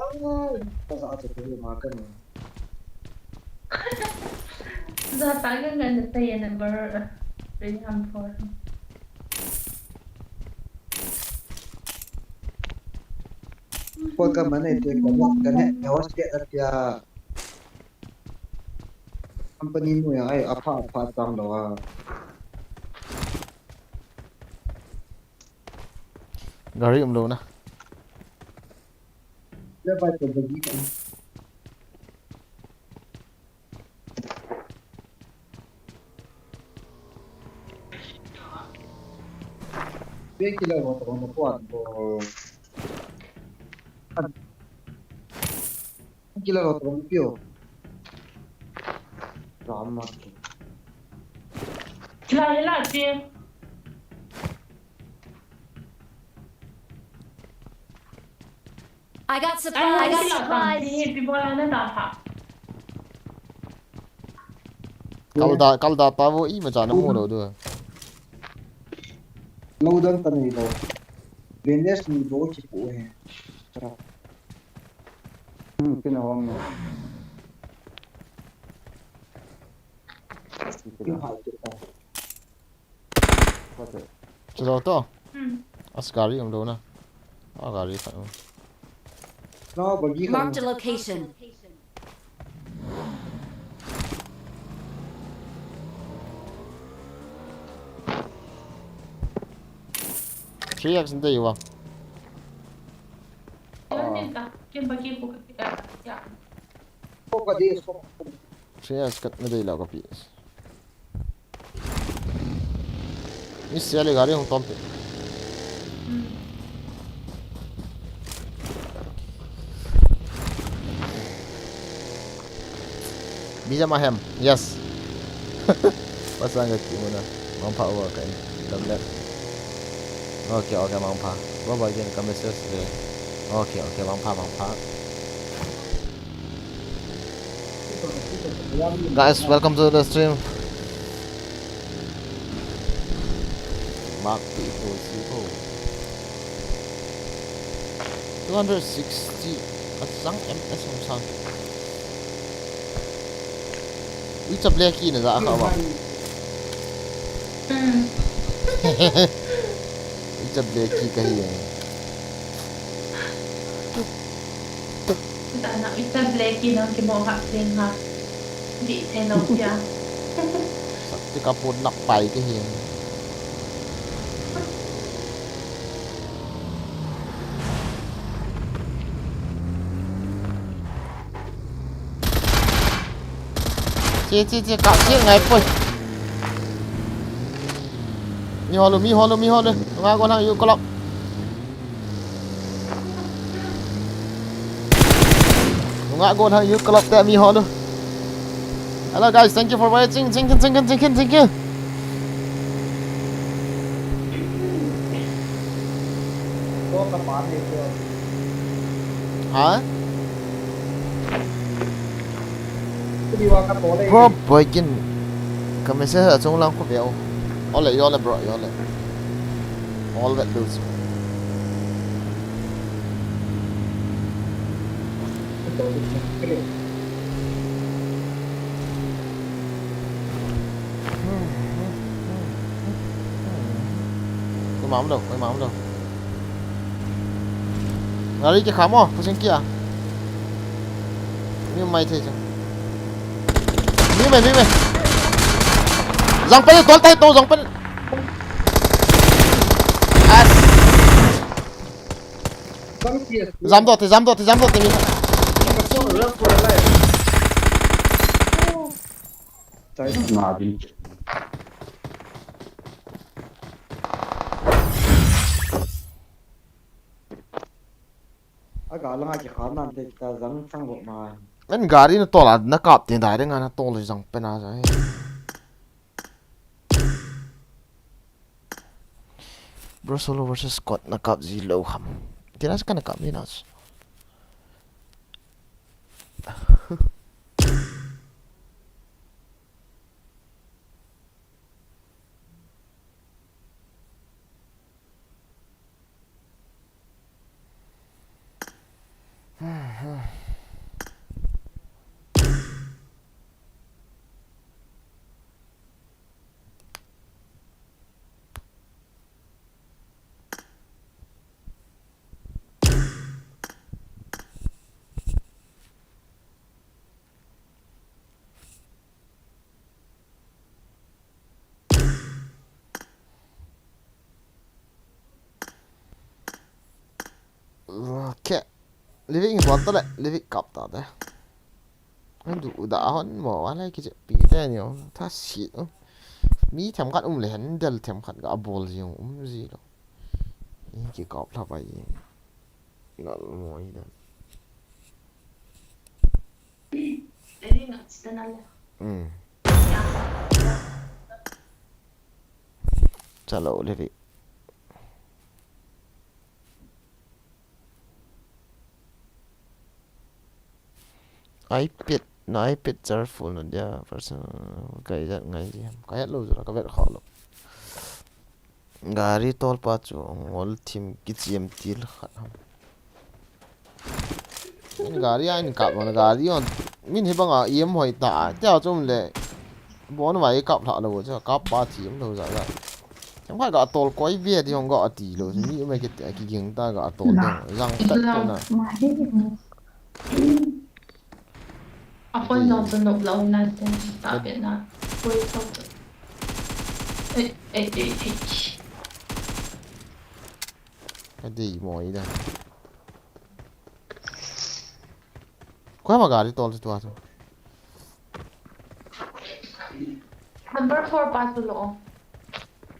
ka sa chu ma ka ni. Za ta ga ngan da ta ya number. Ring am for. Ko ka mane te ka ne, ka ne, ka host ke atia. Company mu ya ai, apha, apha chang lo a. Gari um lo na. Le bai ko bagi ka. Pe kilo mo to mo po an ko. Kilo lo to mo pio. Ram ma. Kila hila ti. I got supplies. I got supplies. Kal da, kal da ta vo i ma cha na mu lo du. Lo dan ta nei lo. Venus ni bo ki pu he. Hmm, kina hom na. Kina hai kina. Chalo to. Hmm. As gari um lo na. A gari khat um. No, bagi khat. Marked a location. Three X dei wa. Three X kat na dei la ka pi. Isi ale gari hung tom pe. Hmm. Bijama hem. Yes. Pasang ka ki muna. Mangpha over ka in. Tablet. Okay, okay, mangpha. Baba again ka message le. Okay, okay, mangpha, mangpha. Guys, welcome to the stream. Mark people, people. Two hundred sixty. Asang M S hong sang. Ui, chap le ki na za ka ba. Ui, chap le ki ka hi. Tana ui, chap le ki na ki mo ha pen ha. Di te no kya. Sakti ka pon nak pai ka hi. Che, che, che, kap che ngai poi. Mi holu, mi holu, mi holu. Nga go nang yu kolop. Nga go nang yu kolop te mi holu. Hello guys, thank you for watching. Thank you, thank you, thank you, thank you. Ha? Bro, boy kin. Ka message a chung lang ko veo. Ole, ole, bro, ole. All that dudes. Ko mam lo, ko mam lo. Gari ke khamo, pusing kia. Mi mai thei chang. Mi mai, mi mai. Jang pen, tol tai to, jang pen. As. Jam dote, jam dote, jam dote, mi. Aga langa ki khan nan te ta jang chang go ma. Men gari na tol a na kap te dai renga na tol jang pen a jang. Bro, solo versus squad na kap ji lo ham. Kira sa ka na kap ni nas. Okay. Living in bottle, living cup ta de. An du u da hon mo, ala ki je pi te ni o, ta si o. Mi themkhat um le handle themkhat ga bol ji um ji lo. Ni ki kap la bai. Ngal mo i da. Hmm. Chalo le ri. iPad, na iPad charge full na dia, person, kai jat ngai ji ham. Kai jat lo jora, ka vet kha lo. Gari tol pa chu, ngol thim kichiam til khat ham. Min gari a in kap, min gari on. Min hi banga em hoi ta, tia chum le. Bon vai kap lha lo, cha kap pa thim lo ja ja. Chang kha ga tol koi ve di hong ga ti lo, mi mai ke te ki ging ta ga tol de. Jang ta to na. A phone jong chu nop lou na te, ta pe na. Pui thou chu. Ei, ei, ei, ei. Ka dei mo i da. Ko ma gari tol tu tu. Number four pa chu lo.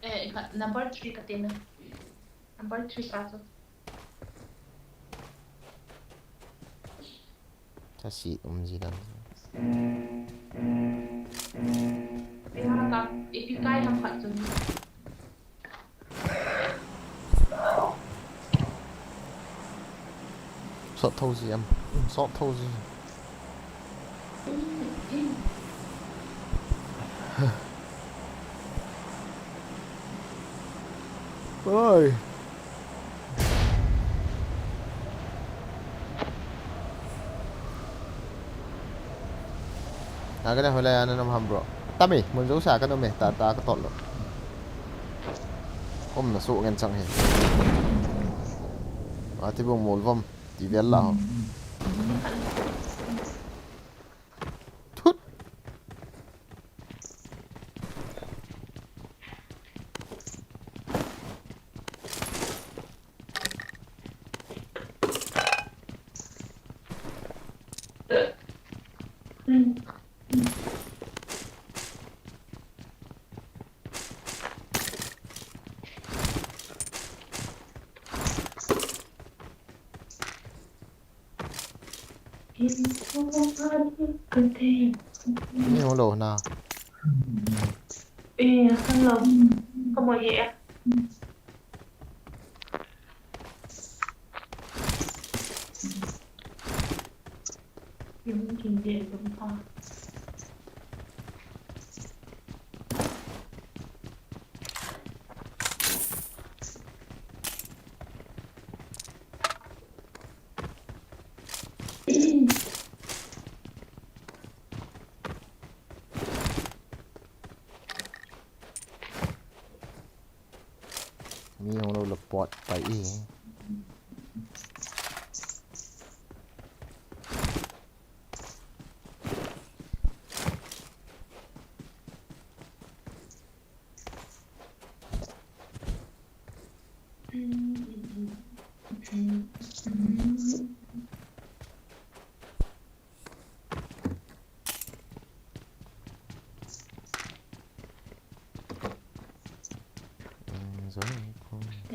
Eh, ka, number three ka te na. Number three pa chu. Ta si um ji dan. Ipi ham khat chun. Sot tho ji em. Sot tho ji. Oi. Nagana hoilai a naum ham bro. Tami, mun jouse a kanum e, ta, ta katot lou. Umna suh ngen chang hi. Ati bung mol vom, ti vel la ho. Thut. Ni hung lou na. Eh, hung lou. Ka mo ye. Yung kin din dum pa. Mi hung lou le pot pai e.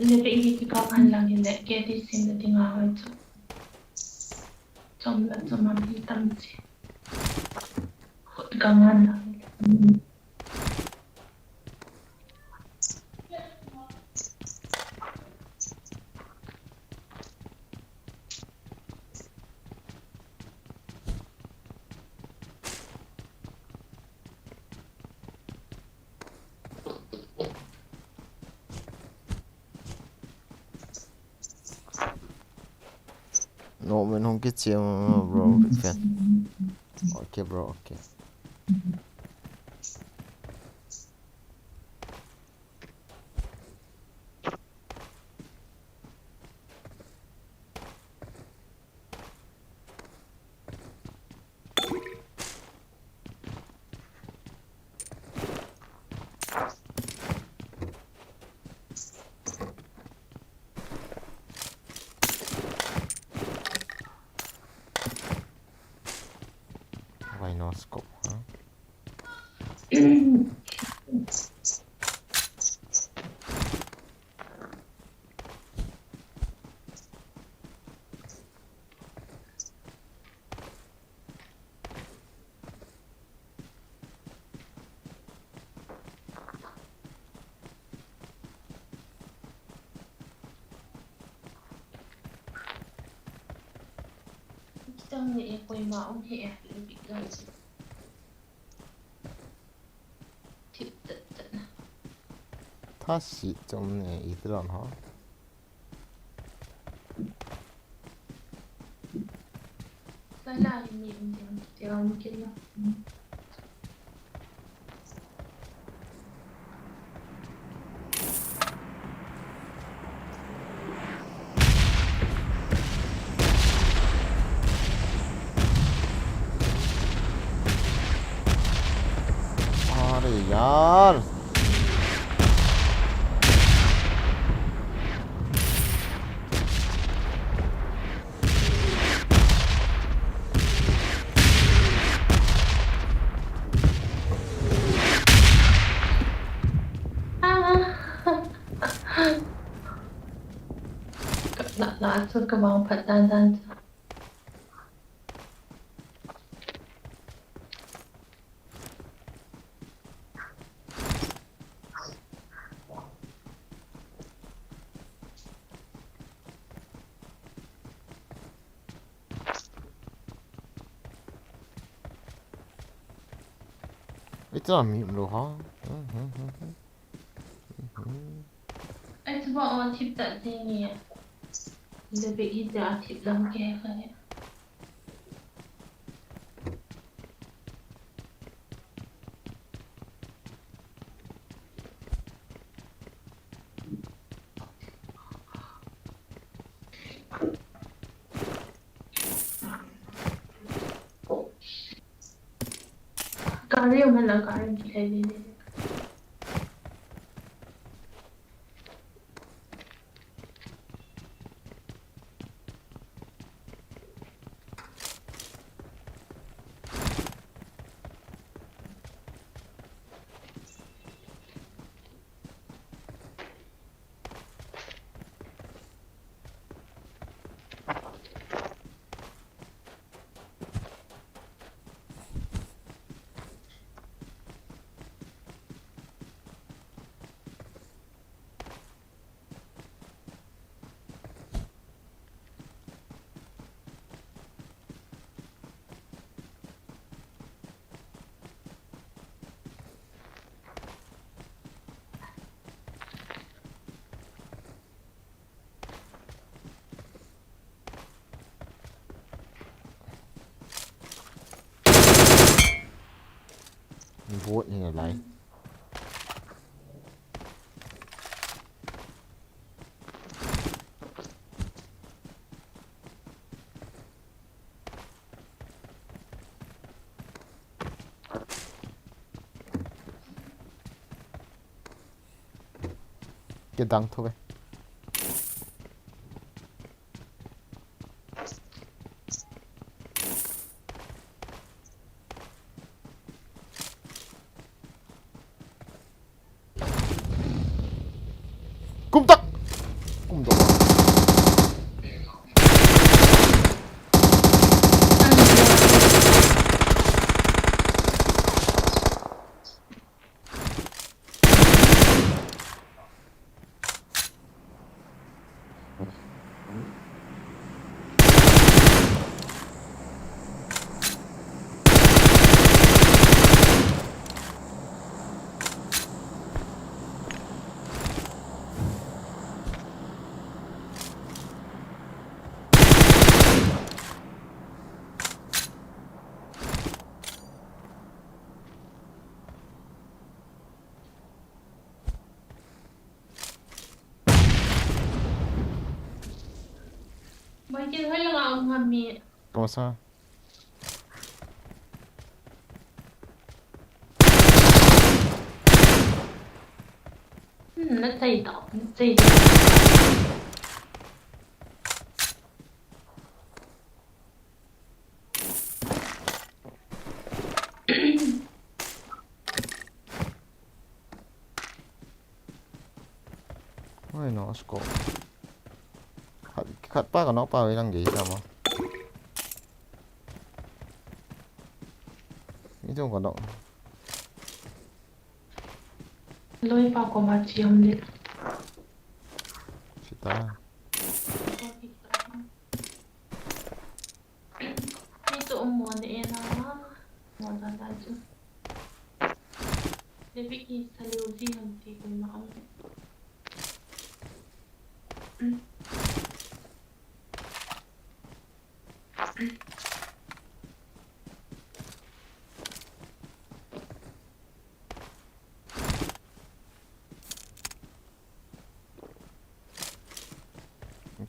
Lebe i ki ka kan lang le ke ti sim le ti nga hoi chu. Chom la chom am hi tam chi. Khut ka ngan lang le. No, men hung kichia, bro, big fan. Okay, bro, okay. Why no scope, huh? Kitang ni e koima um hi e, big guns. Thip tat tat na. Tha si chom ne i tilon ho. Lai lai ni um diam, diam kin na. अरे यार। Ka la la chu ka vang phat dan dan chu. Ita mi lo ha. Ai, chuba o thip ta ti ni. David hi ta thip lam ke ka he. Gari um hen lang, gari um thei ding. Bot ni nalai. Kidang thu ve. Kum tak. Kum tak. Michael, hoilang a um ham mi? Kamo sa? Hmm, na chai ta, na chai ta. Oi, no scope. Khat, khat pa ka nok pa ve lang ge ta mo. Ni jong ka nok. Loi pa ko ma chi am de. Sita. Ni to um mo de e na. Mo da da chu. David ki sa leo ji ham ti ko ma am.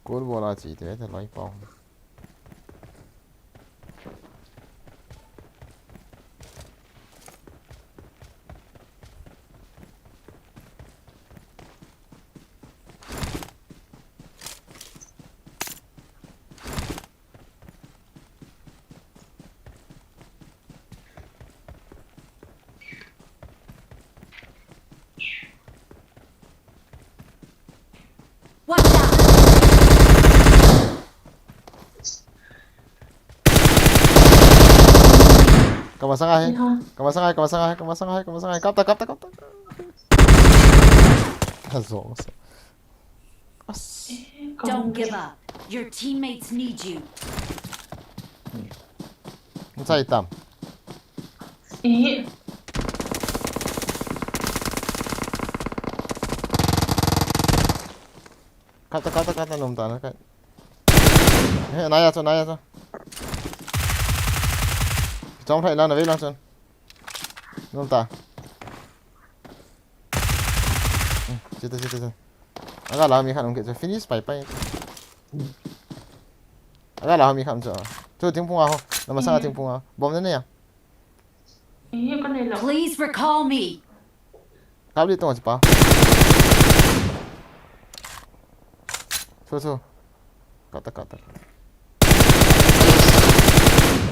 Kol bola chi te te loi pau. Watch out! Kamasang ahi. Iha. Kamasang ahi, kamasang ahi, kamasang ahi, kamasang ahi. Kapta, kapta, kapta. Azong sa. As. Eh, Don't give up. Your teammates need you. Inside tam. Eh. Kata, kata, kata, nom ta na kai. He, nai a chu, nai a chu. Chom thai la na ve lang chun. Nom ta. Hmm, chita, chita, chita. Aga la mi khan um ke chu finish pai pai. Aga la mi khan chu. Chu thingphung a ho. Na masang a thingphung a. Bom na ne ya. Please recall me. Kap li tong a chi pa. Chu, chu. Kata, kata.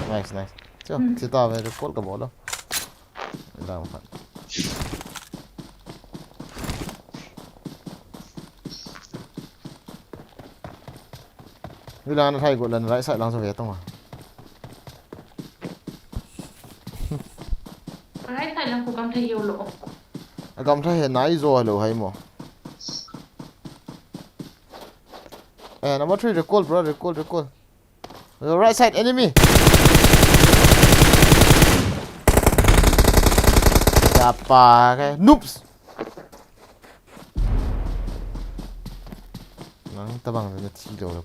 Nice, nice. Chu, hmm, chi ta ve, recall ka bol lo. Ila mo khan. Ila na thai go lan right side lang chu ve tong a. Right side lang ko kam thai yo lo. A kam thai he nai zo lo hai mo. Eh, number three, recall, bro, recall, recall. Your right side, enemy. Chapa, ke noobs. Nang tabang na thi lo lo.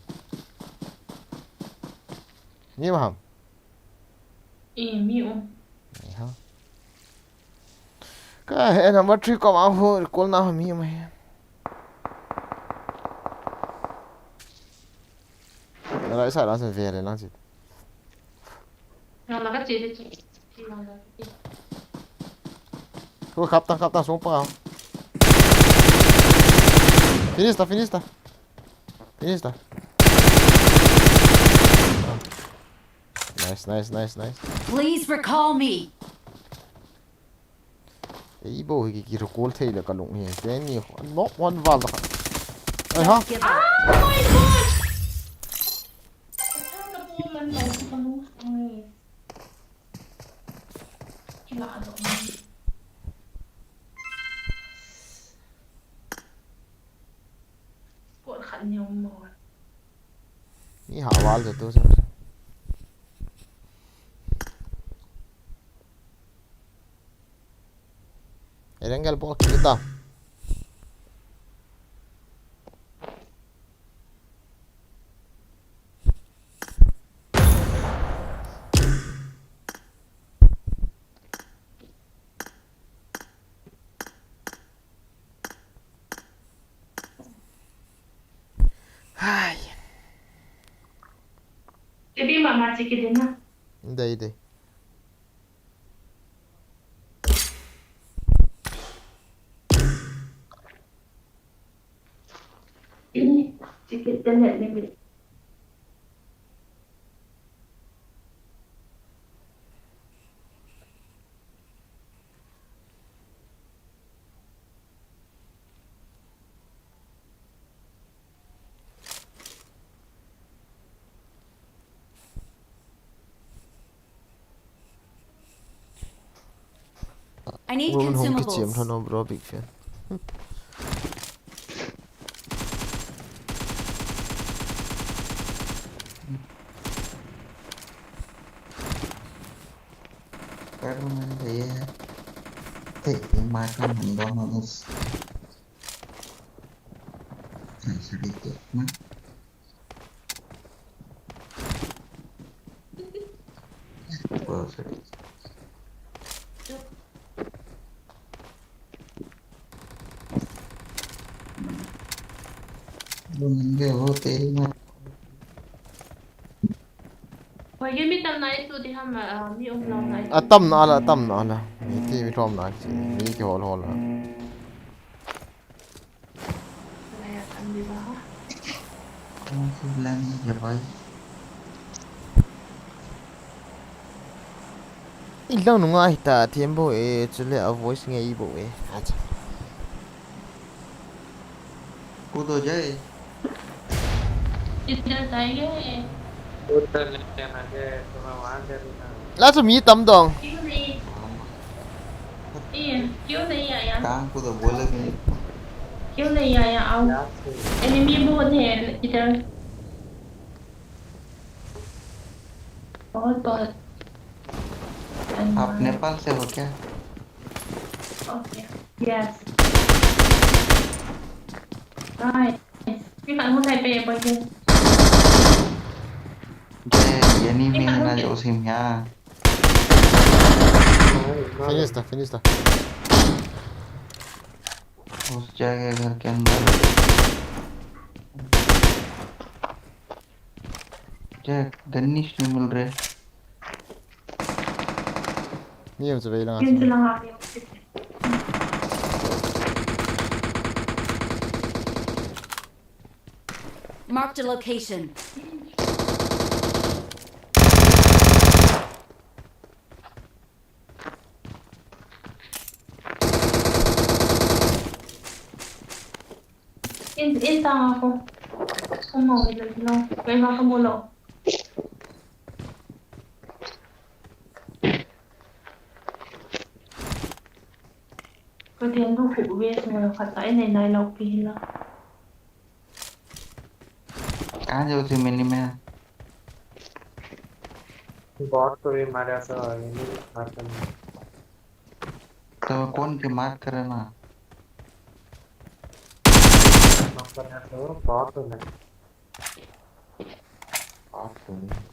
Ni ma ham. Eh, mi um. Ni ha. Ka he number three ko ma ho, recall na ho mi um he. Right side lang chu ve le lang chu. Nang la ka che che che. Nang la ka che. Ko kap ta, kap ta, song pa. Finish ta, finish ta. Finish ta. Ah. Nice, nice, nice, nice. Please recall me. Ei, bo hi ki, ki recall thei le ka lung hi. Te ni, knock one val da. Ai ha. Just give up. Squad khat ni um mo. Ni ha val da tu sa. Erengel bol kita. Hai. Baby mama chiki dena. Dei, dei. Chiki dena ni. I need consumables. Roman home kitchen, no, bro, big fan. Kar man de ye. Te, ye ma ka man do ma us. Ai, sabi ko, ma. Perfect. Lungge ho teri ma. Hoi, ye mi tam nai tu ti ham, ah, mi um lou nai. A tam na la, a tam na la. Mi ti mi lhom na ki, mi kihol hol la. Ilang nunga hita thembo e, chule a voice nge ibo e. Acha. Kudo jai. Ita jai ye. Kudo le tena je, tuma wan de na. La chu mi tam dong. Kiu nei. Eh, kiu nei ya ya. Kang kudo bole ni. Kiu nei ya ya, ao. Enemy bahut hai idhar. Bahut, bahut. आप नेपाल से हो क्या? Okay. Yes. Nice. Ikan hon hai pe boy ke. Ye, ye ni mi na jo sim ya. Finish था, finish था। घुस जाएगा घर के अंदर। ये गन्नीश नहीं मिल रहे। Ni yam chu vei lang a. Yun chu lang a. Marked a location. In, in tang ako. Kumo, ilo, ilo. Kaya makamulo. Ko tiang du khu uwe sung lo khat ta, eh, nei nai lo pi hi la. कहाँ जाओ थे मिनी में? बहुत कोई मारा था, ये नहीं मारता नहीं। तो कौन के मार करे ना? मार करे तो बहुत तो नहीं। बहुत तो नहीं।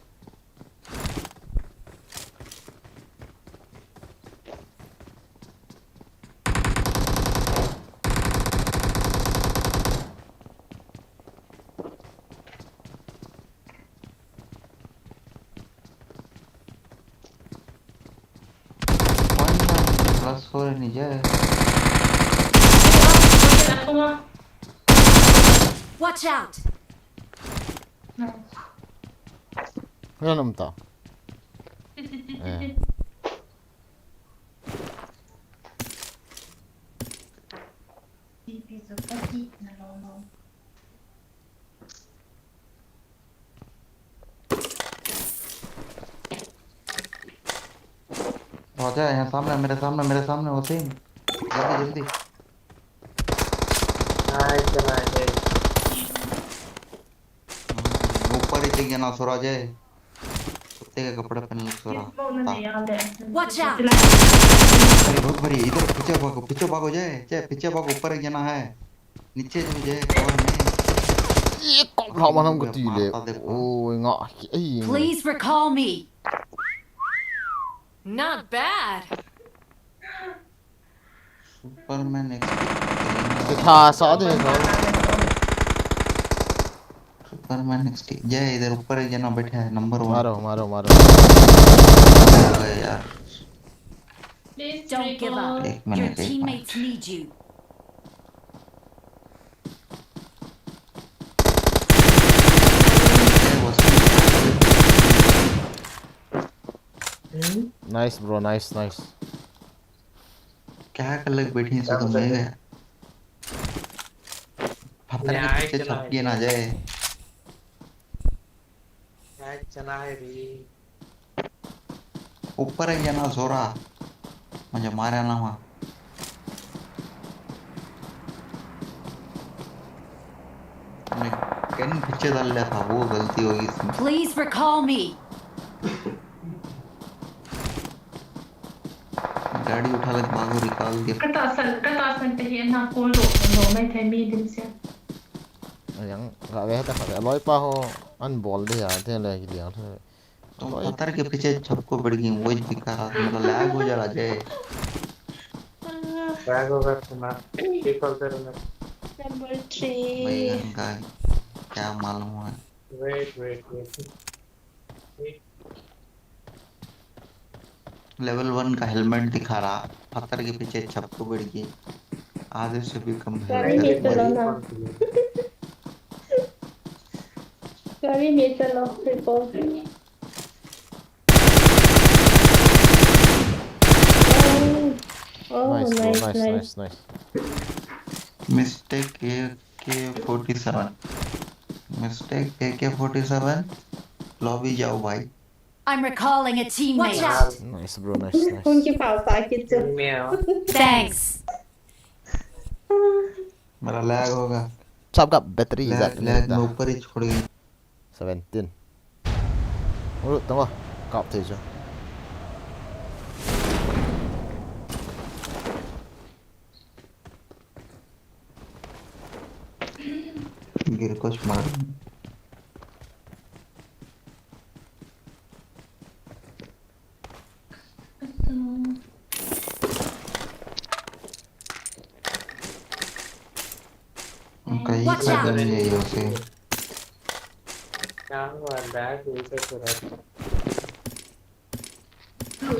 One man plus four ni je. Watch out! Wala naman to. Eh. आ जा, यहाँ सामने, मेरे सामने, मेरे सामने, वसीम। जल्दी, जल्दी। हाँ, इतना है। हम्म, ऊपर ही चेक जाना, सो रहा जाए। कुत्ते का कपड़ा पहन लो, सो रहा। Watch out! अरे, बहुत भारी, इधर पीछे भागो, पीछे भागो, जय, जय, पीछे भागो, ऊपर ही जाना है। नीचे जो जय, कवर में। ये कौन था, मालूम को तीले। मारता देखो। ओ, nga, ए। Please recall me. Not bad. Superman X T। दिखा, सा दे, सा। Superman X T। जय, इधर ऊपर एक जना बैठा है, number one। मारो, मारो, मारो। अरे यार। Please don't give up. एक मिनट, एक minute. Your teammates need you. Nice, bro, nice, nice. क्या कर लग बैठी है, तो मैं गया। पत्थर के पीछे छप के ना जाए। काय चला है भी। ऊपर है ना, सोरा। मुझे मारा ना वहाँ। मैंने गन पीछे डाल लिया था, वो गलती होगी इसमें। Please recall me. गाड़ी उठा ले, भागो, निकाल दिया। Kata san, kata san te hi na ko lo, lo mai thai mi dim sia. Yang, ga ve ta kha, loi pa ho, an bol de ya, te le ki liang the. तुम पत्थर के पीछे छपको पड़ गई, वही दिखा रहा था, मतलब lag हो जा रहा है। Lag होगा तुम्हारा, एक और करो ना। Number three। भाई, इनका क्या मालूम है? Wait, wait, wait। Level one का helmet दिखा रहा, पत्थर के पीछे छपको पड़ गई, आधे से भी कम गाड़ी helmet में है। चलो ना। गाड़ी में चलो, report। Oh, oh, nice, bro, nice, nice, nice, nice. Mistake A K forty-seven। Mistake A K forty-seven। Lobby जाओ भाई। I'm recalling a teammate. Watch out! Nice, bro, nice, nice. उनके पास आके चल। Thanks. मेरा lag होगा। सबका battery lag, lag में ऊपर ही छोड़ गया। Seventeen. Ulu, tunggu. Kap thei chu. Gir kuch mar. Kahi Watch out! Kha gun ye yo se. Kya hua? Lag ho raha hai.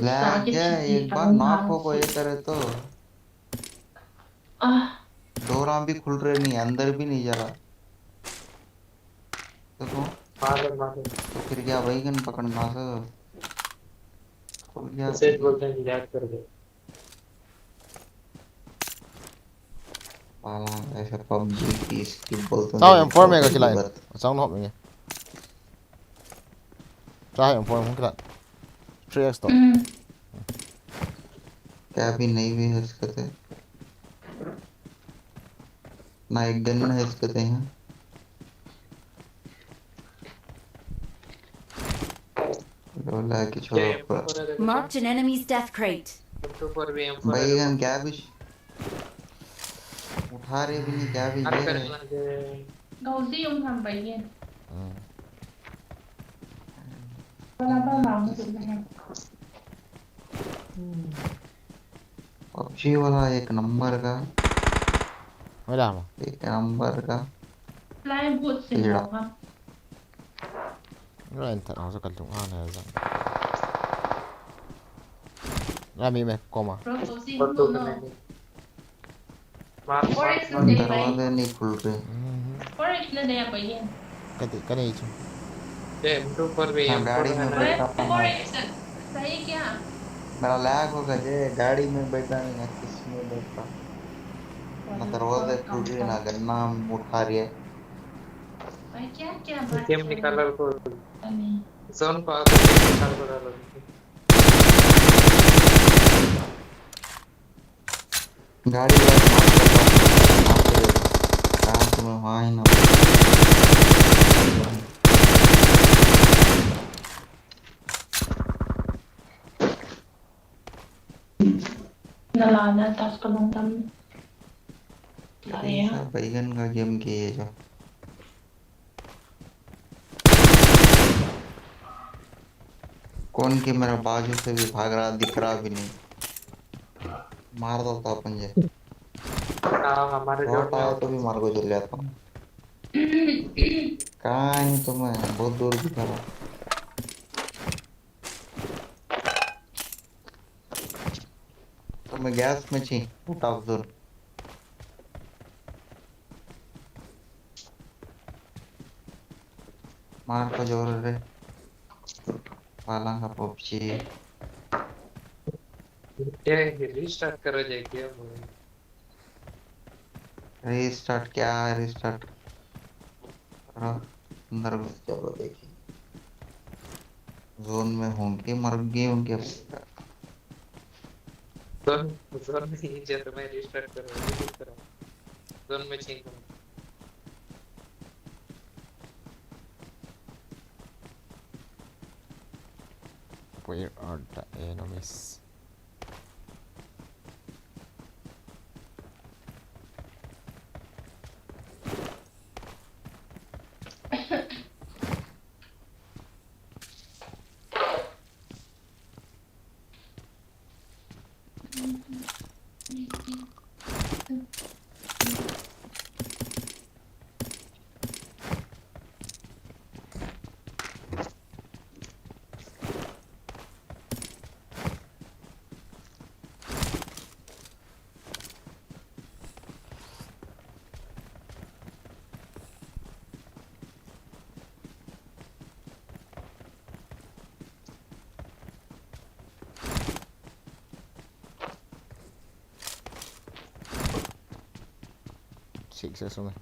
Lag kya hai? Ek baar knock ho gaye tare to. आह। Door भी खुल रहे नहीं, अंदर भी नहीं जा रहा। देखो। मार दे, मार दे। तो फिर क्या भाई, गन पकड़ना से खुल गया। Message बोलते हैं, याद कर दे। Pala, ऐसा PUBG की skip बोलते हैं, Sao em form में का खिलाए? Sound हो गए। Sao em form हम खिलाए। Three X तो। हम्म। क्या भी नहीं भी है इसके ते? ना एक गन है इसके ते यहाँ। लोला की छोरा। Marked an enemy's death crate. भाई, हम क्या भी उठा रहे भी नहीं, क्या भी ये। Gauzi um tham bai yen. Hmm. Wala ba ma mu tu na. PUBG वाला एक नंबर का. Wala mo. एक नंबर का. Fly boot se कीड़ा. Mo ha. Wala enter ang sa kalung ana ya zang. Rami me koma. Bro, Gauzi, no, no. Four X na dei bai. दरवाजे नहीं खुल रहे। Four X na dei bai yen. Kati, kani chu. ये M two पर भी हाँ, M four गाड़ी में है। बैठा हूँ। Four X सही क्या? मेरा lag होगा जे, गाड़ी में बैठा नहीं है, किस में बैठा? ना दरवाजे खुल रहे, ना गन्ना उठा रही है। भाई, क्या, क्या बात कर रहे हो? Game निकाल को। नहीं। Zone को आके game निकाल को डालो। गाड़ी वाला माफ कर दो, माफ कर दो। कहाँ तुम्हें वहाँ ही ना। Na la na tas ka long tam. अरे यार। बैगन का game के ये जो। कौन के मेरा बाजू से भी भाग रहा, दिख रहा भी नहीं। मार डालता अपन ये। हाँ, हमारे bot जोन में आया हो। तो भी मार को चल जाता हूँ। कहाँ है तुम्हें? बहुत दूर दिख रहा। तो मैं गैस में छी, out of zone। मार को जोर रे। पाला का PUBG। ये restart करो जाके क्या बोले? Restart क्या है, restart? हाँ, अंदर घुस जाओ, देखिए। Zone में होंगे, मर गए होंगे। Zone, zone में ही जब मैं restart करूँ, reboot करूँ। Zone में change होंगे। Where are the enemies? Six sa sungai.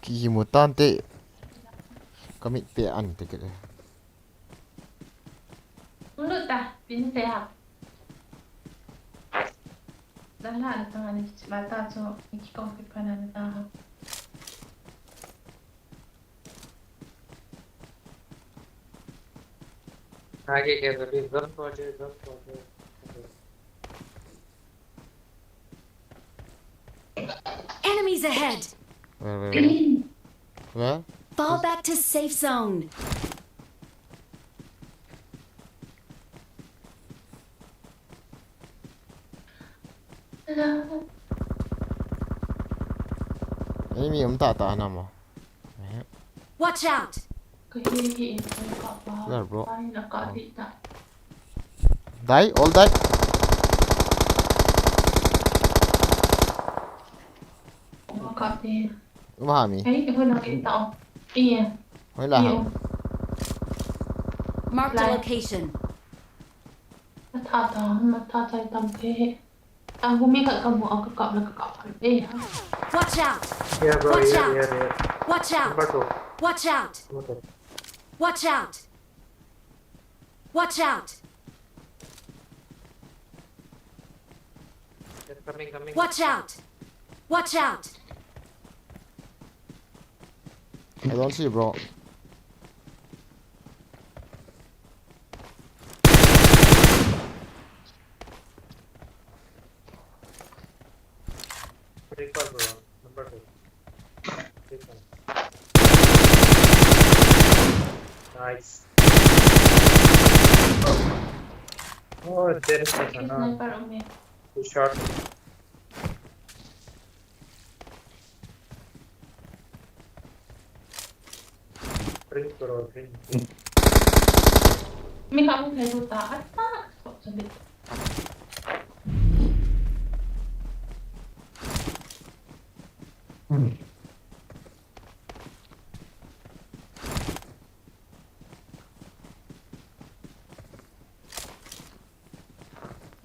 Kimu tante. Kamit pe an te kele. Ulu ta, pin te ha. Dala na tanga ni mata cho, ni ki kong ki pana na ta ha. आगे क्या कर रही? Zone पहुंचे, zone पहुंचे। Enemies ahead! Where, where, where? Where? Fall back to safe zone. Enemy um tah tah na mo. Eh. Watch out! Ka hi hi in ka pa. Where, bro? Ai, na ka di ta. Die, all die. Ka di. Uma ha mi. Ai, ka na ki ta. Iya. Hoi la ha. Mark the location. Matha ta, matha ta tam ke. Ang humi khat ka mu a ka kap la ka kap khat. Eh. Watch out! Yeah, bro, Watch yeah, out! Yeah, yeah. Watch out! Number two. Watch out! Number two. Watch out! Watch out! They're coming, coming. Watch out! Watch out! I don't see, bro. Recall, bro. Number two. Recall. Nice. Oh, there is a sniper on me. Two shot. Drink, bro, drink. Mi kha mu thei lu ta, ata, stop sabit.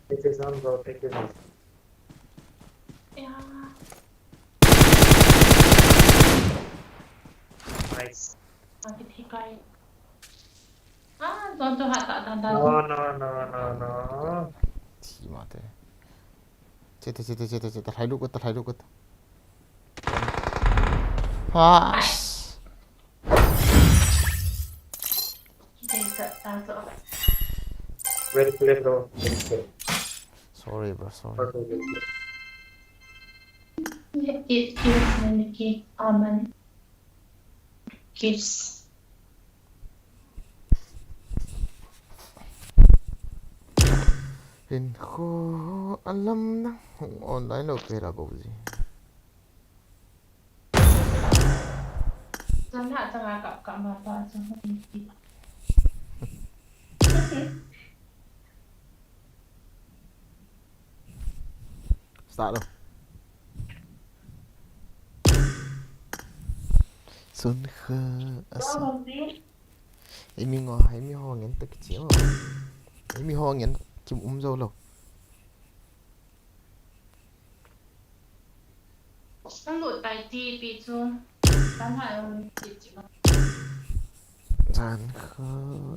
Take your time, bro, take your time. Yeah. Nice. Ati thi kai. Ah, zone chu hat ta dan dan. No, no, no, no, no. Thi ma te. Chete, chete, chete, chete. Hai lu ko ta, hai lu ko ta. Pas. Very clear, bro. Very clear. Sorry, bro. Sorry. It is Nike Aman. Kids. Hinkho alam nang hung online lo pera bouji. Chang ha chang a kap kap ma pa chang ha. Start lo. Sun kha asa. Emi ngo, emi ho ngen ta kichi mo. Emi ho ngen kim um jo lo. Nang lut tai ti pi chu. Tan ha um ti chi ma. Jan kha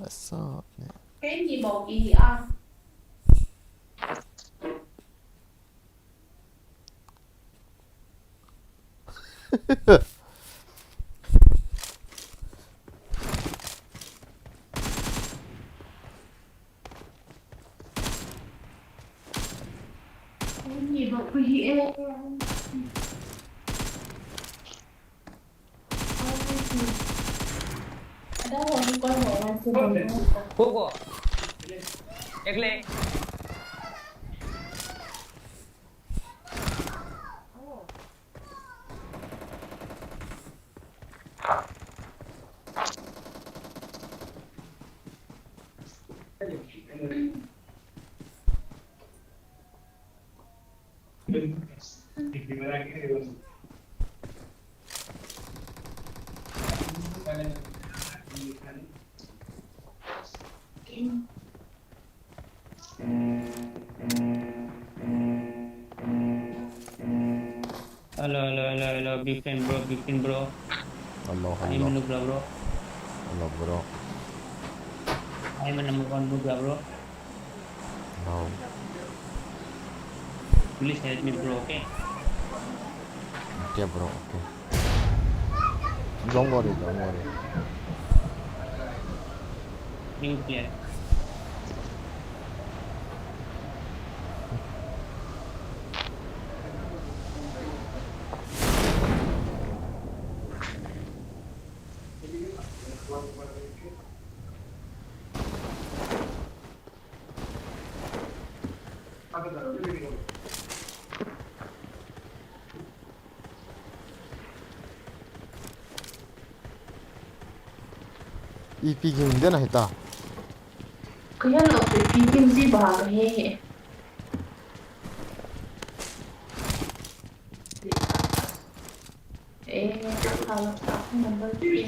asa ne. Kei ni mo i a. Hugo. Ekle. Hello, hello, hello, hello, big fan, bro, big fan, bro. Hello, hello. I'm Nubra, bro. Hello, bro. I'm a number one Nubra, bro. No. Please help me, bro, okay? Okay, bro, okay. Don't worry, don't worry. New player. Ipi ging den ahi ta. Ka hian lo chu ipi ging ji ba ka he he. Eh, ka la sa number three.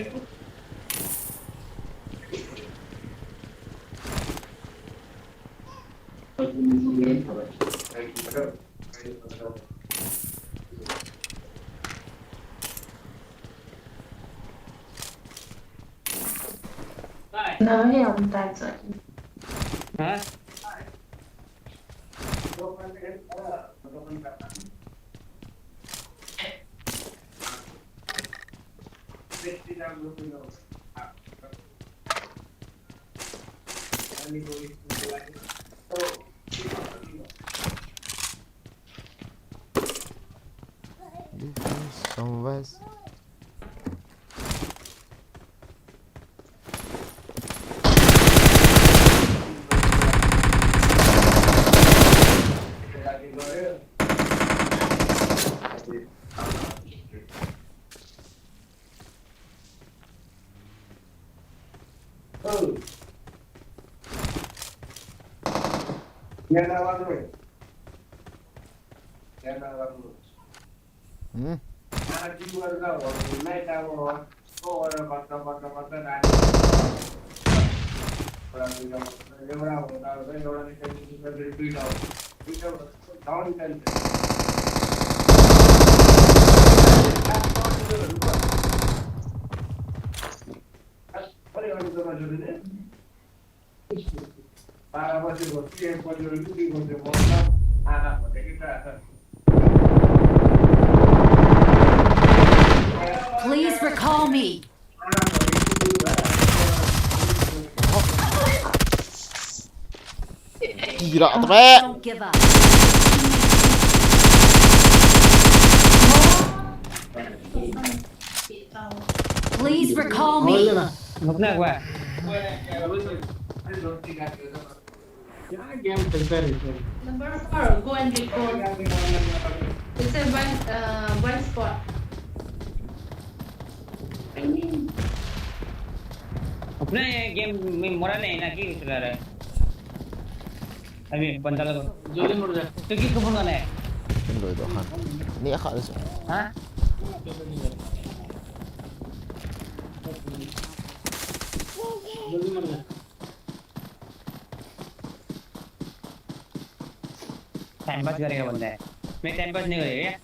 Nang he um tai cha. Ha? This is some west. Hmm. Please recall me. Kira tu be. Don't give up. Please recall me. रुकना एक बार। क्या गेम खेलता है? Number four, go and record. It's a one, uh, one spot. अपने ये गेम में मोरा नहीं ना कि उतरा रहा है। अभी बंदा लगा। जल्दी मर जा। तो किसको फोन करना है? Kin loi do han. Ni a kha le so. हाँ? जल्दी मर जा। टाइम पास करेगा बंदा है। मैं टाइम पास नहीं करेगा क्या?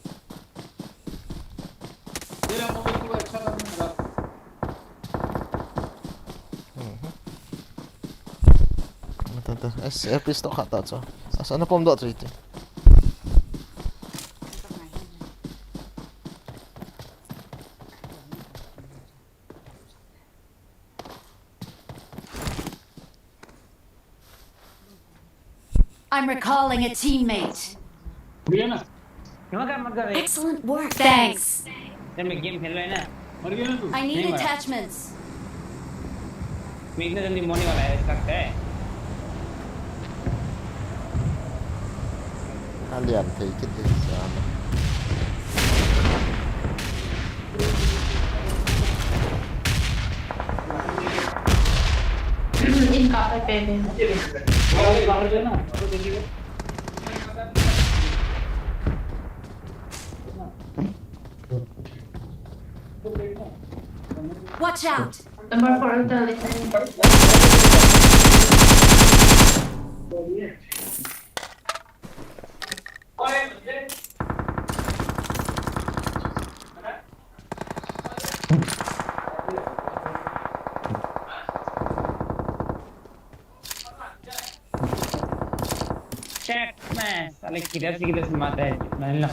तेरा मोबाइल को अच्छा करने लगा। Mhm. Mata ta, es, es pistol khat ta chu. Asa na pom do chu iti. I'm recalling a teammate. Excellent work. Thanks. I need attachments. Alian thei kit ding sa na. In ka pe pe. Watch out! Number four, Check में साले किधर से किधर से मारता है, मान लो।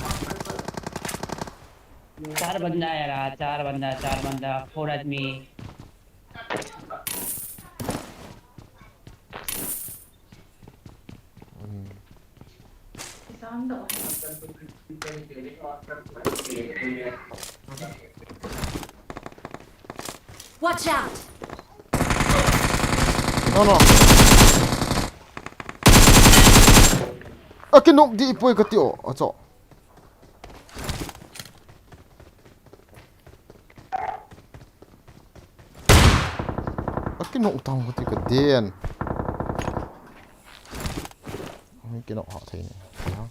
चार बंदा है यार, चार बंदा, चार बंदा, फोर आदमी। Hmm. Watch out! No, no. Akinok di poi kati o, acho. Akinok tam kati ka den. Akinok ha thei ni. Ya.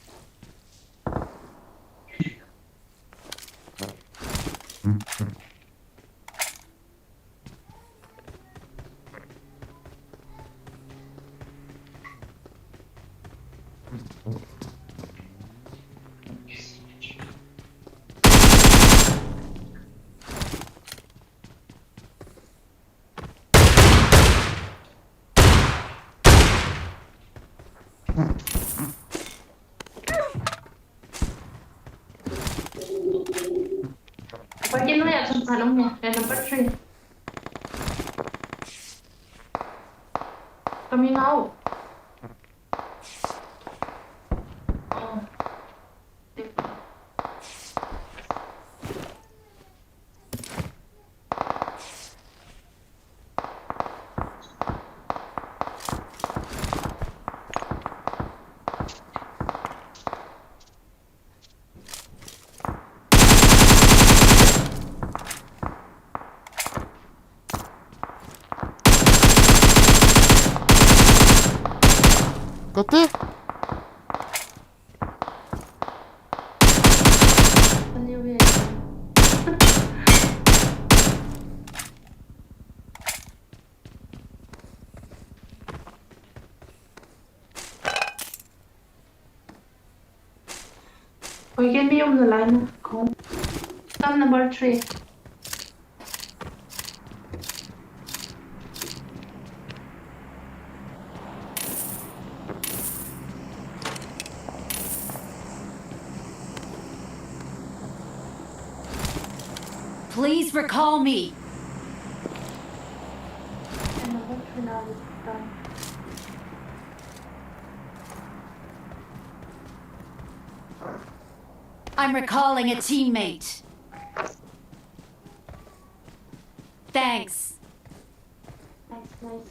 Pagi no ya chun phalong ya, ya number three. Coming out. Oh. Kati? Hoiken mi umna lai na. Come number three. Please recall me. I'm recalling a teammate. Thanks. Nice, nice.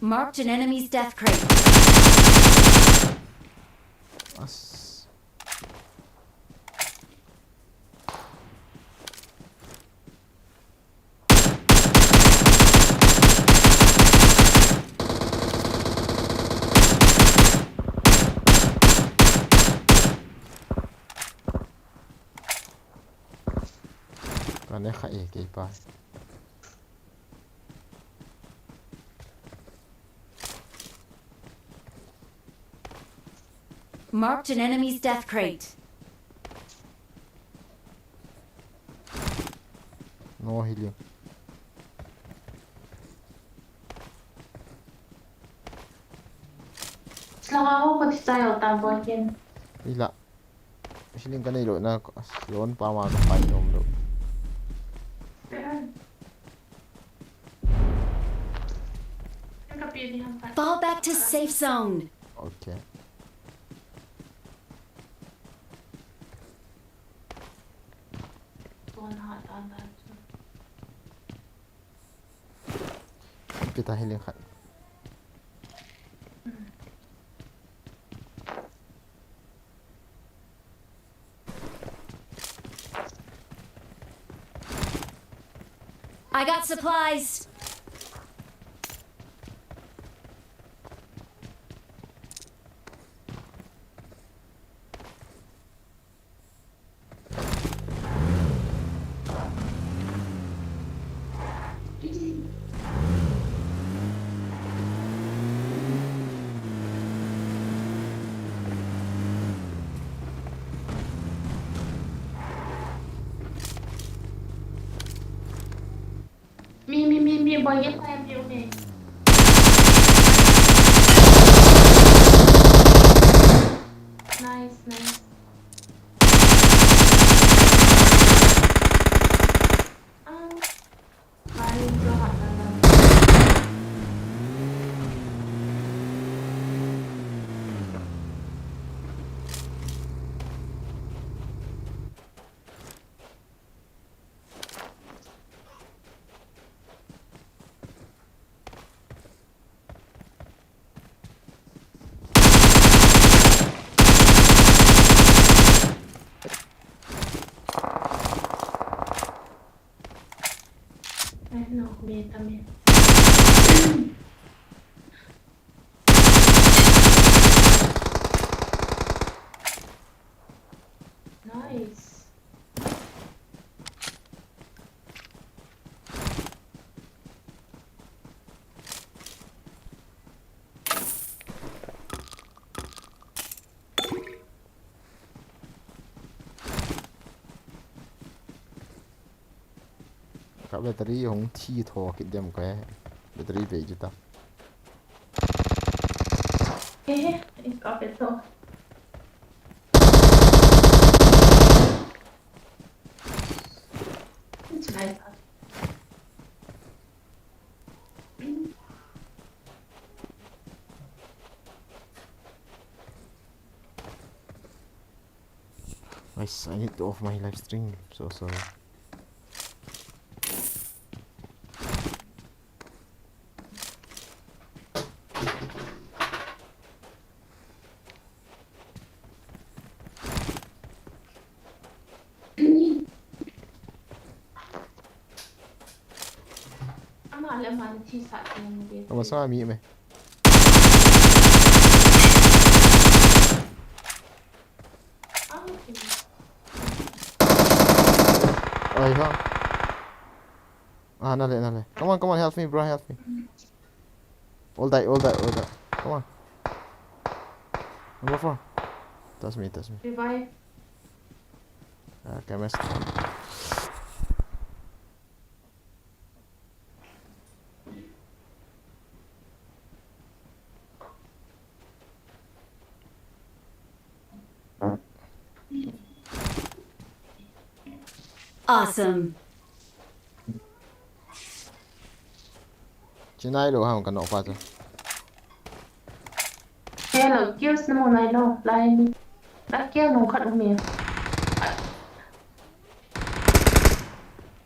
Marked an enemy's death crate. As. Kane kha e kei pa. Marked an enemy's death crate. No healing. Sila ho ko ti tayo tambo kin. Ila. Healing ka nei lou na, zone pa ma ka pai nom lou. Fall back to safe zone. Okay. Ipi ta healing khat. I got supplies. Mi, mi, mi, mi, boy, get fire, mi, okay. Nice, nice. Ah, fire, go hot, go, go. Ai, no, me tame. Nice. Ka battery hung thi tho kit dem ka he. Battery bei ju ta. Eh, eh, ka pe tho. It's nice. Guys, I need to off my live stream. So sorry. Ama le man thi sa ti nge. Ama sa mi me. Oi ha. Ah, nale, nale. Come on, come on, help me, bro, help me. All die, all die, all die. Come on. Number four. Touch me, touch me. Revive. Ah, chemist. Awesome. Chi nai lou ham ka nop pa chu. Hello, kills na mo nai lou, lai ni. La kia nung khat um e.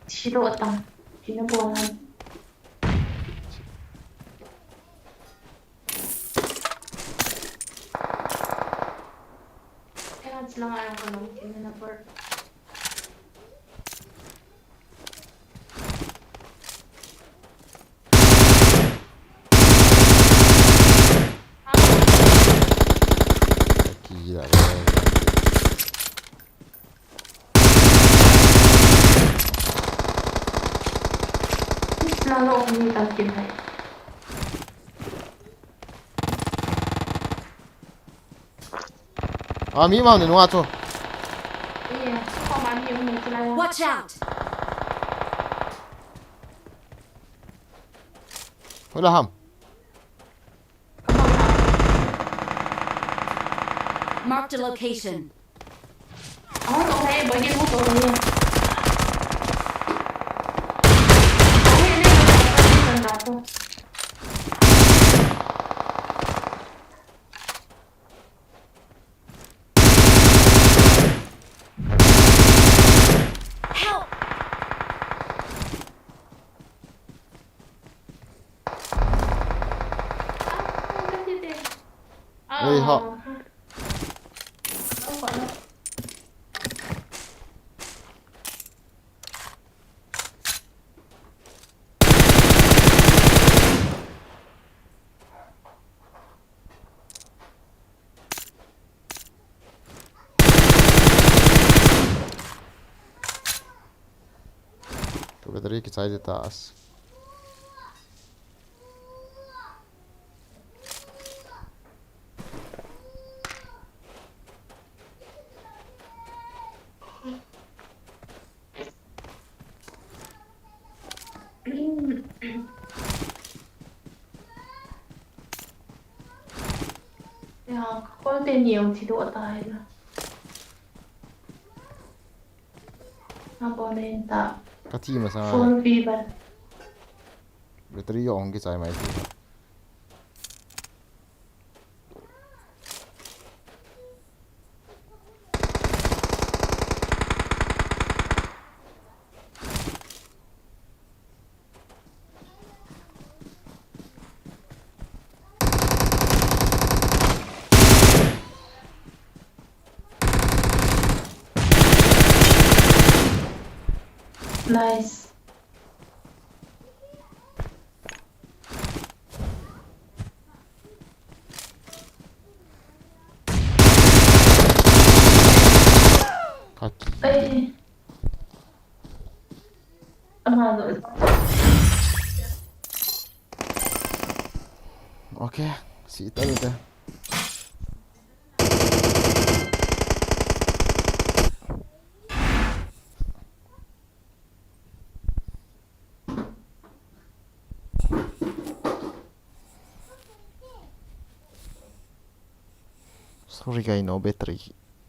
Chi lou tang. Chi na bol ham. Kaya sila nga yung kanong kinanapor. Kira ba. Sila nga yung kinanapor. Ah, mi mau ni nua chu. Watch out! Hola ham. Mark the location. Help! Oi, ha. Ka battery kichai ding ta as. Ya, kol te ni ang thi doh tai na. Ang bol na yun ta. Ka thi masa. Full fever. Battery jong kichai mai ti. Nice. Okay, si ta ta. Sorry guys, no battery.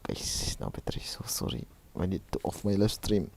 Guys, no battery. So sorry. I need to off my live stream.